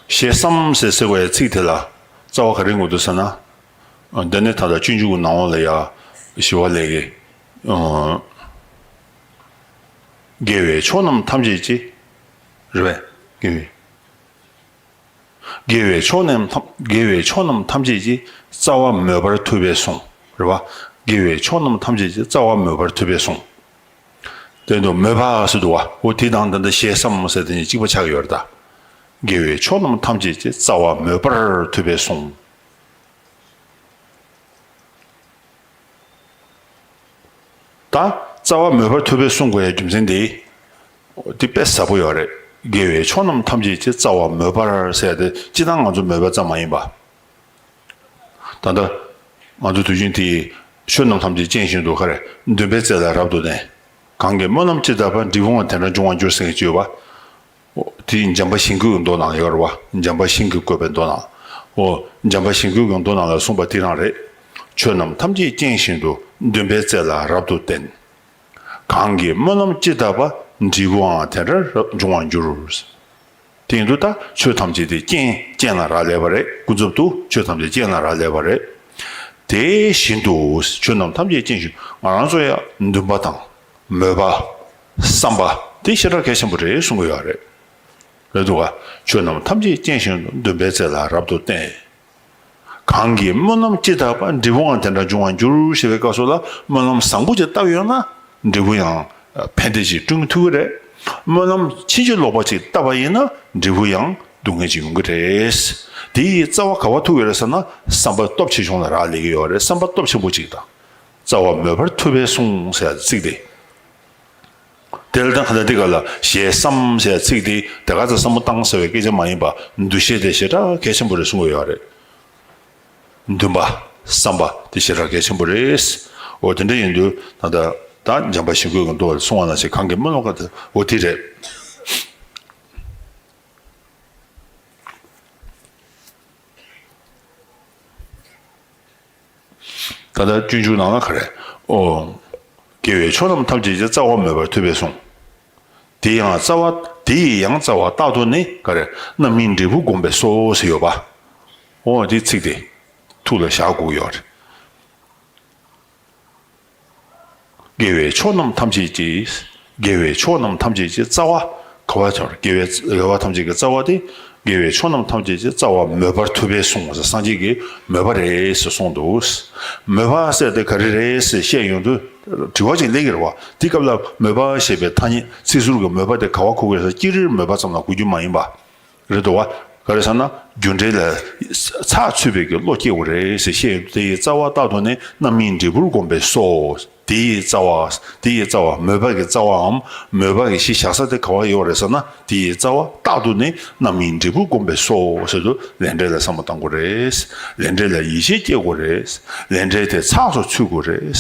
ཞེས་བསམ་ཟེར་ཟེར་བའི་ཚིག་དེ་ལ་རྩ་བ་ག་རེ་དགོས་འདུག་ཟེར་ན། འདི་ནི་ད་ལྟ་སྤྱོད་འཇུག་གི་ནང་ལོགས་ལ་ཡ་ཞི་བ་ལྷས་ཀྱིས། དགེ་བའི་ཕྱོགས་རྣམས་ཐམས་ཅད་ཀྱི། རེད་པས། དགེ་བའི། དགེ་བའི་ཕྱོགས་རྣམས་ཐམས་དགེ་བའི་ཕྱོགས་རྣམས་ཐམས་ཅད་ཀྱི་རྩ་བ་མོས་པར་ཐུབ་པས་གསུངས། རེད་པ། དགེ་བའི་ཕྱོགས་རྣམས་ཐམས་ཅད་ཀྱི་རྩ་བ་མོས་པར་ཐུབ་པས་གསུངས། དེ་དུ་མོས་པ་ཟེར་འདུག་བ། འོ་དེ་དང་འདི་འདྲ་ཞེས་བསམ་ཟེར་དེ་གཉིས་གཅིག་པ་ཆགས་ཡོད་རེད་ད། དགེ་བའི་ཕྱོགས་རྣམས་ཐམས་ཅད་ཀྱི་རྩ་བ་མོས་པར་ཐུབ་པས་གསུངས། ད་རྩ་བ་མོས་པར་ཐུབ་པས་གསུང་དགོས་ཡ་རྒྱུ་མཚན་དེ། འདི་དཔེ་ཟབ་པོ་ཡོད་རེད། དགེ་བའི་ཕྱོགས་རྣམས་ཐམས་ཅད་ཀྱི་རྩ་བ་མོས་པར་ཟེར་ཡ་དེ་སྤྱིར་བཏང་ང་ཚོ་མོས་པ་ཙམ་མ་ཡིན་པ། ད་ལྟ་ང་ཚོ་དུས་རྒྱུན་དེ་ཆོས་རྣམས་ཐམས་ཅད་རྐྱེན་བཞིན་དུ་ག་རེ་འདུན་པའི་རྩེ་ལ་རབ་ཏུ་བརྟེན། གང་གིས་སྨོན་ལམ་ཅི་བཏབ་པ་འབྲས་བུའང་དེ་འདྲར་འབྱུང་བར་འགྱུར་ཟེར་མཁན་ཅིག་ཡོད་པ། དེ་འཇམ་དཔལ་ཞིང་བཀོད་ཀྱི་མདོ་ནང་ཡོད་རེད་བ། འཇམ་དཔལ་ཞིང་གིས་བཀོད་པའི་མདོ་ནང་། འོ། འཇམ་དཔལ་ཞིང་བཀོད་ཀྱི་མདོ་ནང་ལ་གསུངས་པ་དེ་རང་རེད། ཆོས་རྣམས་ཐམས་ཅད་རྐྱེན་བཞིན་དུ། འདུན་པའི་རྩེ་ལ་རབ་ཏུ་བརྟེན། གང་གིས་སྨོན་ལམ་ཅི་བཏབ་པ། འབྲས་བུའང་དེ་འདྲར་འབྱུང་བར་འགྱུར། དེ་ཡིན་དུས་ད་ཆོས་ཐམས་ཅད་དེ་རྐྱེན་རྐྱེན་ལ་རག་ལས་པ་རེད། ཀུན་རྫོབ་ཏུ་ཆོས་ཐམས་ཅད་རྐྱེན་ལ་རག་ལས་པ་རེད། དེ་བཞིན་དུ་ཆོས་རྣམས་ཐམས་ཅད་རྐྱེན་བཞིན། ང་རང་ཚོ་ཡང་འདུན་པ་དང་། མོས་པ། བསམ་པ། དེ་ཞེ་དྲག་གལ་ཆེན་པོ་རེད་གསུང་གི་ཡོད་རེད། རེད་འདུག་ག་ཆོས་རྣམས་ཐམས་ཅད་རྐྱེན་བཞིན་དུ། འདུན་པའི་རྩེ་ལ་རབ་ཏུ་བརྟེན། གང་གིས་སྨོན་ལམ་ཅི་བཏབ་པ། འབྲས་བུའང་དེ་འདྲ་འབྱུང་བར་འགྱུར། ཞེས་པའི་སྐབས་སུ་ལ་སྨོན་ལམ་བཟང་པོ་ཅིག་བཏབ་ཡོད་ན་འབྲས་བུ་ཡང་ཕན་བདེ་ཅིག་བསྐྲུན་ཐུབ་ཀྱི་རེད། སྨོན་ལམ་ཕྱིན་ཅི་ལོག་པ་ཅིག་བཏབ་པ་ཡིན་ན་འབྲས་བུ་ཡང་སྡུག་བསྔལ་ཅིག་ཡོང་གི་རེད། དེ་ཡི་རྩ་བ་ག་པར་ཐུག་ཡོད་རེད་ཟེར་ན་བསམ་པ་སྟོབས་ཆེ་ཆུང་ལ་རག་ལས་ཀྱི་ཡོད་རེད། བསམ་པ་སྟོབས་ཆེན་པོ་ཅིག་དང་། རྩ་བ་མོས་པར་ཐུབ་པས་གསུངས་ཟེར་ཚིག་དེ། དེ་ལ་ད་ག་ད་འདི་ག་ལ་ཞེས་བསམ་ཟེར་ཚིག་དེ་དེ་ག་ཚོད་བསམ་བློ་བཏང་ཟེར་བའི་སྐད་ཆ་མ་ཡིན་པ་འདུ་ཤེས་དེ་ཞེ་དྲག་གལ་ཆེན་པོ་རེད་གསུང་གི་ཡོད་རེད། འདུན་པ། བསམ་པ་དེ་ཞེ་དྲག་གལ་ཆེན་པོ་རེད། འོ་དེ་འདྲ་ཡིན་དུས་ད་ལྟ་ད་འཇམ་དཔལ་ཞིང་བཀོད་ཀྱི་མདོ་ལ་གསུང་བ་ནང་བཞིན་གང་གིས་སྨོན་ལམ་ག་དེ་འོ་དེ་རེད། ད་ལྟ་སྤྱོད་འཇུག་ནང་ལ་ག་རེ། ཨོ། དགེ་བའི་ཕྱོགས་རྣམས་ཐམས་ཅད་ཀྱི་རྩ་བ་མོས་པར་ཐུབ་པས་གསུངས། དེ་ཡང་རྩ་བ་དེ་ཡི་ཡང་རྩ་བ་རྟག་ཏུ་ནི་ག་རེ་རྣམ་སྨིན་འབྲས་བུ་བསྒོམས་པས་སོ་ཟེར་ཡོད་པ། ཨོ་དེ་ཚིག་དེ་ཐུགས་ལ་བཞག་དགོས་ཡོད་རེད། དགེ་བའི་ཕྱོགས་རྣམས་ཐམས་ཅད་ཀྱི། དགེ་བའི་ཕྱོགས་རྣམས་ཐམས་ཅད་ཀྱི་རྩ་བ། ག་བ་ཚོར་དགེ་བའི་དགེ་བ་ཐམས་ཅད་ཀྱི་རྩ་བ་སྟེ། དགེ་བའི་ཕྱོགས་རྣམས་ཐམས་ཅད་ཀྱི་རྩ་བ་མོས་པར་ཐུབ་པས་གསུངས་ཟེར་སངས་རྒྱས་ཀྱིས་མོས་པ་རེད་ཟེར་གསུངས་འདུག། མོས་པ་ཟེར་དེ་ག་རེ་རེད་ཟེར་བཤད་ཡོང་དུས་དྲི་བ་ཅིག་སླེབས་ཀྱི་རེད་བ། དེ་སྐབས་ལ་མོས་པ་ཞེས་པའི་ཐ་སྙད་ཚིག་ཟུར་གྱི་མོས་པ་དེ་ག་བ་གོ་དགོས་ཟེར་ཅི་རིར་མོས་པ་ཙམ་ལ་གོ་རྒྱུ་མ་ཡིན་པ། རེད་འདུག་བ། ག་རེ་ཟེར་ན་རྒྱུ་འབྲས་ལ་ཚགས་ཚུད་པའི་གི་བློ་སྐྱེ་དགོས་རེད་ཟེར་བཤད་ཡོད། དེ་ཡི་རྩ་བ་རྟག་ཏུ་ནི་རྣམ་སྨིན་འབྲས་བུར་བསྒོམས་པས་སོ། དེ་ཡི་རྩ་བ། དེ་ཡི་རྩ་བ་མོས་པ་གི་རྩ་བའམ་མོས་པ་གི་གཞི་བཞག་ས་དེ་ག་བ་ཡོད་རེད་ཟེར་ན་དེ་ཡི་རྩ་བ་རྟག་ཏུ་ནི་རྣམ་སྨིན་འབྲས་བུར་བསྒོམས་པས་སོ་ཟེར་དུས་ལས་འབྲས་ལ་བསམ་བློ་གཏང་དགོས་རེད། ལས་འབྲས་ལ་ཡིད་ཆེས་སྐྱེ་དགོས་རེད། ལས་འབྲས་དེ་ཚགས་སུ་ཚུད་དགོས་རེད།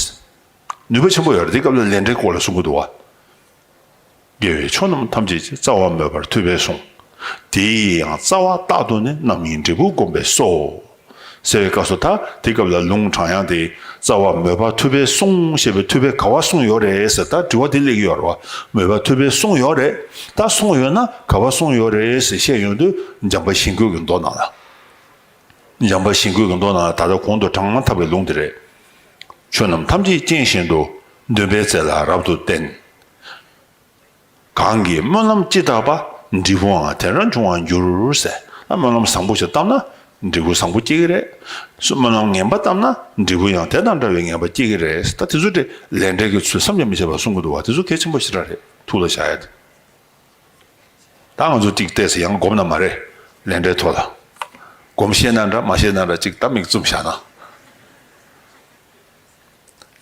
ནུས་པ་ཆེན་པོ་ཡོད་རེད། དེ་སྐབས་ལ་ལས་འབྲས་སྐོར་ལ་གསུང་གི་འདུག་བ། དགེ་བའི་ཕྱོགས་རྣམས་ཐམས་ཅད་ཀྱི་རྩ་བ་མོས་པར་ཐུབ་པས་གསུངས། དེ་ཡི་ཡང་རྩ་བ་རྟག་ཏུ་ནི་རྣམ་སྨིན་འབྲས་བུར་བསྒོམས་པས་སོ། ཟེར་བའི་སྐབས་སུ་ད་དེ་སྐབས་ལ་ལུང་དྲངས་ཡག་དེ་རྩ་བ་མོས་པ་ཐུབ་པས་གསུངས་ཞེས་པའི་ཐུབ་པས་ག་བ་གསུངས་ཡོད་རེད་ཟེར་ད་དྲི་བ་དེ་སླེབས་ཀྱི་ཡོད་རེད་བ། མོས་པ་ཐུབ་པས་གསུངས་ཡོད་རེད། ད་གསུངས་ཡོད་ན་ག་བ་གསུངས་ཡོད་རེད་ཟེར་བཤད་ཡོང་དུས་འཇམ་དཔལ་ཞིང་བཀོད་ཀྱི་མདོ་ནང་ལ། འཇམ་དཔལ་ཞིང་བཀོད་ཀྱི་མདོ་ནང་ལ་ད་ལྟ་གོང་དུ་དྲངས་མ་ཐག་པའི་ལུང་དེ་རེད། ཆོས་རྣམས་ཐམས་ཅད་རྐྱེན་བཞིན་དུ། འདུན་པའི་རྩེ་ལ་རབ་ཏུ་བརྟེན། གང་གིས་སྨོན་ལམ་ཅི་བཏབ་པ། འབྲས་བུའང་དེ་འདྲར་འབྱུང་བར་འགྱུར་ཟེར། ཨ་སྨོན་ལམ་བཟང་པོ་ཞིག་བཏབ་ན་འབྲས་བུ་བཟང་པོ་སྐྱེ་གི་རེད། སྨོན་ལམ་ངན་པ་བཏབ་ན་འབྲས་བུ་ཡང་དེ་དང་འདྲ་བའི་ངན་པ་སྐྱེ་གི་རེད། ད་དེ་ཚོ་དེ་ལས་འབྲས་ཀྱི་ཚུལ་བསམ་གྱིས་མི་ཁྱབ་པ་གསུང་གི་འདུག་བ། དེ་ཚོ་གལ་ཆེན་པོ་ཞེ་དྲག་རེད། ཐུགས་ལ་བཞག་ཡ་དེ། ད་ང་ཚོ་ཅིག་བལྟས་ཚེ་ཡང་སྒོམ་ན་མ་རེད། ལས་འབྲས་ཐོག་ལ། སྒོམ་ཤེས་ན་འདྲ་མ་ཤེས་ན་འདྲ་ཅིག་ད་མིག་བཙུམ་བཞག་ན།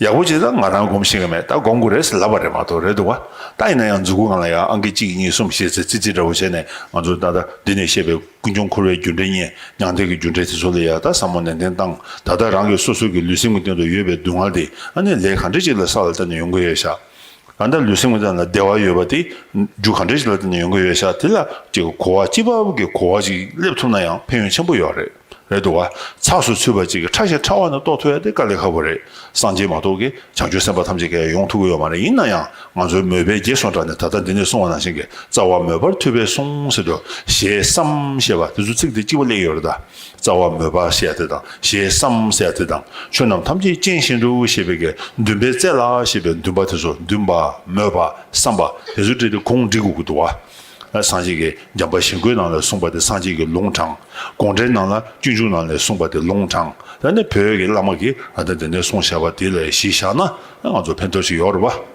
ཡག་པོ་ཅིག་ད་ང་རང་སྒོམ་ཤེས་ཀྱི་མེད། ད་སྒོམ་དགོས་རེད་ཟེར་ལབ་པ་རེད་མ་གཏོགས། རེད་འདུག་བ། ད་ཡིན་ན་ཡང་མཛུབ་གུ་སྒང་ལ་ཡང་ཨང་ཀི་གཅིག་གཉིས་གསུམ་བཞི་ཟེར་ཙི་ཙི་འདྲ་བོ་བྱས་ནས་ང་ཚོ་ད་ལྟ་འདི་ནས་བཤད་པའི་ཀུན་འབྱུང་འཁོར་བའི་རྒྱུ་འབྲས་རྙེད། མྱང་འདས་ཀྱི་རྒྱུ་འབྲས་དེ་ཚོ་ལ་ཡང་ད་བསམ་བློ་ནན་ཏན་བཏང་། ད་ལྟ་རང་གི་སོ་སོ་གི་ལུས་སེམས་ཀྱི་སྟེང་དུ་ཡོད་པའི་སྡུག་བསྔལ་དེ་ཨ་ནི་ལས་ག་འདྲ་ཅིག་ལ་བསགས་ལ་བརྟེན་ནས་ཡོང་གི་ཡོད་ཤག་ད་ལྟ་ལུས་སེམས་ཀྱི་སྟེང་ལ་བདེ་བ་ཡོད་པ་དེ་རྒྱུ་ག་འདྲ་ཞིག་ལ་བརྟེན་ནས་ཡོང་གི་ཡོད་ཤག་དེ་ལ་ཅིག་གོ་བ་སྐྱེ་བ་གི་གོ་བ་ཅིག་སླེབས་ཐུབ་ན་ཡང་ཕན་ཡོན་ཆེན་པོ་ཡོད་རེད། རེད་འདུག་བ། ཚགས་སུ་ཚུད་པ་ཅིག་གི་ཕྲ་ཞིང་ཕྲ་བ་ནས་རྟོགས་ཐུབ་ཡ་དེ་དཀའ་ལས་ཁག་པོ་རེད། སངས་རྒྱས་མ་གཏོགས་ཀྱི་བྱང་ཆུབ་སེམས་དཔའ་ཐམས་ཅད་ཀྱིས་ཡོང་ཐུབ་ཀྱི་ཡོད་མ་རེད། ཡིན་ན་ཡང་ང་ཚོའི་མོས་པའི་རྗེས་སུ་འབྲངས་ནས་ད་ལྟ་འདི་ནས་གསུངས་པ་ནང་བཞིན་གྱི་རྩ་བ་མོས་པར་ཐུབ་པས་གསུངས་ཟེར་དུས་ཞེས་བསམ་ཞེས་པ་དེ་ཚོ་ཚིག་དེ་གཅིག་པ་སླེབས་ཡོད་རེད་ད། རྩ་བ་མོས་པ་ཞེས་ཡ་དེ་དང་ཞེས་བསམ་ཟེར་ཡ་དེ་དང་ཆོས་རྣམས་ཐམས་ཅད་རྐྱེན་བཞིན་དུ་ཞེས་པའི་གི་འདུན་པའི་རྩེ་ལ་ཞེས་པའི་འདུན་པ་དེ་ཚོ་འདུན་པ་མོས་པ་བསམ་པ་དེ་ཚོ་བྲིས་ཏེ་གུང་བསྒྲིགས་དགོས་ཀྱི་འདུག་བ། སངས་རྒྱས་ཀྱིས་འཇམ་དཔལ་ཞིང་བཀོད་ནང་ལ་གསུངས་པ་དེ་སངས་རྒྱས་ཀྱིས་ལུང་དྲངས། དགོངས་འགྲེལ་ནང་ལ་སྤྱོད་འཇུག་ནང་ལ་གསུངས་པ་དེ་ལུང་དྲངས། ད་ནི་བོད་ཀྱི་བླ་མ་གིས་ད་ལྟ་དེ་ནས་གསུངས་བཞག་པ་དེ་ལ་གཞི་བཞག་ན་ང་ཚོ་ཕན་ཐོགས་ཤིག་ཡོད་རེད་པ།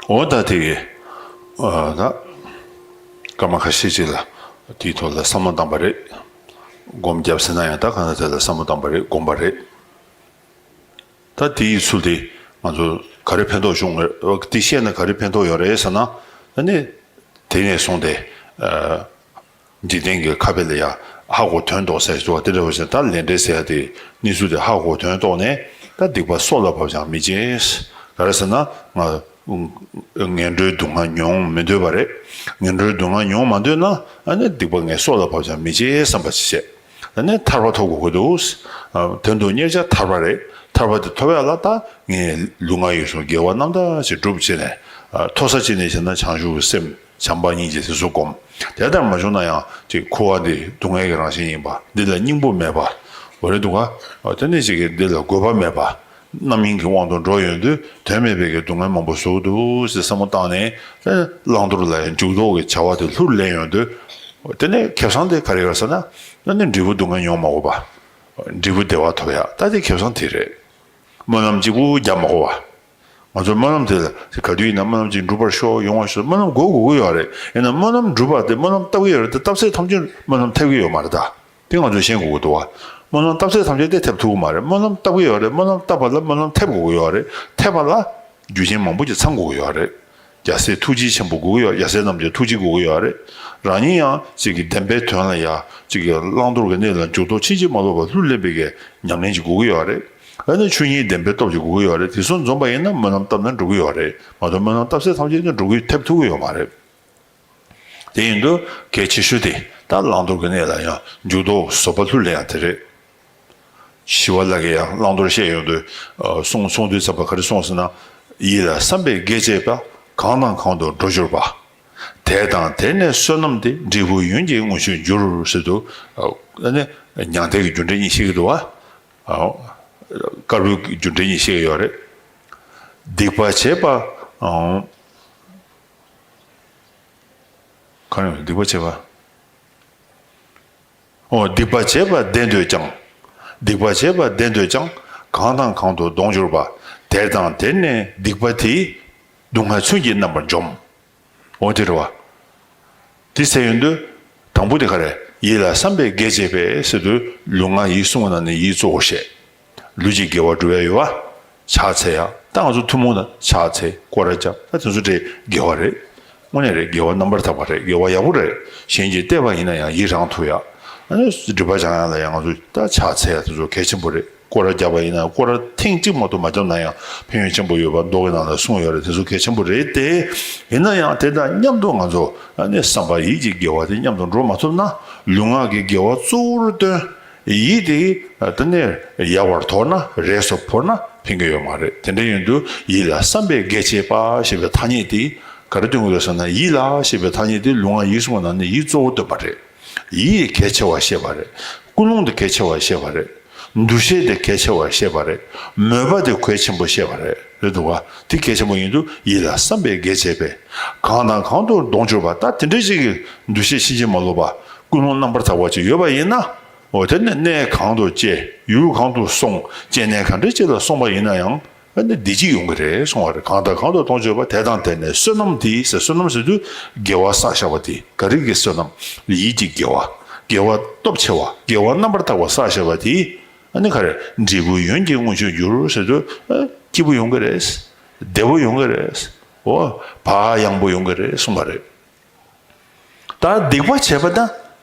འོ་ད་དེ་ཨ་ད་སྐར་མ་ཁ་ཤས་ཅིག་ལ་དེའི་ཐོག་ལ་བསམ་བློ་བཏང་པ་རེད། སྒོམ་བརྒྱབ་ཟེར་ན་ཡང་ད་གང་ལྟར་དེ་ལ་བསམ་བློ་བཏང་པ་རེད། སྒོམ་པ་རེད། ད་དེའི་ཚུལ་དེ་ང་ཚོ་ག་རེ་ཕན་ཐོགས་བྱུང་ངེས། དེ་ཤེས་ན་ག་རེ་ཕན་ཐོགས་ཡོད་རེད་ཟེར་ན། ཨ་ནི་དེ་ནས་བཟུང་སྟེ་ཨ། འཇིག་རྟེན་གྱི་ཁ་དཔེ་ལ་ཡང་ཧ་གོ་དོན་རྟོགས་ཟེར་གྱི་འདུག་བ། དེ་འདྲ་བ་ཞིག་ད་ལས་འབྲས་ཟེར་ཡ་དེ་གནས་ཚུལ་དེ་ཧ་གོ་དོན་རྟོགས་ནས། ད་སྡིག་པ་སྲོག་ལ་བབས་ཀྱང་མི་བྱེད། ག་རེ་ཟེར་ན་ང་ངན་འགྲོའི་སྡུག་བསྔལ་མྱོང་མི་འདོད་པ་རེད། ངན་འགྲོའི་སྡུག་བསྔལ་མྱོང་མ་འདོད་ན་ཨ་ནི་སྡིག་པ་ངས་སྲོག་ལ་བབས་ཀྱང་མི་བྱེད་བསམ་པ་ཞིག་བྱས། ཨ་ནི་ཐར་པ་ཐོབ་དགོས་ཀྱི་འདུག་དོན་དུ་གཉེར་བྱ་ཐར་པ་རེད། ཐར་པ་དེ་ཐོབ་ཡ་ལ་ད་ངས་ལུས་ངག་ཡིད་གསུམ་དགེ་བ་རྣམ་དག་ཅིག་སྒྲུབ་བྱས་ནས། མཐོ་ས་ཅིག་ནས་བྱས་ན་བྱང་ཆུབ་སེམས། བྱམས་པ་སྙིང་རྗེ་དེ་ཚོ་སྒོམ། དེ་ལྟར་མ་བྱུང་ན་ཡང་ཅིག་འཁོར་བ་འདི་སྡུག་བསྔལ་གྱི་རང་བཞིན་ཡིན་པ། འདི་ལ་སྙིང་པོ་མེད་པ། འོ་རེད་འདུག་ག་དེ་ནས་ཅིག་གིས་འདི་ལ་དགོས་པ་མེད་པ། རྣམ་གཡེང་གི་དབང་དུ་འགྲོ་ཡོང་དུས་དོན་མེད་པའི་གི་སྡུག་བསྔལ་མང་པོ་བཟོ་གི་འདུག་ཟེར་བསམ་བློ་བཏང་ནས། བླང་དོར་ལ་ཡང་འཇུག་ལྡོག་གི་བྱ་བ་དེ་ལྷུར་ལེན་ཡོང་དུས། དེ་ནས་ཁེ་བཟང་དེ་ག་རེ་ཡོད་ཟེར་ན། ཨ་ནི་འབྲས་བུ་སྡུག་བསྔལ་མྱོང་མ་དགོས་པ། འབྲས་བུ་བདེ་བ་ཐོབ་ཡ། ད་དེ་ཁེ་བཟང་དེ་རེད། སྨོན་ལམ་གཅིག་པུ་རྒྱག་མ་དགོས་པ། ང་ཚོ་སྨོན་ལམ་དེ་ལ་ག་དུས་ཡིན་ན་སྨོན་ལམ་གཅིག་འགྲུབ་པར་ཤོག་ཡོང་བར་ཤོག་སྨོན་ལམ་དགོས་དགོས་ཀྱི་ཡོད་རེད། ཡིན་ན་སྨོན་ལམ་འགྲུབ་པ་དེ་སྨོན་ལམ་བཏབ་ཀྱི་ཡོད་རེད་དེ། བཏབ་ཚད་ཐམས་ཅད་སྨོན་ལམ་ཐེབས་ཀྱི་ཡོད་མ་རེད་ད། དེ་ང་ཚོས་ཤེས་དགོས་ཀྱི་འདུག་བ། སྨོན་ལམ་བཏབ་ཚད་ཐམས་ཅད་དེ་ཐེབས་ཐུབ་ཀྱི་མ་རེད། སྨོན་ལམ་བཏབ་ཀྱི་ཡོད་རེད། སྨོན་ལམ་བཏབ་པ་ལ་སྨོན་ལམ་ཐེབས་དགོས་ཀྱི་ཡོད་རེད། ཐེབས་པ་ལ་རྒྱུ་རྐྱེན་མང་པོ་ཅིག་ཚང་དགོས་ཀྱི་ཡོད་རེད། རྒྱལ་སྲས་ཐུགས་རྗེ་ཆེན་པོ་དགོས་ཀྱི་ཡོད། རྒྱལ་སྲས་རྣམས་ཀྱི་ཐུགས་རྗེ་དགོས་ཀྱི་ཡོད་རེད། རང་ཉིད་ཡང་ཅིག་གི་བདེན་པའི་དོན་ལ་ཡ་ཅིག་གི་བླང་དོར་གྱི་གནས་ལ་འཇུག་ལྡོག་ཕྱིན་ཅི་མ་ལོག་པར་ལྷུར་ལེན་པའི་གི་ཉམས་ལེན་ཅིག་དགོས་ཀྱི་ཡོད་རེད། ཨ་ནི་ཆོས་ཉིད་བདེན་པའི་སྟོབས་ཀྱིས་སྒུག་གི་ཡོད་རེད། དེ་ཚོ་འཛོམས་པ་ཡིན་ན་སྨོན་ལམ་བཏབ་ན་འགྲུབ་ཀྱི་ཡོད་རེད་མ་གཏོགས། སྨོན་ལམ་བཏབ་ཚད་ཐམས་ཅད་ནི་འགྲུབ་ཀྱི་ཐེབས་ཐུབ་ཀྱི་ཡོད་མ་རེད། དེ་ཡིན་དུས་གལ་ཆེ་ཤོས་དེ་ད་བླང་དོར་གྱི་གནས་ལ་ཡང་འཇུག་ལྡོག་བཟོད་པ་ལྷུར་ལེན་ཡ་དེ་རེད། ཞི་བ་ལྷ་གིས་ཡང་བླང་དོར་བཤད་ཡོང་དུས། ཨ་གསུང་གསུང་དུས་ཙམ་པ་ག་རེ་གསུངས་ཟེར་ན། ཡིད་ལ་བསམ་པས་དགེ་བྱས་པ། གང་དང་གང་དུ་འགྲོ་གྱུར་པ། དེ་དང་དེར་གནས་བསོད་ནམས་དེ། འབྲས་བུ་ཡོན་གྱི་དངོས་ཆོས་འགྱུར་ཟེར་དུས། ཨ་ནི་མྱང་འདས་ཀྱི་རྒྱུ་འབྲས་གཉིས་བཤད་ཀྱི་འདུག་བ། ཨ་དཀར་པོའི་རྒྱུ་འབྲས་གཉིས་བཤད་ཀྱི་ཡོད་རེད། སྡིག་པ་བྱས་པ། ཨ་གང་ཡང་སྡིག་པ་བྱས་པ། ཨོ། སྡིག་པ་བྱས་པ་བདེ་འདོད་ཀྱང་། སྡིག་པ་བྱས་པ་བདེ་འདོད་ཀྱང་། གང་དང་གང་དུ་གདོང་གྱུར་པ། དེ་དང་དེར་གནས་སྡིག་པ་དེས། སྡུག་བསྔལ་མཚོན་གྱིས་རྣམ་པར་འཇོམས། འོ་དེ་རེད་བ། དེ་ཟེར་ཡོང་དུས། དང་པོ་དེ་ག་རེ། ཡིད་ལ་བསམ་པས་དགེ་བྱས་པས་ཟེར་དུས་ལུས་ངག་ཡིད་གསུམ་གྱི་ནང་ནས་ཡིད་གཙོ་བོར་བཤད། ལུས་ཀྱི་དགེ་བ་སྒྲུབ་ཡ་ཡོད་བ། ཕྱག་འཚལ་ཡ། ད་ང་ཚོ་ཐུན་མོང་ན་ཕྱག་འཚལ་སྐོར་ར་རྒྱབ། ད་དེ་ཚོ་དེ་དགེ་བ་རེད། དངོས་གནས་རེད། དགེ་བ་རྣམ་པར་དག་པ་རེད། དགེ་བ་ཡག་པོ་རེད། གཞན་གྱིས་བལྟས་པ་ཡིན་ན་ཡང་ཡིད་རང་ཐུབ་ཡ། ཨ་ནི་སྒྲིབ་པ་སྦྱང་ཡ་ལ་ཡང་ང་ཚོ་ད་ཕྱག་འཚལ་ཡ་དེ་ཚོ་གལ་ཆེན་པོ་རེད། སྐོར་ར་རྒྱབ་པ་ཡིན་ན་སྐོར་ར་ཐེངས་གཅིག་མ་གཏོགས་མ་རྒྱབ་ན་ཡང་ཕན་ཡོན་ཆེན་པོ་ཡོད་པ་མདོ་གི་ནང་ལ་གསུངས་ཡོད་རེད། དེ་ཚོ་གལ་ཆེན་པོ་རེད་དེ། ཡིན་ན་ཡང་དེ་དང་མཉམ་དུ་ང་ཚོ་ཨ་ནི་བསམ་པ་ཡིད་ཀྱི་དགེ་བ་དེ་མཉམ་དུ་འགྲོ་མ་ཐུབ་ན། ལུས་ངག་གི་དགེ་བ་གཙོ་བོར་བཏོན། ཡིད་དེ་དེ་ནས་ཡལ་བར་དོར་ན། རས་སུ་ཕོར་ན་ཕན་གྱི་ཡོད་མ་རེད། དེ་འདྲ་ཡིན་དུས་ཡིད་ལ་བསམ་པས་དགེ་བྱས་པ་ཞེས་པའི་ཐ་སྙད་དེ་ག་རེ་སྟོན་གྱི་ཡོད་ཟེར་ན། ཡིད་ལ་ཞེས་པའི་ཐ་སྙད་དེ་ལུས་ངག་ཡིད་གསུམ་གྱི་ནང་ནས་ཡིད་གཙོ་བོ་སྟོན་པ་རེད། ཡིད་གལ་ཆེ་བ་བཤད་པ་རེད། ཀུན་སློང་དེ་གལ་ཆེ་བ་བཤད་པ་རེད། འདུ་ཤེས་དེ་གལ་ཆེ་བ་བཤད་པ་རེད། མོས་པ་དེ་གལ་ཆེན་པོ་བཤད་པ་རེད། རེད་འདུག་བ། དེ་གལ་ཆེན་པོ་ཡིན་དུས་ཡིད་ལ་བསམ་པས་དགེ་བྱས་པས། གང་དང་གང་དུ་གདོང་གྱུར་པ། ད་དེ་འདྲ་ཞིག་གི་འདུ་ཤེས་ཕྱིན་ཅི་མ་ལོག་པ། ཀུན་སློང་རྣམ་པར་དག་པ་ཅིག་ཡོད་པ་ཡིན་ན། འོ་དེ་ནས་གནས་གང་དུ་སྐྱེ། ཡུལ་གང་དུ་སོང་། སྐྱེ་གནས་ག་འདྲ་ཅིག་ལ་སོང་པ་ཡིན་ན་ཡང་། ཨ་ནི་བདེ་སྐྱིད་ཡོང་གི་རེད་གསུང་བ་རེད། གང་དང་གང་དུ་གདོང་གྱུར་པ། དེ་དང་དེར་གནས་བསོད་ནམས་དེས་ཟེར། བསོད་ནམས་ཟེར་དུས་དགེ་བ་བསགས་བཞག་པ་དེ། ག་རེ་གི་བསོད་ནམས། ཡིད་ཀྱི་དགེ་བ། དགེ་བ་སྟོབས་ཆེ་བ། དགེ་བ་རྣམ་པར་དག་པ་བསགས་བཞག་པ་དེ། ཨ་ནི་ག་རེ། འབྲས་བུ་ཡོན་གྱི་དངོས་ཆོས་འགྱུར་ཟེར་དུས། ཨ། སྐྱིད་པོ་ཡོང་གི་རེད། བདེ་པོ་ཡོང་གི་རེད། འོ། བག་ཡངས་པོ་ཡོང་གི་རེད་གསུང་བ་རེད། ད་སྡིག་པ་བྱས་པ་དང་།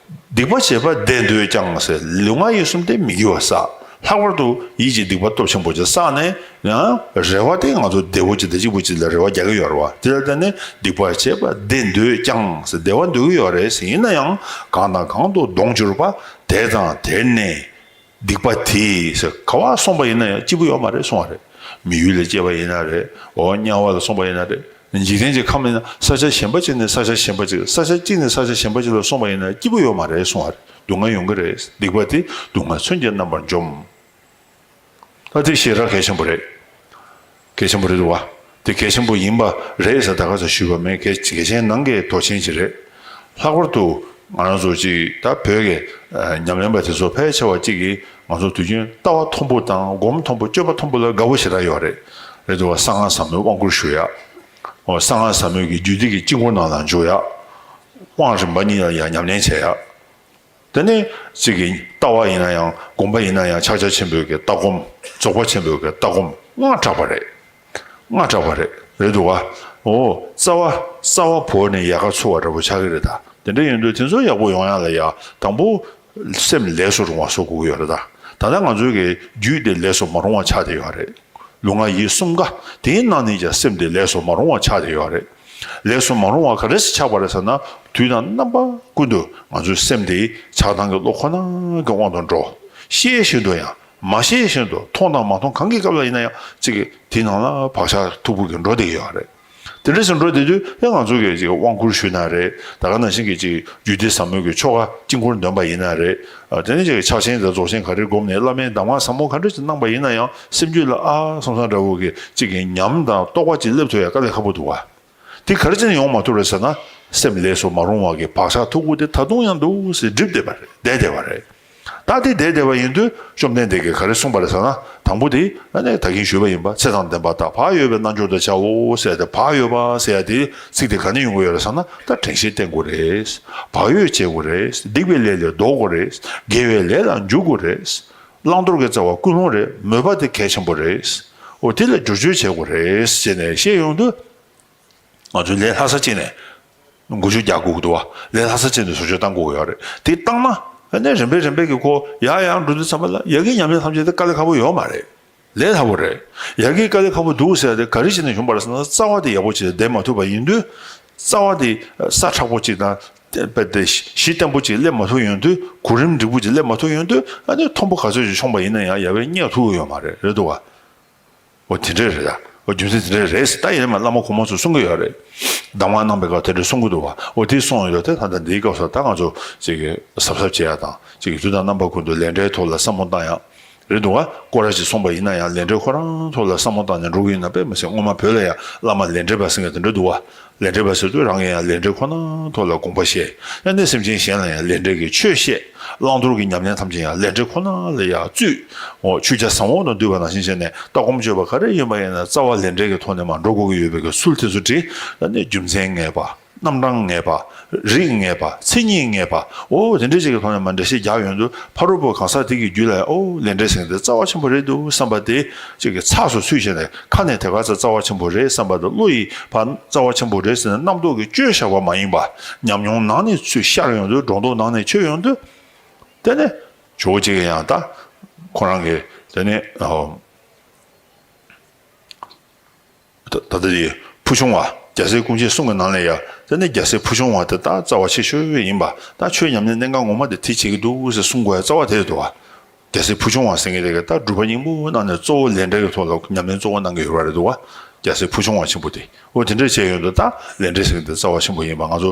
སྡིག་པ་བྱས་པ་བདེ་འདོད་ཀྱང་ཟེར། ལུས་ངག་ཡིད་གསུམ་དེ་མི་དགེ་བ་བསགས། ལྷག་པར་དུ་ཡིད་ཀྱི་སྡིག་པ་སྟོབས་ཆེན་པོ་ཅིག་བསགས་ནས་ཡང་རེ་བ་དེ་ང་ཚོ་བདེ་བོ་ཅིག་དང་སྐྱིད་པོ་ཅིག་ལ་རེ་བ་རྒྱག་གི་ཡོད་རེད་བ། དེ་ལ་བརྟེན་ནས་སྡིག་པ་བྱས་པ་བདེ་འདོད་ཀྱང་ཟེར། བདེ་བ་འདོད་ཀྱི་ཡོད་རེད་ཟེར། ཡིན་ན་ཡང་གང་དང་གང་དུ་གདོང་གྱུར་པ། དེ་དང་དེར་གནས། སྡིག་པ་དེས་ཟེར། ག་བ་སོང་པ་ཡིན་ན་ཡང་སྐྱིད་པོ་ཡོད་མ་རེད་གསུང་བ་རེད། མི་ཡུལ་ལ་སྐྱེས་པ་ཡིན་ན་རེད། འོ། དམྱལ་བ་ལ་སོང་པ་ཡིན་ན་རེད། འཇིག་རྟེན་གྱི་ཁམས་ཡིན་ན་ས་ཆ་གཞན་པ་གཅིག་ནས་ས་ཆ་གཞན་པ་གཅིག་ས་ཆ་གཅིག་ནས་ས་ཆ་གཞན་པ་གཅིག་ལ་སོང་པ་ཡིན་ན་སྐྱིད་པོ་ཡོད་མ་རེད་གསུང་བ་རེད། སྡུག་བསྔལ་ཡོང་གི་རེད། སྡིག་པ་དེས་སྡུག་བསྔལ་མཚོན་གྱིས་རྣམ་པར་འཇོམས། ད་དེ་ཞེ་དྲག་གལ་ཆེན་པོ་རེད། གལ་ཆེན་པོ་རེད་འདུག་བ། དེ་གལ་ཆེན་པོ་ཡིན་པ་རེད་ཟེར་ད་ག་ཚོད་ཞུས་པ་མེད། གལ་གལ་ཆེན་ནང་གི་མདོ་ཆེན་ཅིག་རེད། ལྷག་པར་དུ་ང་རང་ཚོ་ཅིག་ད་བོད་ཀྱི་ཨ་ཉམས་ལེན་པ་དེ་ཚོ་ཕལ་ཆེ་བ་ཅིག་གིས་ང་ཚོ་དུས་རྒྱུན་ལྟ་བ་མཐོན་པོ་དང་སྒོམ་མཐོན་པོ་སྤྱོད་པ་མཐོན་པོ་ལ་དགའ་བོ་ཞེ་དྲག་ཡོད་རེད། རེད་འདུག་བ། གསང་སྔགས་ཟབ་མོའི་དབང་བསྐུར་ཞུ་ཡ། གསང་སྔགས་ཟབ་མོའི་གི་རྒྱུད་སྡེ་གི་དཀྱིལ་འཁོར་ནང་ལ་འཇུག་ཡ། དབང་རིམ་པ་གཉིས་ལ་ཡང་ཉམས་ལེན་བྱེད་ཡ། དེ་ནས་གཅིག་གི་ལྟ་བ་ཡིན་ན་ཡང་སྒོམ་པ་ཡིན་ན་ཡང་ཕྱག་རྒྱ་ཆེན་པོའི་གི་ལྟ་སྒོམ། རྫོགས་པ་ཆེན་པོའི་གི་ལྟ་སྒོམ་ལྔ་གྲགས་པ་རེད། ལྔ་གྲགས་པ་རེད། རེད་འདུག་ག་འོ། རྩ་བ་རྩ་བ་བོར་ནས་ཡལ་ག་འཚོལ་བ་འདྲ་པོ་ཆགས་ཀྱི་རེད་ད། དེ་འདྲ་ཡིན་དུས་དེ་ཚོ་ཡག་པོ་ཡོང་ཡ་ལ་ཡ་དང་པོ། སེམས་ལས་སུ་རུང་བ་བཟོ་དགོས་ཀྱི་ཡོད་རེད་ད། ད་ལྟ་ང་ཚོའི་གི་རྒྱུད་དེ་ལས་སུ་མ་རུང་བ་ཆགས་བསྡད་ཡོད་རེད། ལུས་ངག་ཡིད་གསུམ་ཀ་དེའི་ནང་ནས་ཀྱང་སེམས་དེ་ལས་སུ་མ་རུང་བ་ཆགས་བསྡད་ཡོད་རེད། ལས་སུ་མ་རུང་བ་ག་རེ་ཆགས་པ་རེད་ཟེར་ན། དུས་དང་རྣམ་པ་ཀུན་ཏུ་ང་ཚོའི་སེམས་དེ་ཆགས་སྡང་གི་བློ་ཁོ་ན་གི་དབང་དུ་འགྲོ། ཤེས་བཞིན་དུ་ཡང་མ་ཤེས་བཞིན་དུ་མཐོང་དང་མ་མཐོང་གང་གི་སྐབས་ལ་ཡིན་ན་ཡང་གཅིག་གི་དེའི་ནང་ལ་བག་ཆགས་མཐུག་པོ་གི་འགྲོ་བསྡད་ཀྱི་ཡོད་རེད། དེ་འདྲ་ཞིག་འགྲོ་བསྡད་དུས་ཨེ་ང་ཚོ་གིས་ཅིག་དབང་བསྐུར་ཞུས་ན་རེད། ད་ག་ནང་བཞིན་གྱི་ཅིག་རྒྱུད་སྡེ་ཟབ་མོའི་གི་ཆོ་ག་དཀྱིལ་འཁོར་འདོན་པ་ཡིན་ན་རེད། ཨ། དེ་ནས་ཅིག་ཕྱག་ཆེན་དང་རྫོགས་ཆེན་ག་རེ་བསྒོམས་ནས་བླ་མའི་གདམས་ངག་ཟབ་མོ་ག་འདྲ་ཞིག་གནང་པ་ཡིན་ན་ཡང་སེམས་རྒྱུད་ལ་ཨ་བསམ་བསམ་འདྲ་བོ་གི་ཅིག་གི་ཉམས་དང་རྟོགས་པ་ཅིག་སླེབས་ཐུབ་ཡ་དཀའ་ལས་ཁག་པོ་འདུག་བ། དེ་ག་རེ་བྱས་ནས་ཡོང་མ་ཐུབ་རེད་ཟེར་ན། སེམས་ལས་སུ་མ་རུང་བ་གི་བག་ཆགས་མཐུག་པོ་དེ་ད་དུང་ཡང་འདུག་སེ་སྒྲིབ་བསྡད་པ་རེད། བསྡད་བསྡད་པ་རེད། ད་དེ་བསྡད་བསྡད་པ་ཡིན་དུས་བཅོམ་ལྡན་འདས་ཀྱིས་ག་རེ་གསུངས་པ་རེད་ཟེར་ན། དང་པོ་དེ་ཨ་ནི་ད་གིན་ཞུས་པ་ཡིན་པ། ཚེ་དང་ལྡན་པ་དག་བག་ཡོད་པའི་རྣལ་འབྱོར་དུ་བྱའོ་ཟེར་ཏེ། བག་ཡོད་པ་ཟེར་ཡ་དེ་ཚིག་དེ་ག་ནས་ཡོང་གི་ཡོད་རེད་ཟེར་ན། ད་དྲན་ཤེས་བསྟེན་དགོས་རེད། བག་ཡོད་བྱེད་དགོས་རེད། སྡིག་པའི་ལས་ལས་ལྡོག་དགོས་རེད། དགེ་བའི་ལས་ལ་འཇུག་དགོས་རེད། བླང་དོར་གྱི་རྩ་བ་ཀུན་སློང་རེད། མོས་པ་དེ་གལ་ཆེན་པོ་རེད། འོ་དེ་ལ་བསྒྱུར་བཅོས་བྱེད་དགོས་རེད་ཟེར་ནས་བཤད་ཡོང་དུས། ང་ཚོས་ལས་སླ་ས་གཅིག་ནས་འགུལ་སྐྱོད་རྒྱག་དགོས་ཀྱི་འདུག་བ། ལས་སླ་ས་གཅིག་ནས་བཟོ་བཅོས་གཏང་དགོས་ཀྱི་ཡོད་རེད། དེ་བཏང་ན་ཨ་ནི་རིམ་པས་རིམ་པས་ཀྱི་ཁོ་ཡར་ཡར་འགྲོ་དུས་ཙམ་པ་ལ་ཡ་གི་ཉམས་ལེན་ཐམས་ཅད་དེ་དཀའ་ལས་ཁག་པོ་ཡོད་མ་རེད། ལས་སླ་པོ་རེད། ཡ་གི་དཀའ་ལས་ཁག་པོ་འདུག་ཟེར་ཏེ་ག་རེ་བྱས་ནས་བྱུང་བ་རེད་ཟེར་ན། རྩ་བ་དེ་ཡག་པོ་བྱས་ཏེ་བསྡད་མ་ཐུབ་པ་ཡིན་དུས། རྩ་བ་དེ་སྲ་མཁྲེགས་པོ་གཅིག་དང་། དཔེ་དེ་གཞི་བརྟན་པོ་གཅིག་སླེབས་མ་ཐུབ་ཡོང་དུས། གོ་རིམ་འགྲིག་པོ་གཅིག་སླེབས་མ་ཐུབ་ཡོང་དུས། ཨ་ནི་མཐོན་པོ་ག་ཚོད་ཅིག་མཆོངས་པ་ཡིན་ན་ཡང་ཡར་བས་བསྙེག་ཐུབ་ཀྱི་ཡོད་མ་རེད། རེད་འདུག་བ། འོ་དེ་འདྲས་རེད་ད། འོ་རྒྱུ་མཚན་དེ་འདྲས་རེད། ད་ཡིན་ན་མ་བླ་མ་གོང་མ་ཚོས་གསུང་གི་ཡོད་རེད། གདམས་ངག་གནང་པའི་སྐབས་དེ་འདྲས་གསུང་གི་འདུག་བ། འོ་དེ་གསུང་ཡོད་དེ། ད་ལྟ་འདིའི་སྐབས་སུ་ད་ང་ཚོ་ཅིག་གི་གཟབ་གཟབ་བྱེད་ཡ་དང་། ཅིག་གི་དུས་དང་རྣམ་པ་ཀུན་ཏུ་ལས་འབྲས་ཐོག་ལ་བསམ་བློ་བཏང་ཡ། རེད་འདུག་བ། སྐོར་ར་ཅིག་སོང་པ་ཡིན་ན་ཡང་ལས་འབྲས་ཁོ་རང་ཐོག་ལ་བསམ་བློ་བཏང་ནས་འགྲོ་གི་ཡིན་ན། དཔེ་མི་སྲིད་སྔོན་མ་བོད་ལ་ཡང་བླ་མ་ལས་འབྲས་པ་ཟེར་མཁན་དེ་འདྲས་འདུག་བ། ལས་འབྲས་པ་ཟེར་དུས་རང་གིས་ཡང་ལས་འབྲས་ཁོ་ན་ཐོག་ལ་དགོངས་པ་བཞེས། ཡང་ན་སེམས་ཅན་གཞན་ལ་ཡང་ལས་འབྲས་ཀྱི་ཆོས་བཤད། བླང་དོར་གྱི་ཉམས་ལེན་ཐམས་ཅད་ཡང་ལས་འབྲས་ཁོ་ན་ལ་ཡང་བཙུད། འོ་ཆོས་རྒྱལ་ཟབ་འོག་ཏུ་འདུས་པ་ནང་བཞིན་བྱས་ནས། ལྟ་སྒོམ་སྤྱོད་པ་ག་རེ་ཡིན་པ་ཡིན་ན་རྩ་བ་ལས་འབྲས་ཀྱི་ཐོག་ནས་མར་འགྲོ་དགོས་ཀྱི་ཡོད་པའི་གི་ཚུལ་དེ་ཚོ་བྲིས། ད་ནི་རྒྱུ་མཚན་ངེས་པ། རྣམ་གྲངས་ངེས་པ། རིགས་ངེས་པ། མཚན་ཉིད་ངེས་པ། འོ་དེ་འདྲ་ཞིག་གི་ཐོག་ནས་མར་འགྲེལ་བཤད་རྒྱག་ཡོང་དུས། ཕ་རོལ་པོ་གང་ཟག་དེ་གི་རྒྱུད་ལ་ཡང་། འོ་ལས་འབྲས་ཟེར་མཁན་དེ་རྩ་བ་ཆེན་པོ་རེད་འདུག་བསམ་པ་དེ་ཅིག་གི་ཚགས་སུ་ཚུད་བྱས་ནས། ཁ་ནས་དེ་ག་ཚོད་རྩ་བ་ཆེན་པོ་རེད་བསམ་པ་དང་། བློ་ཡིས་ཕར་རྩ་བ་ཆེན་པོ་རེད་ཟེར་ནས་རྣམ་རྟོག་གིས་བཅོས་བཞག་པ་མ་ཡིན་པ། ཉམས་མྱོང་ནང་ནས་ཚུར་ཤར་ཡོང་དུས། སྒྲོ་འདོགས་ནང་ནས་ཆོད་ཡོང་དུས། དེ་ནས་ཇོ་བོ་རྗེ་གིས་ཡང་ད་ཁོ་རང་གིས་དེ་ནས། ཨོ། ད་ད་ལྟ་དེ་ཕུལ་བྱུང་བ། རྒྱལ་སྲས་ཀུན་མཁྱེན་གསུང་གི་ནང་ལ་ཡང་། དེ་ནས་རྒྱལ་སྲས་ཕུལ་བྱུང་བ་དེ་ད་རྩ་བ་ཆེ་ཤོས་ཡིན་པ། ད་ཆོས་ཉམས་ལེན་གནད་འགག་ངོ་མ་དེ་དེ་བྱེད་ཀྱི་འདུག་ཟེར་གསུང་དགོས་ཡ་རྩ་བ་དེ་རེད་འདུག་བ། རྒྱལ་སྲས་ཕུལ་བྱུང་བ་ཟེར་མཁན་དེ་ག་ད་སྒྲུབ་པ་སྙིང་པོ་གནང་ནས་གཙོ་བོ་ལས་འབྲས་ཀྱི་ཐོག་ལ་ཉམས་ལེན་གཙོ་བོ་གནང་གི་ཡོད་པ་རེད་འདུག་བ། རྒྱལ་སྲས་ཕུལ་བྱུང་བ་ཆེན་པོ་དེ། འོ་དེ་འདྲ་བྱས་ཡོང་དུས་ད་ལས་འབྲས་ཟེར་མཁན་དེ་རྩ་བ་ཆེན་པོ་ཡིན་པ། ང་ཚོ་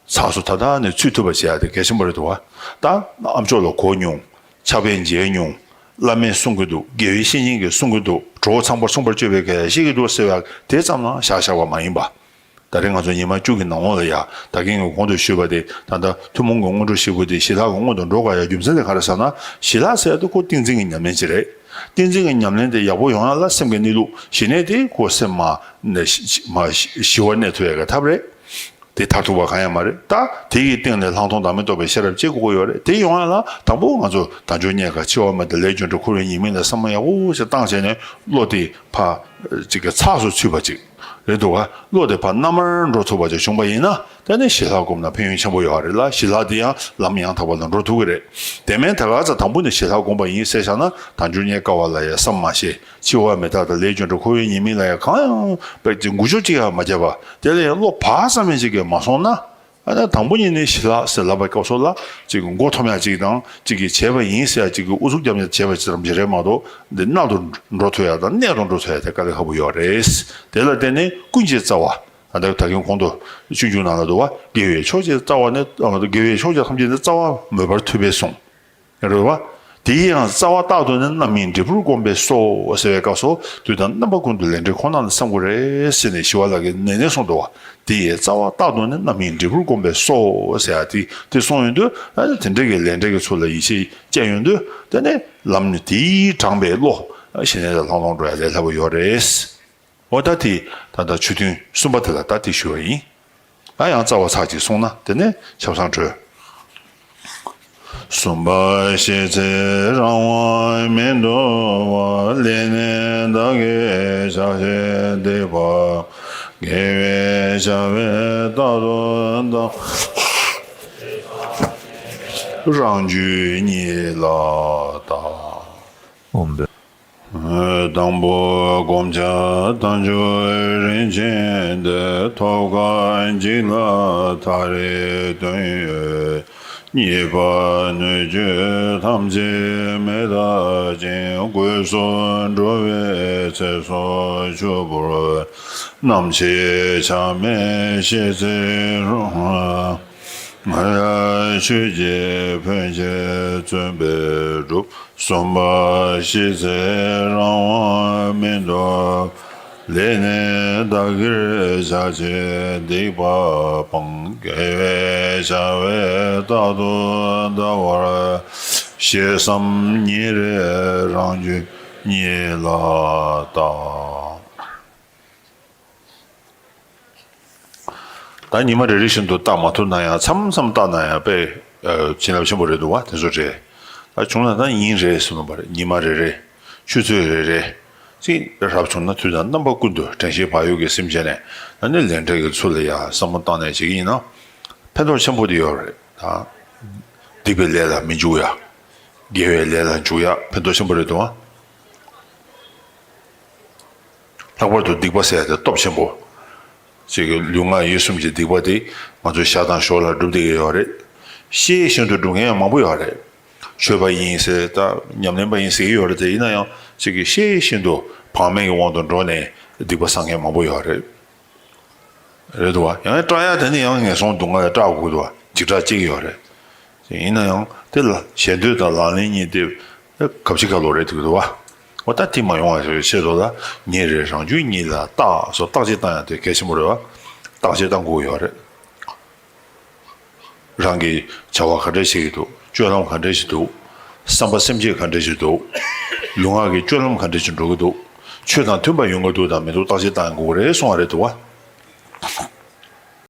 ཚགས་སུ་ད་ལྟ་ནས་ཚུད་ཐུབ་པ་བྱེད་ཡ་དེ་གལ་ཆེན་པོ་རེད་འདུག་བ། ད་ཨ་མཆོག་ལ་གོ་མྱོང་། ཕྱག་དཔེ་མཇལ་མྱོང་། བླ་མས་གསུང་གི་འདུག། དགེ་བའི་བཤེས་གཉེན་གྱིས་གསུང་གི་འདུག། གྲོགས་ཚངས་པར་གསུངས་པར་བརྗོད་པའི་གི་ཡ་ཤེས་ཀྱི་འདུག་ཟེར་བ་དེ་ཙམ་ལ་བཞག་བཞག་པ་མ་ཡིན་པ། ད་རེས་ང་ཚོ་ཉི་མ་བཅུ་གི་ནང་ལོགས་ལ་ཡ། ད་གིན་གྱི་གོང་དུ་ཞུས་པ་དེ། ད་ལྟ་ཐུན་མོང་གི་སྔོན་འགྲོ་བཞི་པོ་དེ་ཞི་ལྷག་གི་སྔོན་དུ་འགྲོ་དགོས་ཡ་རྒྱུ་མཚན་དེ་ག་རེ་ཟེར་ན། ཞི་ལྷག་ཟེར་ཡ་དེ་ཁོ་ཏིང་འཛིན་གྱི་ཉམས་ལེན་ཅིག་རེད། ཏིང་འཛིན་གྱི་ཉམས་ལེན་དེ་ཡག་པོ་ཡོང་ཡ་ལ་སེམས་ཀྱི་གནས་ལུགས་ཞི་གནས་དེ་ཁོ་སེམས་མ་ནས་ཞི་མ་ཞི་བར་གནས་ཐུབ་ཡ་གི་ཐབས་རེད། དེ་མཐར་ཐུག་པ་གང་ཡང་མ་རེད། ད་དེ་ཡི་སྟེང་ནས་ལྷག་མཐོང་བདག་མེད་རྟོགས་པའི་ཤེས་རབ་སྐྱེ་དགོས་ཀྱི་ཡོད་རེད། དེ་ཡོང་ཡ་ལ་དང་པོ་ང་ཚོ་དལ་འབྱོར་རྙེད་དཀའ། འཆི་བ་མི་རྟག། ལས་རྒྱུ་འབྲས་འཁོར་བའི་ཉེས་དམིགས་ལ་བསམ་བློ་ཡག་པོ་ཞིག་བཏང་བྱས་ནས། བློ་དེ་ཕར་ཅིག་གི་ཚགས་སུ་ཚུད་པ་ཅིག་རེད་འདུག་ག། བློ་དེ་ཕར་རྣལ་མར་འགྲོ་ཐུབ་པ་ཅིག་བྱུང་པ་ཡིན་ན། དེ་ནས་ཞི་ལྷག་བསྒོམས་ན་ཕན་ཡོན་ཆེན་པོ་ཡོད་རེད་ལ། ཞི་ལྷག་དེ་ཡང་ལམ་ཡང་དག་པ་ལ་འགྲོ་ཐུབ་ཀྱི་རེད། དེ་མིན་ད་ག་ཚོད་དང་པོ་ནས་ཞི་ལྷག་བསྒོམས་པ་ཡིན་ཟེར་བཞག་ན། དལ་འབྱོར་རྙེད་དཀའ་བ་ལ་ཡང་བསམ་མ་ཤེས། འཆི་བ་མི་རྟག་དང་ལས་རྒྱུ་འབྲས་འཁོར་བའི་ཉེས་དམིགས་ལ་ཡང་གང་ཡང་བས་ཀྱི་འགུལ་སྐྱོད་ཅིག་ཡང་མ་བརྒྱབ་པ། དེ་ལ་ཡང་བློ་བག་ཙམ་ཡང་ཅིག་གིས་མ་སོང་ན། ཨ་ནི་དང་པོ་ཉིད་ནས་ཞི་ལྷག་ཟེར་ལབ་པའི་སྐབས་སུ་ལ་ཅིག་མགོ་འཐོམ་ཡ་ཅིག་དང་། ཅིག་གིས་བྱས་པ་ཡིན་ཟེར་ཡ་ཅིག་གིས་ཨུ་ཚུགས་རྒྱབ་ནས་བྱས་པ་ཅིག་ཙམ་ཞིག་རེད་མ་གཏོགས། འདི་གནད་དུ་འགྲོ་ཐུབ་ཡ་དང་གནད་དུ་འགྲོ་ཐུབ་ཡ་དེ་དཀའ་ལས་ཁག་པོ་ཡོད་རེད། དེ་ལ་བརྟེན་ནས་ཀུན་གྱི་རྩ་བ། ད་ལྟ་ད་གིན་གོང་དུ་སྤྱོད་འཇུག་ནང་ལ་འདུག་བ། དགེ་བའི་ཕྱོགས་ཀྱི་རྩ་བ་ནི། དགེ་བའི་ཕྱོགས་ཀྱི་ཐམས་ཅད་ནི་རྩ་བ་མོས་པར་ཐུབ་པས་གསུངས། རེད་བ། དེ་ཡང་རྩ་བ་རྟག་ཏུ་ནི་རྣམ་སྨིན་འབྲས་བུར་བསྒོམས་པས་སོ་ཟེར་བའི་སྐབས་སུ། དུས་དང་རྣམ་པ་ཀུན་ཏུ་ལས་འབྲས་ཁོ་ན་ལ་བསམ་དགོས་རེད་ཟེར་ནས་ཞི་བ་ལྷ་གིས་ནན་ནན་གསུངས་འདུག་བ། དེ་ཡི་རྩ་བ་རྟག་ཏུ་ནི་རྣམ་སྨིན་འབྲས་བུར་བསྒོམས་པས་སོ་ཟེར་ཡ་དེ་དེ་གསུངས་ཡོང་དུས། ཨ་ནི་དེ་འདྲ་གི་ལས་འབྲས་ཀྱི་ཚུལ་ལ་ཡིད་ཆེས་བསྐྱེད་ཡོང་དུས། དེ་ནས་ལམ་ནི་དེས་དྲངས་པའི་བློ། ཞི་གནས་དང་ལྷག་མཐོང་འགྲོ་ཡ་ལས་སླ་པོ་ཡོད་རེད། འོ་ད་དེ་ད་ལྟ་ཆོས་ཐུན་གསུམ་པ་དེ་ལ་ད་དེ་ཞུ་བ་ཡིན། ད་ཡང་རྩ་བ་ཚར་གཅིག་གསུངས་ན་དེ་ནས་ཆབ་གསང་གྲོལ། གསུམ་པ་ཤེས་ཚད་རང་དབང་མི་འདོར་བ། ལས་ནི་བདག་གིར་བྱ་ཕྱིར་སྡིག་པ་སྤང་། དགེ་བའི་བྱ་བས་རྟག་ཏུ་འདའ། རང་རྒྱུད་གཉིད་ལ་ལྟ། ཨོཾ། དང་པོ་བསྒོམ་བྱ་དལ་འབྱོར་རིན་ཆེན་འདི། ཐོབ་དཀའ་འཇིག་སླ་མཐའ་རེ་སྟོན་ཡོད། གཉིས་པ་སྣོད་བཅུད་ཐམས་ཅད་མེ་ལྟར་བྱིང་། སྒོས་སུ་འགྲོ་བའི་ཚེ་སྲོག་ཆུ་བུར་བས། ནམ་འཆི་ཆ་མེད་ཤེས་ཚད་རང་དབང་། ཆོས་ཀྱི་ཕན་བྱེད་བརྩོན་པས་སྒྲུབ། གསུམ་པ་ཤེས་ཚད་རང་དབང་མི་འདོར། ལས་ནི་བདག་གིར་བྱ་ཕྱིར་སྡིག་པ་སྤང་། དགེ་བའི་བྱ་བས་རྟག་ཏུ་འདའ་བར་བྱེད། ཞེ་བསམ་ཉིན་རེར་རང་རྒྱུད་གཉིད་ལ་ལྟ། ད་ཉི་མ་རེ་རེ་བཞིན་དུ་བརྟག་མ་ཐུབ་ན་ཡང་མཚམས་མཚམས་བརྟག་ན་ཡང་དཔེ་བྱིན་རླབས་ཆེན་པོ་རེད་འདུག་བ། དེ་ཚོ་རེད། ད་བྱུང་ན་ད་ཉིན་རེ་ཟེར་ནོ་བ་རེད། ཉི་མ་རེ་རེ། ཆུ་ཚོད་རེ་རེ། ཅིག་རབ་བྱུང་ན་དུས་དང་རྣམ་པ་ཀུན་ཏུ་དྲན་ཤེས་བག་ཡོད་ཀྱིས་སེམས་བསྐྱེད་ནས། ད་ནི་ལས་འབྲས་ཀྱི་ཚུལ་ལ་ཡང་བསམ་བློ་བཏང་ནས་བྱེད་ཀྱི་ཡིན་ན། ཕན་ཐོགས་ཆེན་པོ་དེ་ཡོད་རེད་ད། སྡིག་པའི་ལས་ལ་མི་འཇུག་ཡ། དགེ་བའི་ལས་ལ་འཇུག་ཡ་ཕན་ཐོགས་ཆེན་པོ་རེད་འདུག་བ། ལྷག་པར་དུ་སྡིག་པ་ཟེར་ཡ་དེ་སྟོབས་ཆེན་པོ། ཅིག་གི་ལུས་ངག་ཡིད་གསུམ་གྱི་སྡིག་པ་དེ་ང་ཚོས་ཞག་དང་ཞོར་ལ་སྒྲུབ་བསྡད་ཀྱི་ཡོད་རེད། ཤེས་བཞིན་དུ་སྒྲུབ་མཁན་ཡང་མང་པོ་ཡོད་རེད། ཆོས་པ་ཡིན་ཟེར་ད་ཉམས་ལེན་པ་ཡིན་ཟེར་གྱི་ཡོད་རེད་དེ། ཡིན་ན་ཡང་ཅིག་གི་ཤེས་བཞིན་དུ་བག་མེད་ཀྱི་དབང་དུ་འགྲོ་ནས་སྡིག་པ་བསགས་མཁན་མང་པོ་ཡོད་རེད། རེད་འདུག་བ། ཡང་སྐྲག་ཡ་དེ་ནི་ཡང་ངན་སོང་སྡུག་བསྔལ་ལ་སྐྲག་དགོས་འདུག་བ། འཇིགས་སྐྲག་སྐྱེ་གི་ཡོད་རེད། ཡིན་ན་ཡང་དེ་ལ་ཞེ་འདོད་དང་ལག་ལེན་གཉིས་དེ་གབ་ཅིག་ག་ལོ་རེད་འདུག་འདུག་བ། འོ་ད་དེ་མ་ཡོང་བ་ཆེད་དུ་ལ་ཉིན་རེ་རང་རྒྱུད་གཉིད་ལ་བརྟག་སོགས་བརྟག་དཔྱད་བཏང་ཡ་དེ་གལ་ཆེན་པོ་རེད་བ། བརྟག་དཔྱད་བཏང་དགོས་ཡོད་རེད། རང་གིས་བྱ་བ་ག་འདྲ་བྱེད་ཀྱི་འདུག་སྤྱོད་ལམ་ག་འདྲ་ཞིག་འདུག་བསམ་པ་སེམས་བསྐྱེད་ག་འདྲ་ཞིག་འདུག་ལུས་ངག་གི་སྤྱོད་ལམ་ག་འདྲ་ཞིག་འགྲོ་གི་འདུག་ཆོས་དང་མཐུན་པ་ཡོང་གི་འདུག་དང་མི་འདུག་བརྟག་དཔྱད་བཏང་དགོས་རེད་གསུང་བ་རེད་འདུག་བ།